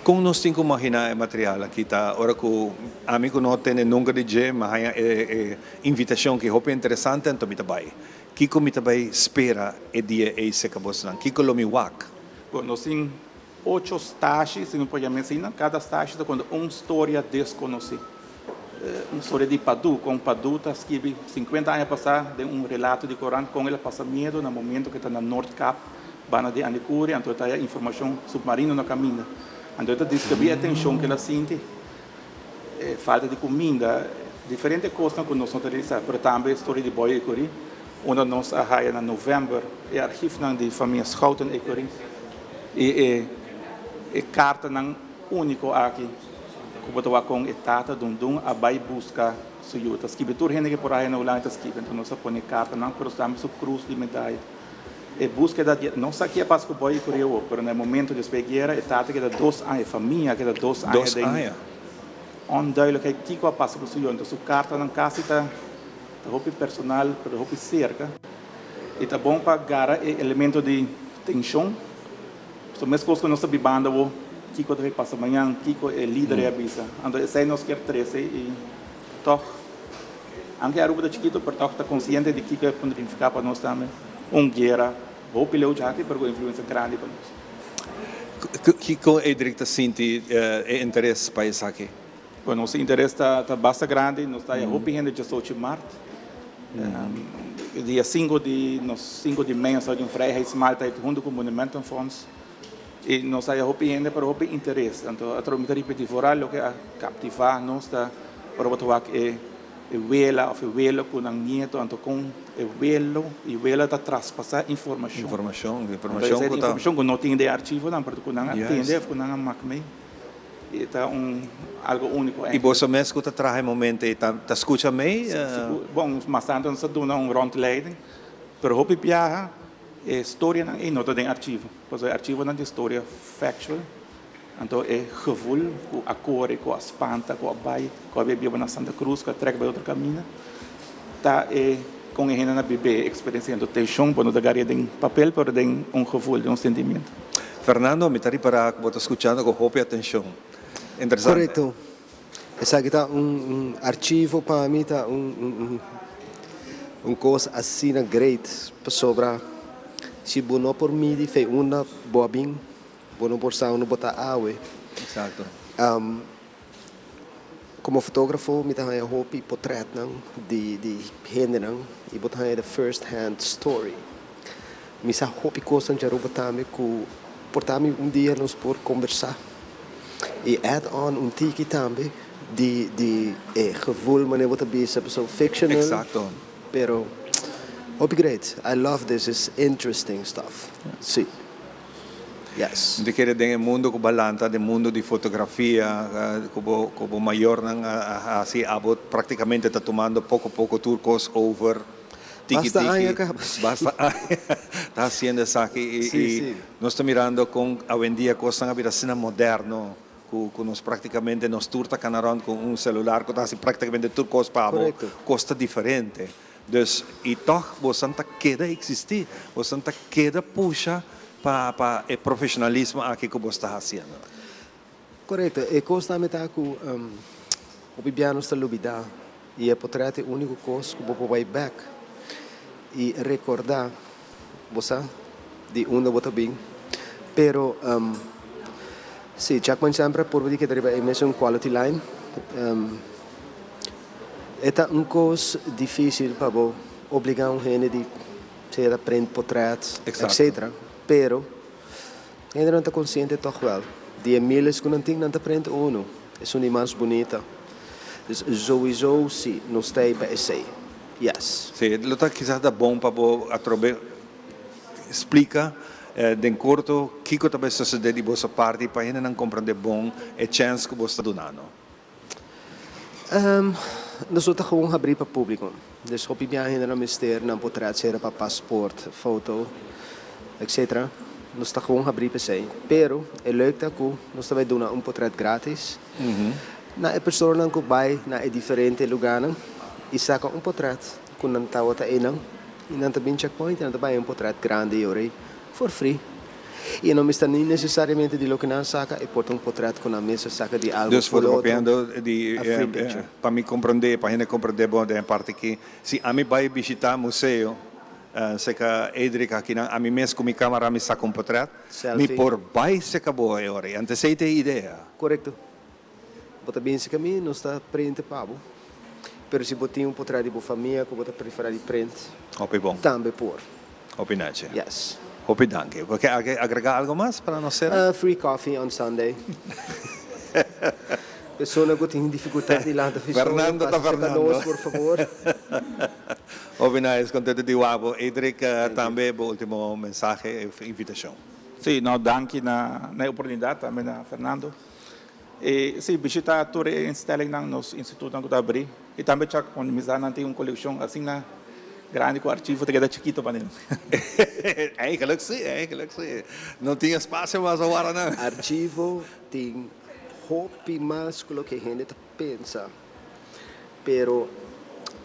Kon nos tin ku maginá e material aki ta ora ku ami ku no tende nunka di dje mi haña e e invitashon ki hopi interesante anto mi ta bai. Kiko mi ta bai spera e dia ei seka bosnan? Kiko lo mi wak? Bon, nos tin Ocho stashi, si no por yama asina, kada stashi ta konta un storia deskonosí. Un storia di Padu, kon Padu ta skibi sinkuenta aña pasá den un relato di korant kon el a pasa miedu na momento ku e ta na Noordkap, banda di Andikuri, anto e ta haya informashon supmarino na kaminda. Anto e ta deskribí e tenshon ku el a sinti, e falta di kuminda, diferente kosnan ku nos no ta realisá. Pero tambe e storia di Boy Ecury, unda nos a haya na novèmber e archifnan di famia Schouten Ecury. I e E kartanan úniko aki ku bo ta wak kon e tata Dundun a bai buska su yu. Ta skibi tur hende ku por haña na Hulanda ta skibi. Anto nos a pone e kartanan pero tambe su krus di medaya. E búskeda di no sa ke a pasa ku Boy i ku Rio awor, pero na e momento despues e guera e tata keda dos aña, e famia keda dos aña Dos den aña. onduidelijkheid kiko a pasa ku su yu. Anto su kartanan kasi ta ta hopi personal pero hopi serka i ta bon pa gara e elemento di tenshon. So meskos ku nos ta bibando awor, kiko ta bay pasa mañan, kiko e lider a bisa. Anto esei nos kier trese i tòg, anke Aruba ta chikito, pero tòg ta konsiente di kiko e por nifiká pa nos tambe. Un guera hopi leu djaki, pero ku influensia grandi pa nos. Kiko Edric ta sinti e interes pa esaki? Bueno, nos interes ta basta grandi, nos ta haya hopi hende djasochi mart. Dia sinku di nos sinku di mei nos ta di un vrijheidsmaaltijd hunto ku Monumentenfonds i nos haya hopi hende pero hopi interes. Anto atrobe mi ta ripiti vooral loke a kaptivá nos ta ora bo ta wak e wela òf e welo ku nan nieto anto kon e welo i wela ta traspasá informashon. Informashon, informashon ku ta. Informashon ku no tin den archivonan pero ku nan a tende òf ku nan a mak mei. E ta un algo úniko I boso mes ku ta traha e momento ei ta ta skucha mei? Sigur. Bon, mas tantu nos ta duna un rondleiding, pero hopi biaha e storianan ei no ta den archivo, pasobra e archivonan tin storia factual, anto e gevoel ku a kore, ku a spanta, ku a bai, ku a biba na Santa Cruz, ku a trek bai otro kaminda, ta e kon e hendenan a biba e eksperensia. Anto tenshon bo no ta garia den papel, pero den un gevoel, den un sentimiento. Fernando, mi ta ripará ku bo ta skuchando ku hopi atenshon. Interesante. Korekto. Esaki ta un archivo pa mi ta un un kos asina great pasobra si bo no por midi fe unda bo a bin bo no por sa unda bo ta awe. Exacto. Komo fotografo mi ta haña hopi potretnan di di hendenan i bo ta haña the first hand story. Mi sa hopi kosnan djaruba tambe ku por ta mi un dia nos por kombersá i add on un tiki tambe di di e gevoel manera bo ta bisa pasobra fictional Exacto. pero hopi great I love this is interesting stuff si. Yes. Mi ta kere den e mundo ku bo a lanta, den mundo di fotografia ku bo ku bo mayornan a hasi, abo praktikamente ta tumando poko poko tur kos over, tiki Basta tiki, aña kaba, si. basta aña ta hasiendo esaki i Si, i si. nos ta mirando kon awendia kosnan a bira asina moderno ku ku nos praktikamente nos tur ta kana rònt ku un selular ku ta hasi praktikamente tur kos pa abo, Korekto. kos ta diferente. Dus, i tòg bosan ta keda eksistí, bosan ta keda pusha pa pa e profeshonalismo aki ku bos ta hasiendo. Korekto. E kos tambe ta ku hopi bia nos ta lubidá i e potrèt e úniko kos ku bo por bai bèk i rekordá bo sa di unda bo ta bin. Pero si, Checkpoint semper a purba di keda riba e mesun quality line. E ta un kos difísil pa bo obligá un hende di sea ta print potrèt, etcetera. Pero hendenan ta konsiente tòg wèl di e miles ku nan tin, nan ta print unu, esun di mas bunita. Dus souiso si, nos ta ei pa esei. Yes. Sí, lo ta kisas ta bon pa bo atrobe splika den korto kiko ta bai sosodé di boso parti pa hendenan komprendé bon e chèns ku bo ta dunando. Nos lo ta gewoon habrí pa públiko. Dus hopi biaha hende nan mester nan potret sera pa pasport, foto, etc. Nos ta gewoon habrí p'esei. Pero e leuk ta ku nos ta bai duna un potret grátis na e personanan ku bai na e diferente lugánan i saka un potret ku nan tabata einan i nan ta bin checkpoint i nan ta bai un potret grandi i ora ei for free. I no mester ni necesariamente di loke nan saka, e por ta un potret ku nan mes a saka di algu Dus for bo ta otro, papiando di, a free picture. pa mi comprende, pa hende comprende bon den e parti aki, si ami bai bishita museo, seka Edric akinan, ami mes ku mi camera mi saka un potret, mi Selfie. por bai seka bo e ora ei. Anto esei ta e idea. Korekto. Bo ta bin seka mi, nos ta printe pa bo. Pero si bo tin un potret di bo famia ku bo ta prefera di print, Hopi bon. tambe por. Hopi nachi. Yes. Hopi danki. Bo ke agrega algo mas pa nos sera? Free coffee on Sunday. Persona ku tin difikultat di lanta fi soño, Fernando ta pasa serka Fernando. nos por favor. Hopi nice. Kontento di wak bo. Edric, Thank you. tambe bo ultimo mensahe of invitashon. Sí, no, danki na na e oportunidat tambe na Fernando. E sí, bishita tur e instellingnan, nos institutonan ku ta abrí i tambe chak ku mi sa nan tin un kolekshon asina grandi ku archivo ta keda chikito pa nan. Eigenlijk sí, eigenlijk sí. No tin espasio mas awor nan. Archivo tin hopi mas ku loke hende ta pensa. Pero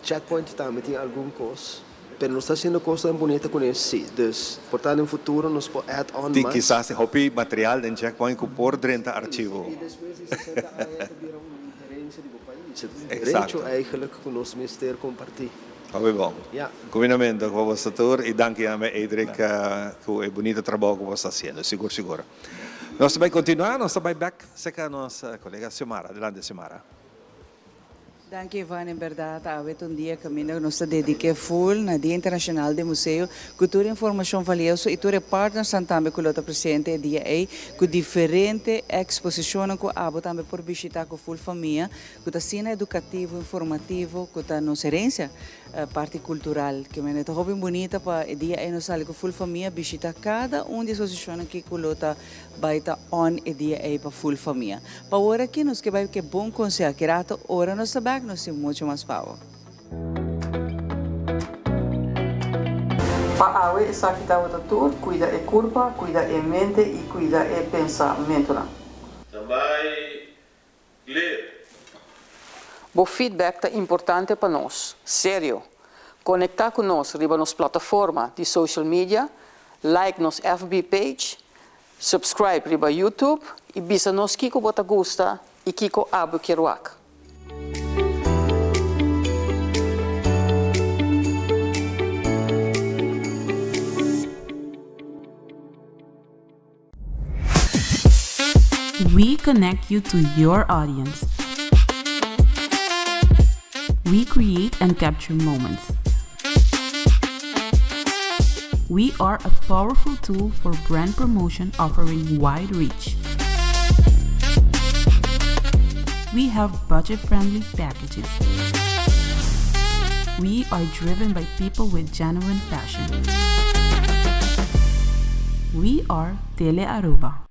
Checkpoint tambe tin algun kos. Pero nos ta haciendo cosnan bunita cu ne si. Dus por ta den futuro nos por add on Tin mas. kisas hopi material den Checkpoint cu por drenta archivo. Y despues di 60 aña ta bira un herencia di bo pais. E ta un derecho eigenlijk cu nos mester comparti. Hopi bon. Ya. Cuminamento cu boso tur y danki tambe Edric cu e bunita trabou cu bo ta haciendo. Sigur sigur. Nos ta bay continua, nos ta bay bek cerca nos colega Xiomara. Adelante Xiomara. Danki Ivan, en berdad awe ta un dia caminda cu nos ta dedique full na Dia Internacional di Museo cu tur informacion valioso y tur e partnersnan tambe cu lo ta presente e dia ey cu diferente exposicionnan cu abo tambe por bishita cu full famia cu ta asina educativo, informativo cu ta nos herencia parti cultural. Ke manera ta hopi bunita pa e dia ey nos sali cu full famia bishita cada un di exposicionnan ki cu lo ta Bai ta on e dia ei pa full famia. Pa ora aki nos ke bai ke bon conseho. Aki rato ora nos ta bek nos tin mucho mas pa bo. Pa awe esaki tabata tur, cuida e curpa, cuida e mente y cuida e pensamentonan. Tambay clear. Bo feedback ta importante pa nos. Serio. Conecta cu nos riba nos plataforma di social media, like nos FB page, subscribe riba YouTube y bisa nos kico bo ta gusta y kico abo kier wak. We connect you to your audience. We create and capture moments. We are a powerful tool for brand promotion offering wide reach. We have budget friendly packages. We are driven by people with genuine passion. We are Tele Aruba.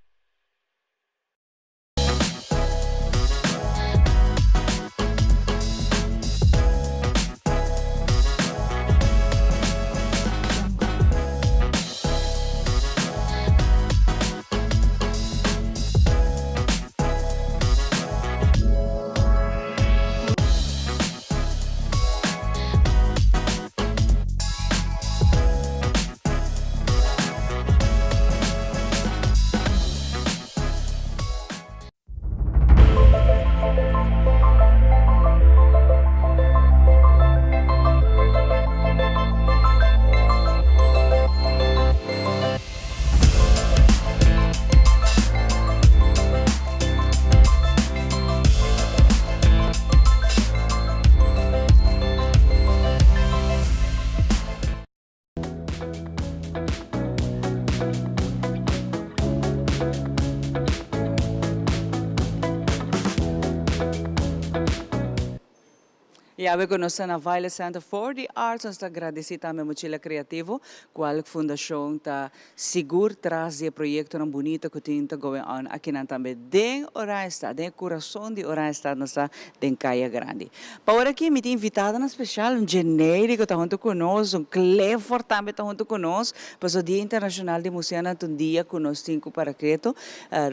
Y awe cu nos ta na Violet Center for the Arts, nos ta agradeci tambe Mochila Creativo, cual fundacion ta Sigur tras di e proyectonan bunita cu tin ta going on akinan tambe den Oranjestad, den e curason di Oranjestad nos ta den Caya Grandi. Pa ora aki mi tin invitadonan special, un Djeneiri cu ta hunto cu nos, un Clifford tambe ta hunto cu nos, pasobra Dia Internacional di Museonan ta un dia cu nos tin cu para keto,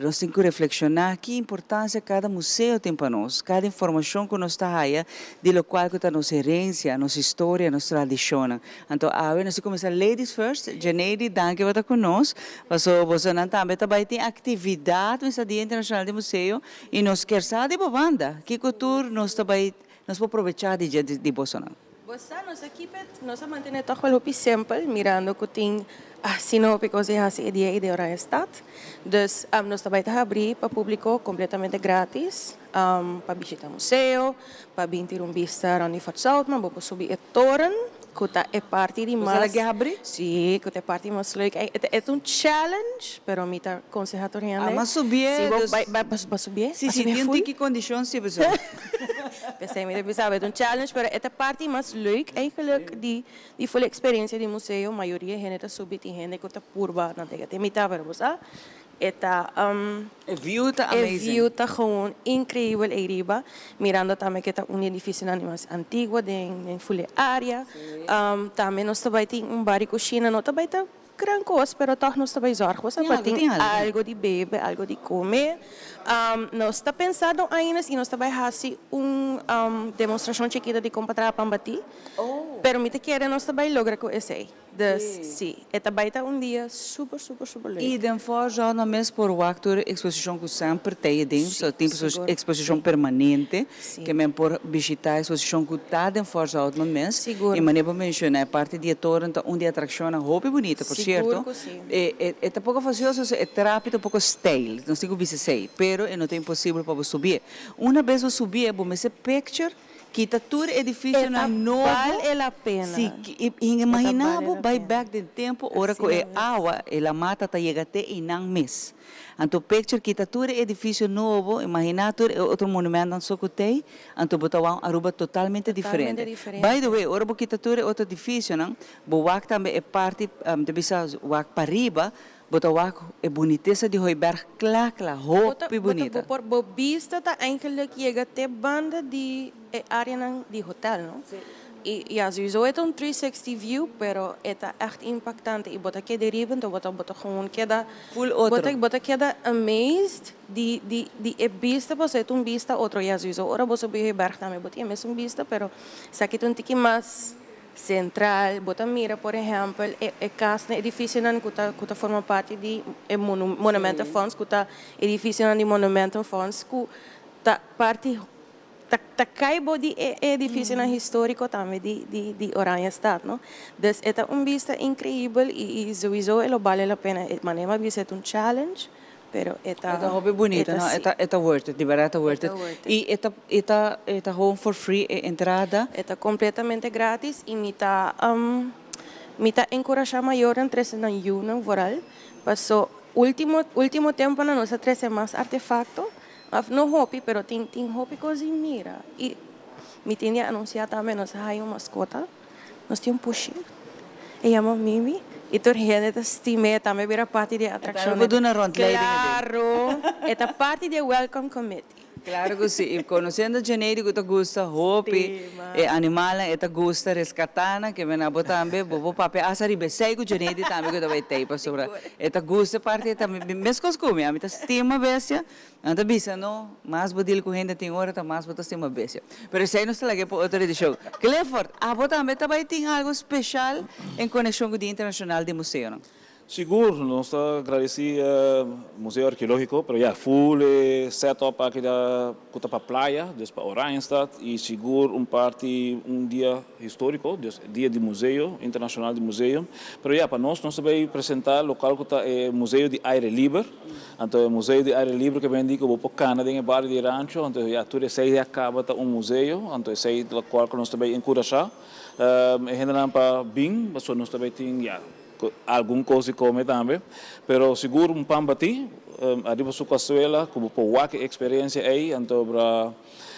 nos tin cu reflexiona ki importancia cada museo tin pa nos, cada informacion cu nos ta haya di locual cu ta nos herencia, nos historia, nos tradicionnan. Anto awe nos ta kuminsá ladies first, Djeneidy danki bo ta ku nos, paso bosonan tambe ta bai tin aktividat mester Dia Internashonal di Museo i nos kier sa di bo banda kiko tur nos ta bai nos por probechá di dje di bosonan. Bo sa nos a keep it, nos a mantené tòg wel hopi simpel mirando ku tin asina hopi kos di hasi e dia ei den Oranjestad. Dus nos ta bai ta habrí pa públiko kompletamente grátis pa bishita museo, pa bin tira un bista rònt di Fort Zoutman, bo por subi e toren. Ku ta e parti di mas. Bo sa lag'é habri? Sí, ku ta e parti mas leuk. E ta un challenge, pero mi ta konsehá tur hende. Ah, m'a subié. Si bo bai, bai, bo subié? Sí, sí, tin un tiki kondishon sí, pasobra. P'esei mi ta bisa bo, e ta un challenge, pero e ta e parti mas leuk eigenlijk di di full eksperensia di museo. Mayoria hende ta subi, tin hende ku ta purba, nan ta yega te mitá, pero bo sa. E ta E view ta amazing. E view ta gewoon increibel eyriba, mirando tambe ke ta un di edificionan di mas antiguo den den full e area. Tambe nos ta bay tin un bar di cushina, no ta bay ta gran cos pero tog nos ta bay zorg bo sa pa tin algo di bebe, algo di come. Nos ta pensando ainda si nos ta bay haci un demostracion chikito di con pa traha pan bati, pero mi ta kere nos ta bay logra cu esey. Dus si, e ta bai ta un dia super super super leuk. I den Voorzorg no mes por wak tur e eksposishon ku semper ta ei den, so tin eksposishon permanente ke men por bishita eksposishon ku ta den Voorzorg no mes. I manera bo menshoná e parti di e toren ta un di e atrakshonnan hopi bunita por sierto. E e ta poko fasioso so e trapi ta un poko steil, nos tin ku bisa esei, pero e no ta imposibel pa bo subié. Una bes bo subié bo mester picture Kita tur edificionan nobo. E ta bal e la pena. Si, i imagina bo bai bek den tempo ora cu e awa, e lamata ta yega te einan mes. Anto picture kita tur e edificio nobo, imagina tur e otro monumentonan so cu t'ei, anto bo ta wak un Aruba totalmente diferente. By the way, ora bo kita tur e otro edificionan, bo wak tambe e parti, mi ta bisa wak pariba, Bo ta wak e bunitesa di Hooiberg kla kla, hopi bunita. Bo por, bo bista ta eigenlijk yega te banda di e areanan di hotel, no? Sí. I ya, sowieso e ta un 360 view, pero e ta echt impactante i bo ta keda riba, enton bo ta bo ta gewoon keda, Full otro. bo ta bo ta keda amazed di di di e bista, pasobra e ta un bista otro. Ya, sowieso ora bo subi Hooiberg tambe bo tin e mesun bista, pero esaki ta un tiki mas Central, bo ta mira por ehempel e e casnan, edificionan cu ta cu ta forma parti di e Monumentenfonds, cu ta edificionan di Monumentenfonds cu ta parti ta ta cay bo di e edificionan historico tambe di di di Oranjestad, no. Dus e ta un bista increibel y y sowieso e lo bale la pena. E manera mi a bisa e ta un challenge. Pero e ta. E ta hopi bunita, no? E ta e ta worth it, di berdad e ta worth it. I e ta e ta e ta gewoon for free e entrada. E ta completamente gratis y mi ta mi ta encurasha mayornan trece nan yunan vooral paso ultimo ultimo temponan nos a trece mas artefacto of no hopi pero tin tin hopi cos di mira y mi tin di anuncia tambe nos a haya un mascota. Nos tin un pushi, e yama Mimi, i tur hende ta stim'é, tambe bira parti di e atraccion. Tambe bo duna rondleiding e den. Claro, e ta parti di e welcome committee. Claro cu si, i conociendo Janeidi cu ta gusta hopi e animalnan, e ta gusta rescata nan, ke mena bo tambe, bo por papia hasta riba esey cu Janeidi tambe cu ta bay tey, pasobra e ta gusta e parti, e tambe, mescos cu mi, ami ta stima bestia, Nan ta bisa no, mas bo deal ku hende tin ora ta mas bo ta stima bestia. Pero esei nos ta laga pa otro edishon. Clifford, abo tambe ta bai tin algo speshal en konekshon ku Dia Internashonal di Museonan? Sigur, nos ta gradisí Museo Arkeológiko, pero ya, full e setup aki ta ku ta pa playa, dus pa Oranjestad, i sigur un parti un dia históriko, dus Dia di Museo, Internashonal di Museo. Pero ya, pa nos, nos ta bai presentá lokal ku ta e Museo di Aire Liber. Anto e museo di aire libre ke ben di ku bo por kana den e bario di Rancho, anto ya tur esei ya kaba ta un museo, anto esei ta lokual ku nos ta bai enkurashá e hendenan pa bin, pasobra nos ta bai tin ya algun kos di kome tambe, pero sigur un pan batí ariba su kasuela ku bo por wak e eksperensia ei, anto bra.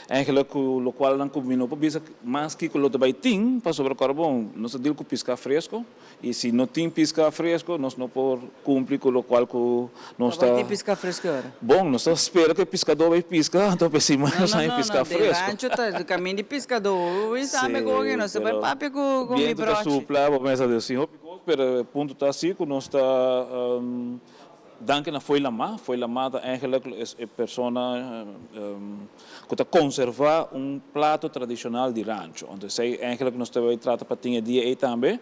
Eigenlijk ku lokual nan ku mi no por bisa mas kiko lo ta bai tin pasobra kòrda bon nos ta deal ku piská fresko i si no tin piská fresko nos no por kumpli ku lokual ku nos Ta ta bai tin piská fresko e ora? Bon nos ta spera ku e piskadó bai piska anto p'esei No nos no haña no piská no den fresko. rancho ta kaminda di piskadó ui sabe kon Sí e nos ta bai pero papia ku ku mi bientu ta brochi. supla bo pensa di sin hopi kos pero e punto ta si ku nos ta Danki na Foy Lamá. Foy Lamá ta eigenlijk e persona ku ta konservá un plato tradishonal di rancho. Anto esei eigenlijk nos ta bai trata pa tin e dia ei tambe.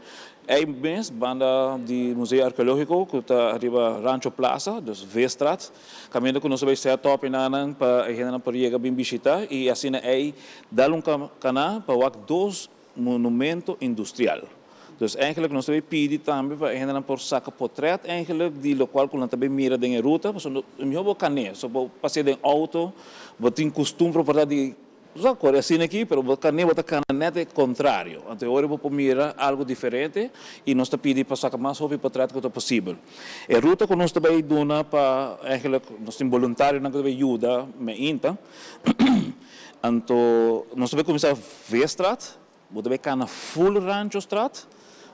Ei mes banda di Museo Arkeológiko ku ta riba Rancho Plaza, dus Veestraat, kaminda ku nos ta bai set up enanan pa e hendenan por yega bin bishitá i asina ei dal un kaná pa wak dos monumento industrial. Dus eigenlijk nos ta bay pidi tambe pa e hendenan por saca potret eigenlijk di locual cu nan ta bay mira den e ruta, pasobra no mihor bo can'e, so bo pasea den auto, bo tin costumbre por ta di Bo kore asina aki, pero bo kane bo ta kana nèt e kontrario. Anto e ora bo por mira algu diferente i nos ta pidi pa saka mas hopi portrèt ku ta posibel. E ruta ku nos ta bai duna pa eigenlijk nos tin boluntarionan ku ta bai yuda meinta. Anto nos ta bai kuminsá Veestraat, Bo ta bay cana full Ranchostraat,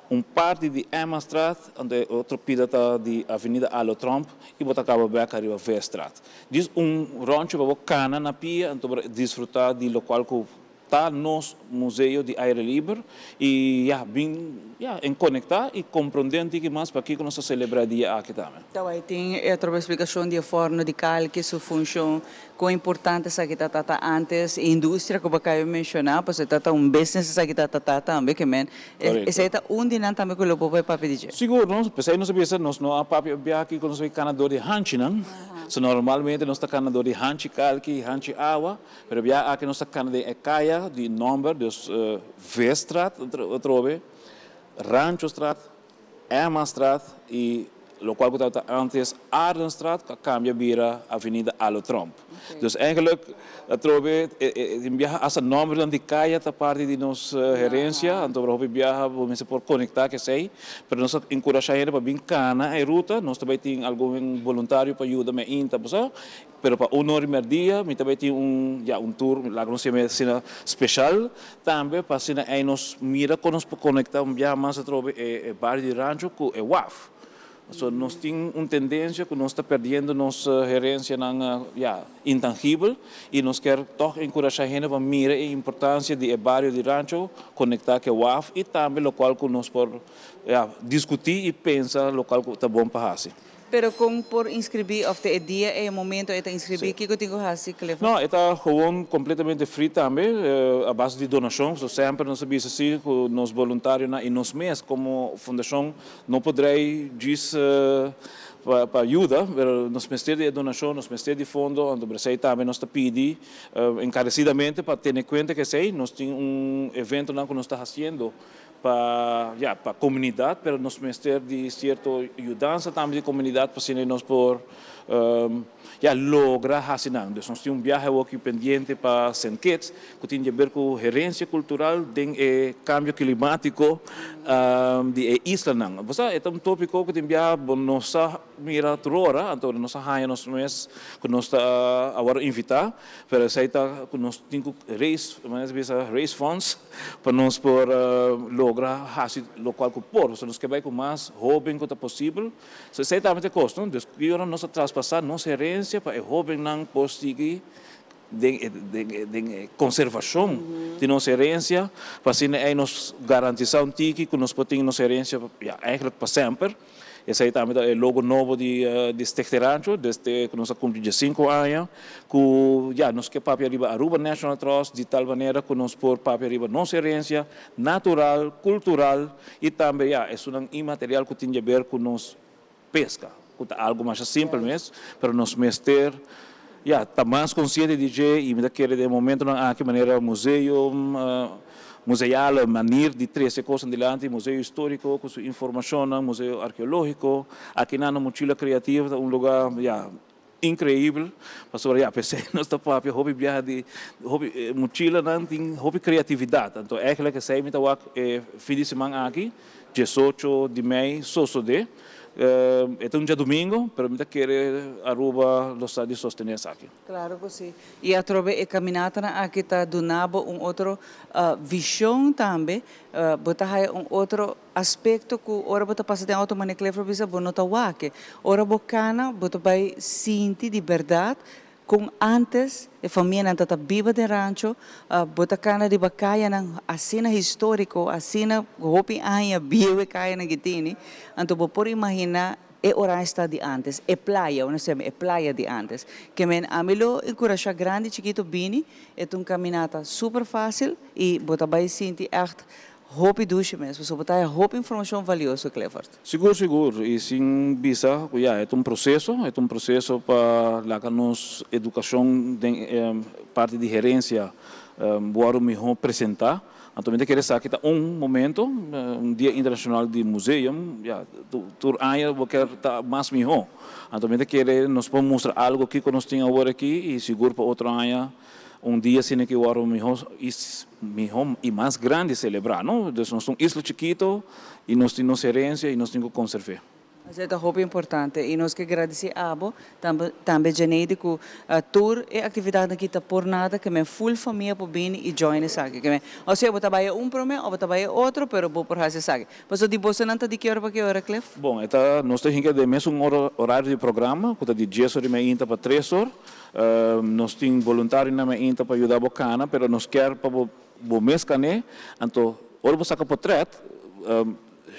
un parti di Emmastraat, anto e otro pida ta di Avenida Alo Tromp y bo ta caba bek ariba Veestraat. Djis un rondje pa bo cana na pia anto bo disfruta di locual cu ta nos museo di aire liber y ya bin ya en conecta y compronde un tiki mas pakico nos ta celebra e dia aki tambe. Tawai tin e otro explicacion di e forno di calki, su funcion. Kon importante esaki ta ta antes e industria ku bo a menshoná, pasobra e ta ta un business esaki ta ta ta tambe ke men esei ta un di nan tambe ku lo por bai papia di dje. Sigur no, p'esei nos a bisa nos no a papia biaha aki ku nos bai kana dor di hanchinan, so normalmente nos ta kana dor di hanchi kalki, hanchi awa, pero biaha aki nos ta kana den e kaya di nòmber, dus Veestraat atrobe, Ranchostraat, Emmastraat y locual cu tabata antes Ardenstraat cu a cambia bira Avenida Alo Tromp. Dus eigenlijk atrobe tin biaha hasta nombernan di caya ta parti di nos herencia, anto hopi biaha bo mester por conecta cu esey, pero nos ta encurasha hende pa bin cana e ruta, nos ta bay tin algun boluntario pa yuda meinta, bo sa. Pero pa un ora y merdia mi ta bay tin un, ya, un tour, laga nos yama asina, special tambe pa asina ey nos mira con nos por conecta un biaha mas atrobe e bario di Rancho cu e waf. So nos tin un tendencia cu nos ta perdiendo nos herencianan, ya, intangibel y nos kier toch encurasha hende pa mira e importancia di e bario di Rancho conecta cu e waf y tambe locual cu nos por, ya, discuti y pensa locual cu ta bon pa haci. Pero con por inscribi of te e dia ey e momento ey ta inscribi kico tin cu haci Clifford? No, e ta gewoon completamente free tambe a base di donacion. So semper nos a bisa si cu nos boluntarionan y nos mes como fundacion no por drei djis pa yuda, pero nos mester di e donacion, nos mester di fondo, anto por esey tambe nos ta pidi encarecidamente pa tene cuenta cu esey. Nos tin un eventonan cu nos ta haciendo pa ya pa comunidad pero nos mester di cierto yudansa tambe di comunidad pa asina nos por ya logra haci nan. Dus nos tin un biahe awoki pendiente pa Saint Kitts cu tin di haber cu herencia cultural den e cambio climatico di e islanan. Bo sa e ta un topico cu tin biaha bo no sa mira tur ora anto nos a haya nos mes cu nos ta awor invita pero esey ta cu nos tin cu raise manera ta bisa raise funds. Pa nos por logra hasi lokual ku por, pasobra nos ke bai ku mas hóben ku ta posibel. So esei tambe ta e kos, no? Dus ki ora nos ta traspasá nos herensia pa e hóbennan por sigui den e den e den e konservashon di nos herensia, pa asina ei nos garantisá un tiki ku nos por tin nos herensia, ya, eigentlik pa semper. Esei tambe ta e logo nobo di di Stichting Rancho desde ku nos a kumpli diesinku aña ku ya nos ke papia riba Aruba National Trust di tal manera ku nos por papia riba nos herensia natural, kultural i tambe ya esunnan inmaterial ku tin di aber ku nos peska ku ta algu masha simpel mes pero nos mester ya ta mas konsiente di dje i mi ta kere den e momentonan aki manera museo Museale manier di trece cosnan dilanti, Museo Historico cu su informacionnan, Museo Arqueologico, akinan na Mochila Creativa ta un lugar ya increibel, pasobra ya p'esey nos ta papia hopi biaha di hopi mochilanan tin hopi creatividad, anto eigenlijk esey mi ta wak e fin di siman aki, diesocho di mei sosode. E ta un djadumingo, pero mi ta kere Aruba lo sa di sostene esaki. Claro cu si. Y atrobe e caminatanan aki ta duna bo un otro vision tambe. Bo ta haya un otro aspecto cu ora bo ta pasa den auto manera Clifford bisa bo no ta wak. Ora bo cana bo ta bay sinti di berdad Kon ántes e famianan ta ta biba den rancho, bo ta kana riba kayanan asina históriko, asina hopi aña bieu e kayanan ki tini, anto bo por imaginá e Oranjestad di ántes, e playa, bo no semi, e playa di ántes. Ke men ami lo enkurashá grandi i chikito bini, e ta un kaminata super fásil i bo ta bai sinti ègt Hopi dushi mes, pasobra bo ta haya hopi informacion valioso, Clifford. Sigur, sigur. Y sin bisa cu ya, e ta un proceso, e ta un proceso pa laga nos educacion den parti di herencia worde miho presenta. Anto mi ta kere esaki ta un momento, un dia internacional di museum, ya, tur aña bo kier ta mas miho. Anto mi ta kere nos por mustra algo kico nos tin awor aki y sigur pa otro aña. Un dia asina ki wòrdu mihó i mihó i mas grandi selebrá, no? Dus nos ta un isla chikito i nos tin nos herensia i nos tin ku konserv'é. Esei ta hopi importante i nos ke gradisí abo tambe tambe Janeidi ku tur e aktividatnan ki ta por nada ke men ful famia por bini i join esaki ke men osea bo ta bai e un promé o bo ta bai e otro pero bo por hasi esaki pasobra di bosonan ta di ki ora pa ki ora Cliff? Bon e ta nos ta hinka den mesun ora orario di programa ku ta di dies or di mainta pa tres or Nos tin boluntarionan mainta pa yuda bo kana, pero nos kier pa bo bo mes kan'é. Anto ora bo saka potret,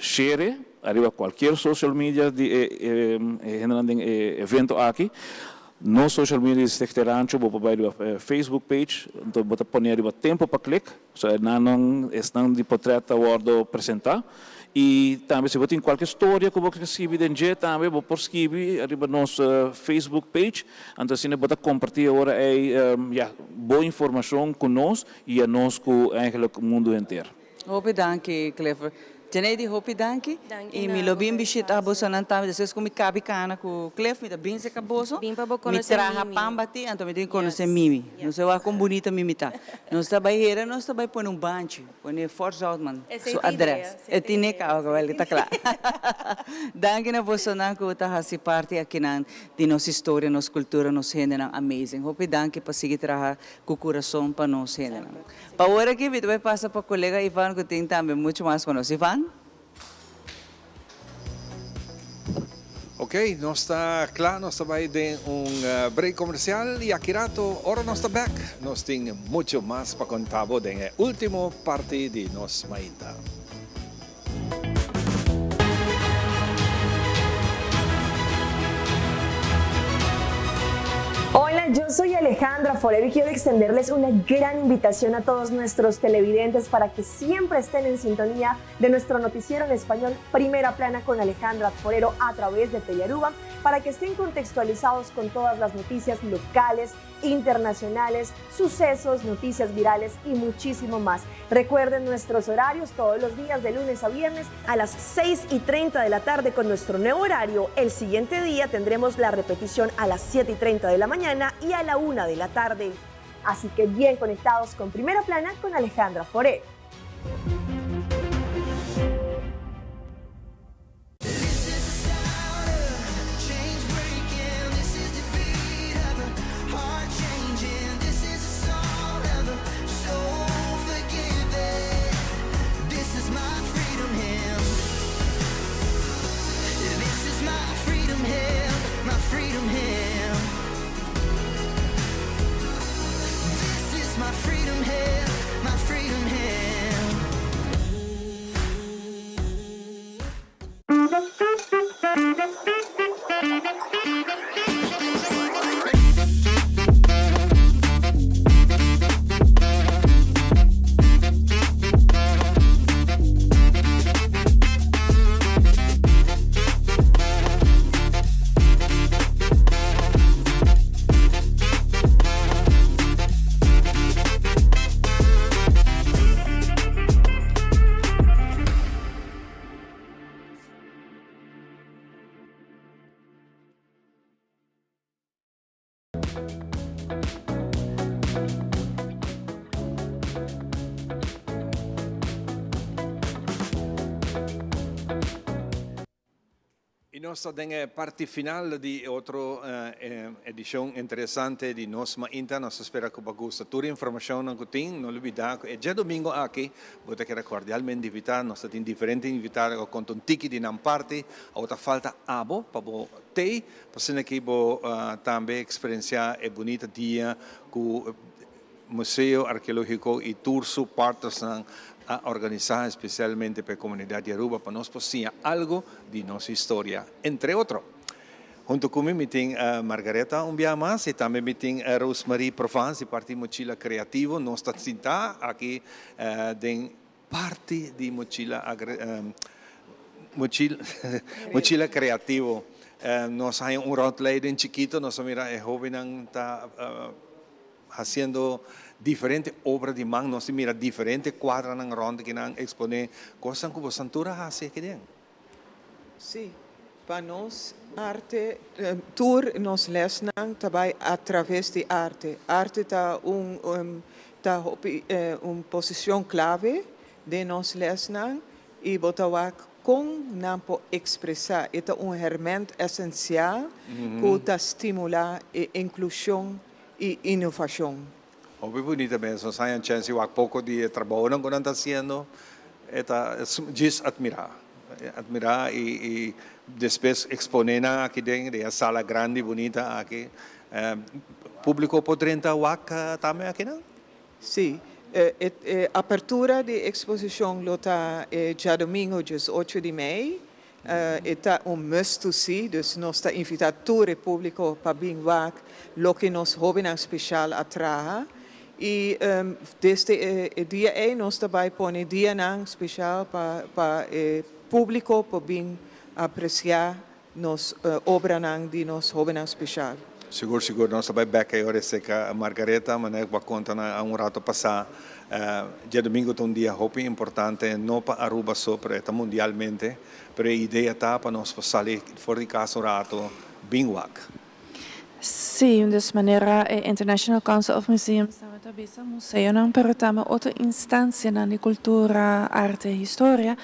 share ariba cualkier social media di e e hendenan den e evento aki. Nos social media di Stichting Rancho, bo por bai riba Facebook page, anto bo ta pone ariba tempo pa click. So e nannan, esnan di potret ta wordo presenta. Y tambe si bo tin cualke storia cu bo ke skibi den dje tambe bo por skibi riba nos Facebook page. Anto asina bo ta comparti ora ey ya bo informacion cu nos y a nos cu eigenlijk mundo henter. Hopi danki Clifford. Janeidy hopi danki y mi lo bin bishita bosonan tambe despues cu mi cabi cana cu Cliff mi ta bin seca boso mi traha pan bati anto mi tin conoce Mimi nos ta wak con bunita Mimi ta nos ta bay hera nos ta bay pone un banchi pone Fort Zoutman su adres e tine caba cabal ta cla danki na bosonan cu ta haci parti akinan di nos historia nos cultura nos hendenan amazing hopi danki pa sigui traha cu curason pa nos hendenan. Pa ora aki mi ta bai pasa pa kolega Ivan ku tin tambe muchu mas pa nos. Ivan? Ok, nos ta kla, nos ta bai den un break komersial i aki rato ora nos ta bek nos tin muchu mas pa konta bo den e ultimo parti di nos mainta. Hola, yo soy Alejandra Forero y quiero extenderles una gran invitación a todos nuestros televidentes para que siempre estén en sintonía de nuestro noticiero en español Primera Plana con Alejandra Forero a través de Telearuba para que estén contextualizados con todas las noticias locales, internacionales, sucesos, noticias virales y muchísimo más. Recuerden nuestros horarios todos los días de lunes a viernes a las 6 y 30 de la tarde con nuestro nuevo horario. El siguiente día tendremos la repetición a las 7 y 30 de la mañana y a la 1 de la tarde. Así que bien conectados con Primera Plana con Alejandra Foré. Y nos ta den e parti final di e otro edicion interesante di Nos Mainta. Nos ta spera cu bo a gusta tur e informacionnan cu tin. No lubida cu e djadomingo aki bo ta keda cordialmente invita. Nos ta tin diferente invitado cu a conta un tiki di nan parti. Awor ta falta abo pa bo tey pa asina ki bo tambe experiencia e bunita dia cu Museo Arkeológiko i tur su partnersnan a organisá espesialmente pa e komunidat di Aruba pa nos por siña algu di nos historia, entre otro. Huntu ku mi mi tin Margaretha un bia mas i tambe mi tin Rosemarie Provence di parti Mochila Creativo. Nos ta sintá aki den parti di Mochila Mochila Creativo. Nos a haña un rondleiding chikito, nos a mira e hóbennan ta. Haciendo diferente obra di man, nos tin mira diferente cuadranan rond ki nan expone cosnan cu bosan tur a haci aki den. Sí. Pa nos arte, tur nos lesnan ta bay atraves di arte. Arte ta un ta hopi un posicion clave den nos lesnan y bo ta wak con nan por expresa. E ta un herment esencial cu ta stimula e inclusion y innovacion. Hopi bunita mes, nos haña chance di wak poco di e trabounan cu nan ta haciendo, e ta djis admira, admira y y despues expone nan aki den den e sala grandi bunita aki. Publico por drenta wak tambe akinan? Si, e e apertura di exposicion lo ta e djadomingo 18 di mei. E ta un must to see, dus nos ta invita tur e publico pa bin wak loke nos hobennan special a traha. Y desde e dia ey nos ta bay pone dianan special pa pa e publico por bin aprecia nos obranan di nos hobennan special. Sigur sigur nos ta bay bek ey ora e seca Margaretha, manera cu bo a conta nan un rato pasa. Diadomingo ta un dia hopi importante no pa Aruba so pero e ta mundialmente, pero e idea ta pa nos por sali for di cas un rato bin wak. Sí, dus manera e International Council of Museums tambe ta bisa, museonan pero tambe otro instancianan di cultura, arte, historia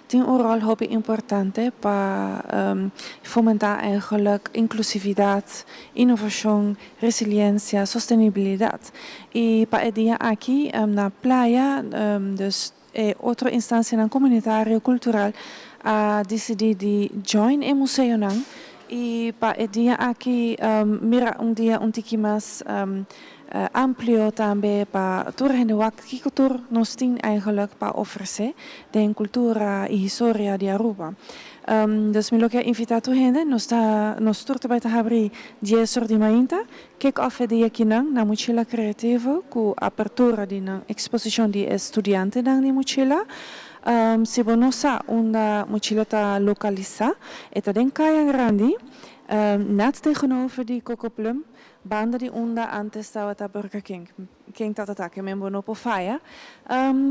tin un rol hopi importante pa fomenta eigenlijk inclusividad, innovacion, resiliencia, sostenibilidad. Y pa e dia aki na Playa, dus e otro instancianan comunitario, cultural a dicidi di join e museonan y pa e dia aki mira un dia un tiki mas amplio tambe pa tur hende wak kico tur nos tin eigenlijk pa ofrece den cultura y historia di Aruba. Dus mi lo kier invita tur hende, nos ta nos tur ta bay ta habri 10 or di mainta, kick off e dia kinan na Muchila Creativo cu apertura di nan exposicion di e studiantenan di Muchila. Si bo no sa unda Muchila ta localisa, e ta den Caya Grandi, net tegenover di Coco Plum, banda di unda antes tabata Burger King. Ken ta ta ke men bo no por faya.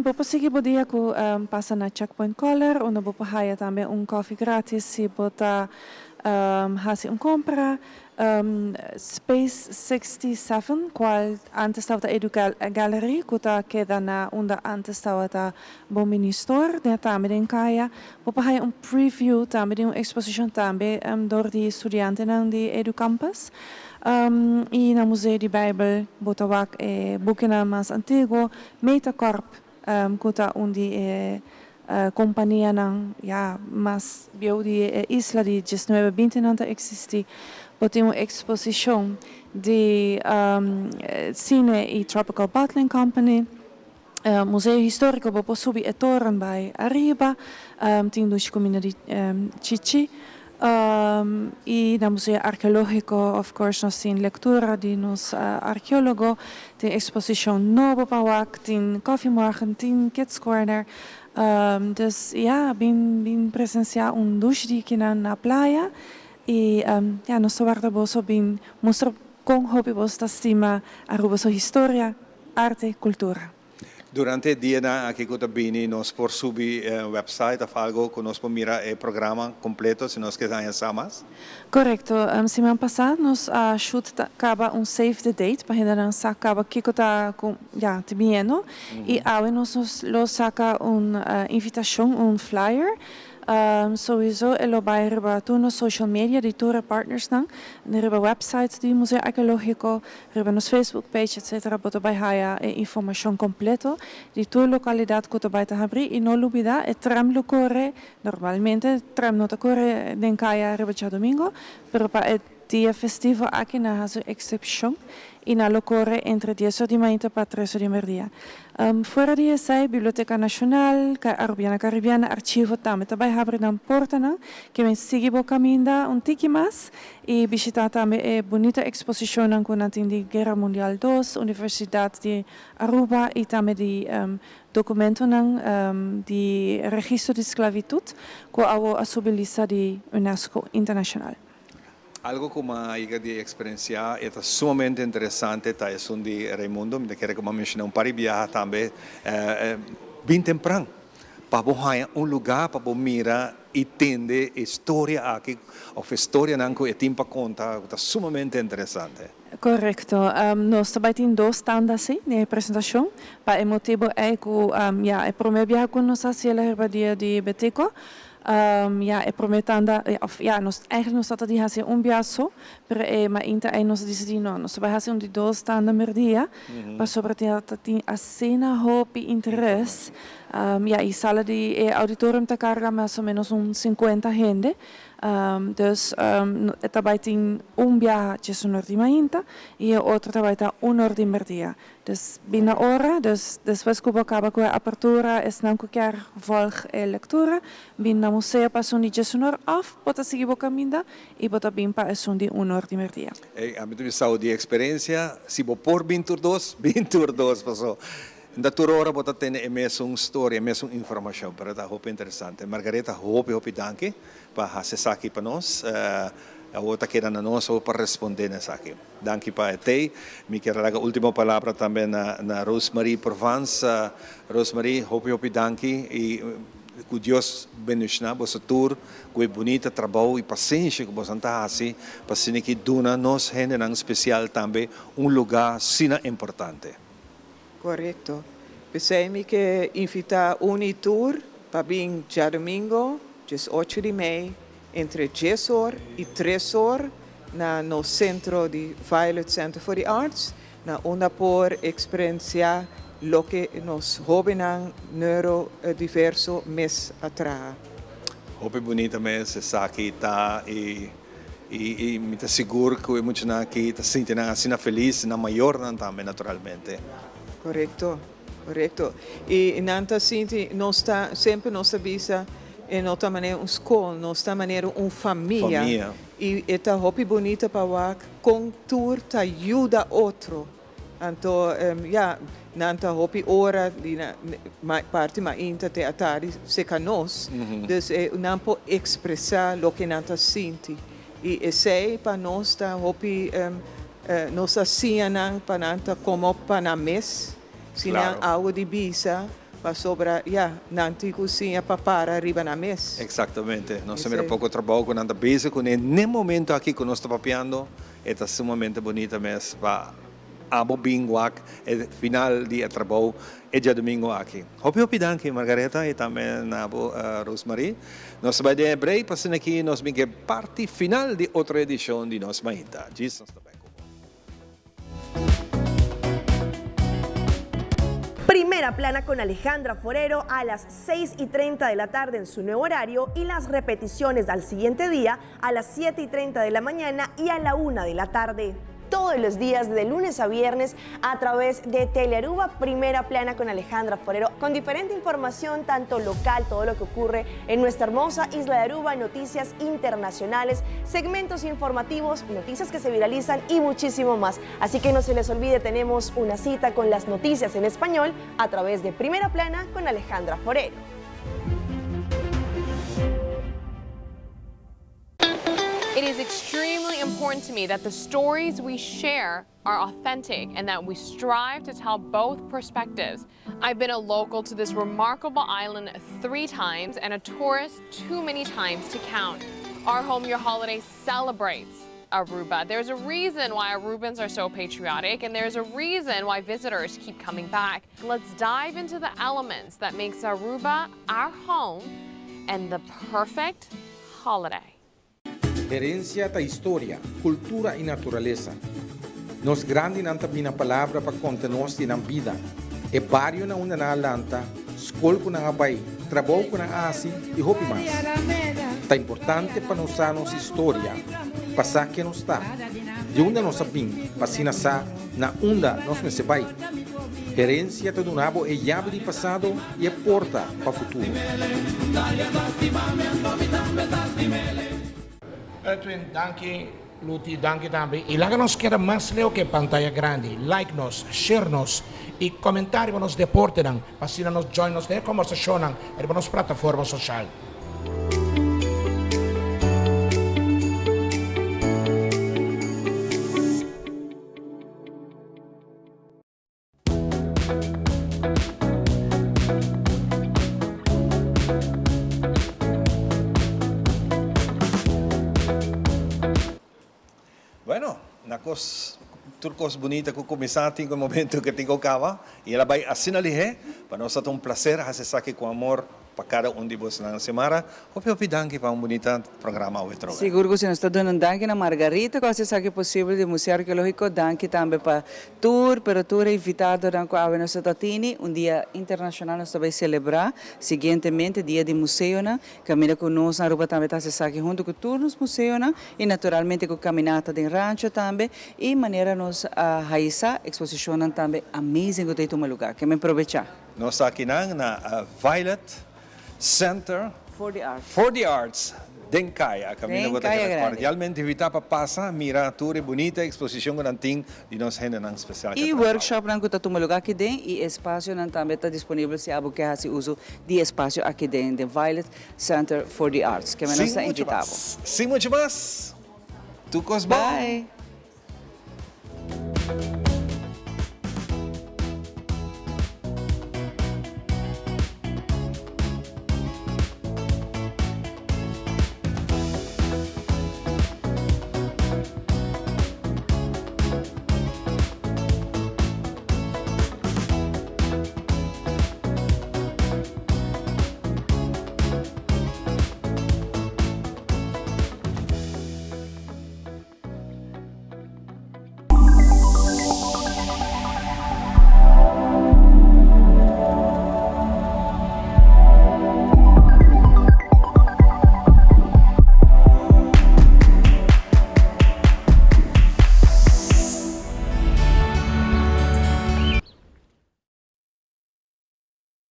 Bo por sigui bo dia cu pasa na Checkpoint Color, unda bo por haya tambe un koffie gratis si bo ta haci un compra. Space 67, cual antes tabata Edu Gallery, cu ta keda na unda antes tabata Bon Mini Store, den tambe den Caya. Bo por haya un preview tambe di un exposicion tambe door di studiantenan di Edu Campus. Y na Museo di Bijbel bo ta wak e bukinan mas antiguo, Metacorp, cu ta un di e companianan ya mas bieu di e isla di 1920 nan ta existi. Bo tin un exposicion di cine y Tropical Bottling Company. Museo Historico bo por subi e toren bay ariba, tin dushi cuminda di chichi. Y na Museo Arqueologico of course nos tin lectura di nos arqueologo, tin exposicion nobo pa wak, tin koffiemorgen, tin kids corner. Dus ya, bin bin presencia un dushi di kinan na playa y ya nos ta warda boso bin mustra con hopi boso ta stima Aruba su historia, arte, cultura. Durante e dianan aki cu ta bini nos por subi website of algo cu nos por mira e programa completo si nos kier haña sa mas? Corecto. Siman pasa nos a shoot caba un save the date pa hendenan sa caba kico ta cu ya ta biniendo y awe nos lo saca un invitacion, un flyer. Souiso e lo bai riba tur nos social media di tur e partnersnan, riba website di Museo Arqueologico, riba nos Facebook page etc. Bo ta bai haya e informacion completo di tur localidad cu ta bai ta habri y no lubida e tram lo core, normalmente tram no ta core den caya riba djadomingo, pero pa e dia festivo aki nan haci un excepcion y nan lo core entre 10 or di mainta pa 3 or di merdia. Fuera di esey, Biblioteca Nacional, Arubiana Caribiana, Archivo tambe ta bay habri nan portanan, ke men sigui bo caminda un tiki mas y bishita tambe e bunita exposicionnan cu nan tin di Guera Mundial Dos, Universidad di Aruba y tambe di documentonan di registro di sclavitud cu awo a subi lista di UNESCO internacional. Algo cu mi a yega di experiencia y ta sumamente interesante ta esun di Raimundo, mi ta kere cu mi a menciona un par di biaha tambe, bin tempran pa bo haya un lugar pa bo mira. i tende e storia aki òf e storianan ku e tin pa konta ku ta sumamente interesante. Korekto. Nos ta bai tin dos tanda si den e presentashon pa e motibu ei ku ya e promé biaha ku nos hasi el riba dia di Betico ya e promé tanda òf ya nos eigenlijk nos tabata di hasi un biaha so pero e mainta ei nos a disidí no nos ta bai hasi un di dos tanda merdia pasobra ta tin asina hopi interes. Ya e sala di e auditorium ta carga mas o menos un 50 hende. Dus e ta bay tin un biaha djesunor di mainta y e otro ta bay ta unor di merdia. Dus bin na ora, dus despues cu bo caba cu e apertura esnan cu kier volg e lectura bin na museo pa esun di djesunor of bo ta sigui bo caminda y bo ta bin pa esun di unor di merdia. Ey, ami ta bisa di experiencia, si bo por bin tur dos, bin tur dos paso Nta tur ora bo ta tene e mesun storia, e mesun informacion, pero ta hopi interesante. Margaretha, hopi hopi danki pa haci esaki pa nos. Awor ta keda na nos awor pa responde na esaki. Danki pa e tey. Mi kier a laga ultimo palabra tambe na na Rosemarie Provence. Rosemarie, hopi hopi danki y cu Dios bendiciona boso tur cu e bunita trabou y pasenshi cu boso ta haci pa asina ki duna nos hendenan special tambe un luga asina importante. Korekto. P'esei mi ke invitá un i tur pa bin djadumingo diesocho di mei entre dies or i tres or na nos sentro di Violet Center for the Arts na unda por eksperensiá loke nos hóbennan neurodiverso mes a traha. Hopi bunita mes esaki ta i I mi ta sigur ku e muchanan aki ta sinti nan asina felis, nan mayornan tambe naturalmente. Korekto, korekto. I nan ta sinti, nos ta, semper nos ta bisa, e no ta manera un skol, nos ta manera un famia. Famia. I e ta hopi bunita pa wak kon tur ta yuda otro. Anto, ya, nan ta hopi ora di na parti mainta te atardi cerca nos. Dus nan por expresa loke nan ta sinti. Y esey pa nos ta hopi, nos ta siña nan pa nan ta como pa nan mes. Si nan algo di bisa, pasobra, ya, nan tin cu siña pa para riba nan mes. Exactamente. Nos ta mira poco trabou cu nan ta bezig cune n'e momento aki cu nos ta papiando. E ta sumamente bunita mes pa abo bin wak e final di e trabou e djadumingo aki. Hopi hopi danki Margaretha y tambe na bo Rosemarie. Nos ta bai den e break pa asina aki nos bin ke parti final di otro edicion di nos Mainta. Djis nos ta bai ku bo. Primera Plana con Alejandra Forero a las 6 y 30 de la tarde en su nuevo horario y las repeticiones al siguiente día a las 7 y 30 de la mañana y a la 1 de la tarde. Todos los días de lunes a viernes a través de Telearuba Primera Plana con Alejandra Forero, con diferente información, tanto local, todo lo que ocurre en nuestra hermosa isla de Aruba, noticias internacionales, segmentos informativos, noticias que se viralizan y muchísimo más. Así que no se les olvide, tenemos una cita con las noticias en español a través de Primera Plana con Alejandra Forero. It is extremely important to me that the stories we share are authentic and that we strive to tell both perspectives. I've been a local to this remarkable island three times and a tourist too many times to count. Our Home Your Holiday celebrates Aruba. There's a reason why Arubans are so patriotic and there's a reason why visitors keep coming back. Let's dive into the elements that makes Aruba our home and the perfect holiday. Herencia ta historia, cultura y naturalesa. Nos grandinan ta bini na palabra pa conta nos di nan bida, e bario na unda nan a lanta, scol cu nan a bay, trabou cu nan a haci y hopi mas. Ta importante pa nos sa nos historia, pa sa ken nos ta, di unda nos a bin pa asina sa na unda nos mester bay. Herencia ta duna bo e yabi di pasado y e porta pa futuro. Edwin, danki. Luti, danki tambe. Y laga nos keda mas leu ke pantaya grandi. Like nos, share nos y comenta riba nos deportenan pa asina nos join nos den e combersacionnan riba nos plataforma social. cos, tur cos bunita cu cuminsa tin un momento cu tin cu caba y el a bay asina lihe, pa nos ta un placer haci esaki cu amor pa cada un di bosonan. Xiomara, hopi hopi danki pa un bunita programa awe trobe. Sigur cu si, nos ta duna un danki na Margarita cu a haci esaki posibel di Museo Arqueologico, danki tambe pa Tur, pero tur e invitadonan cu awe nos ta tini, un dia internacional nos ta bay celebra siguientemente, Dia di Museonan, caminda cu nos na Aruba tambe ta haci esaki hunto cu tur nos museonan y naturalmente cu caminata den Rancho tambe y manera nos a haisa exposicionnan tambe amazing cu ta tuma lugar. Ke men probecha. Nos ta akinan na Violet Center For the Arts. For the Arts den Caya. Caminda Den bo ta Caya keda Grande. cordialmente invita pa pasa mira tur e bunita exposicion cu nan tin di nos hendenan special Y ke traha. workshopnan cu ta tuma lugar aki den y espacionan tambe ta disponibel si abo ke haci uso di espacio aki den den Violet Center for the Arts. Ke men nos Sin ta mucho invita bo. mas. Sin mucho mas. Tur cos bon. Bye.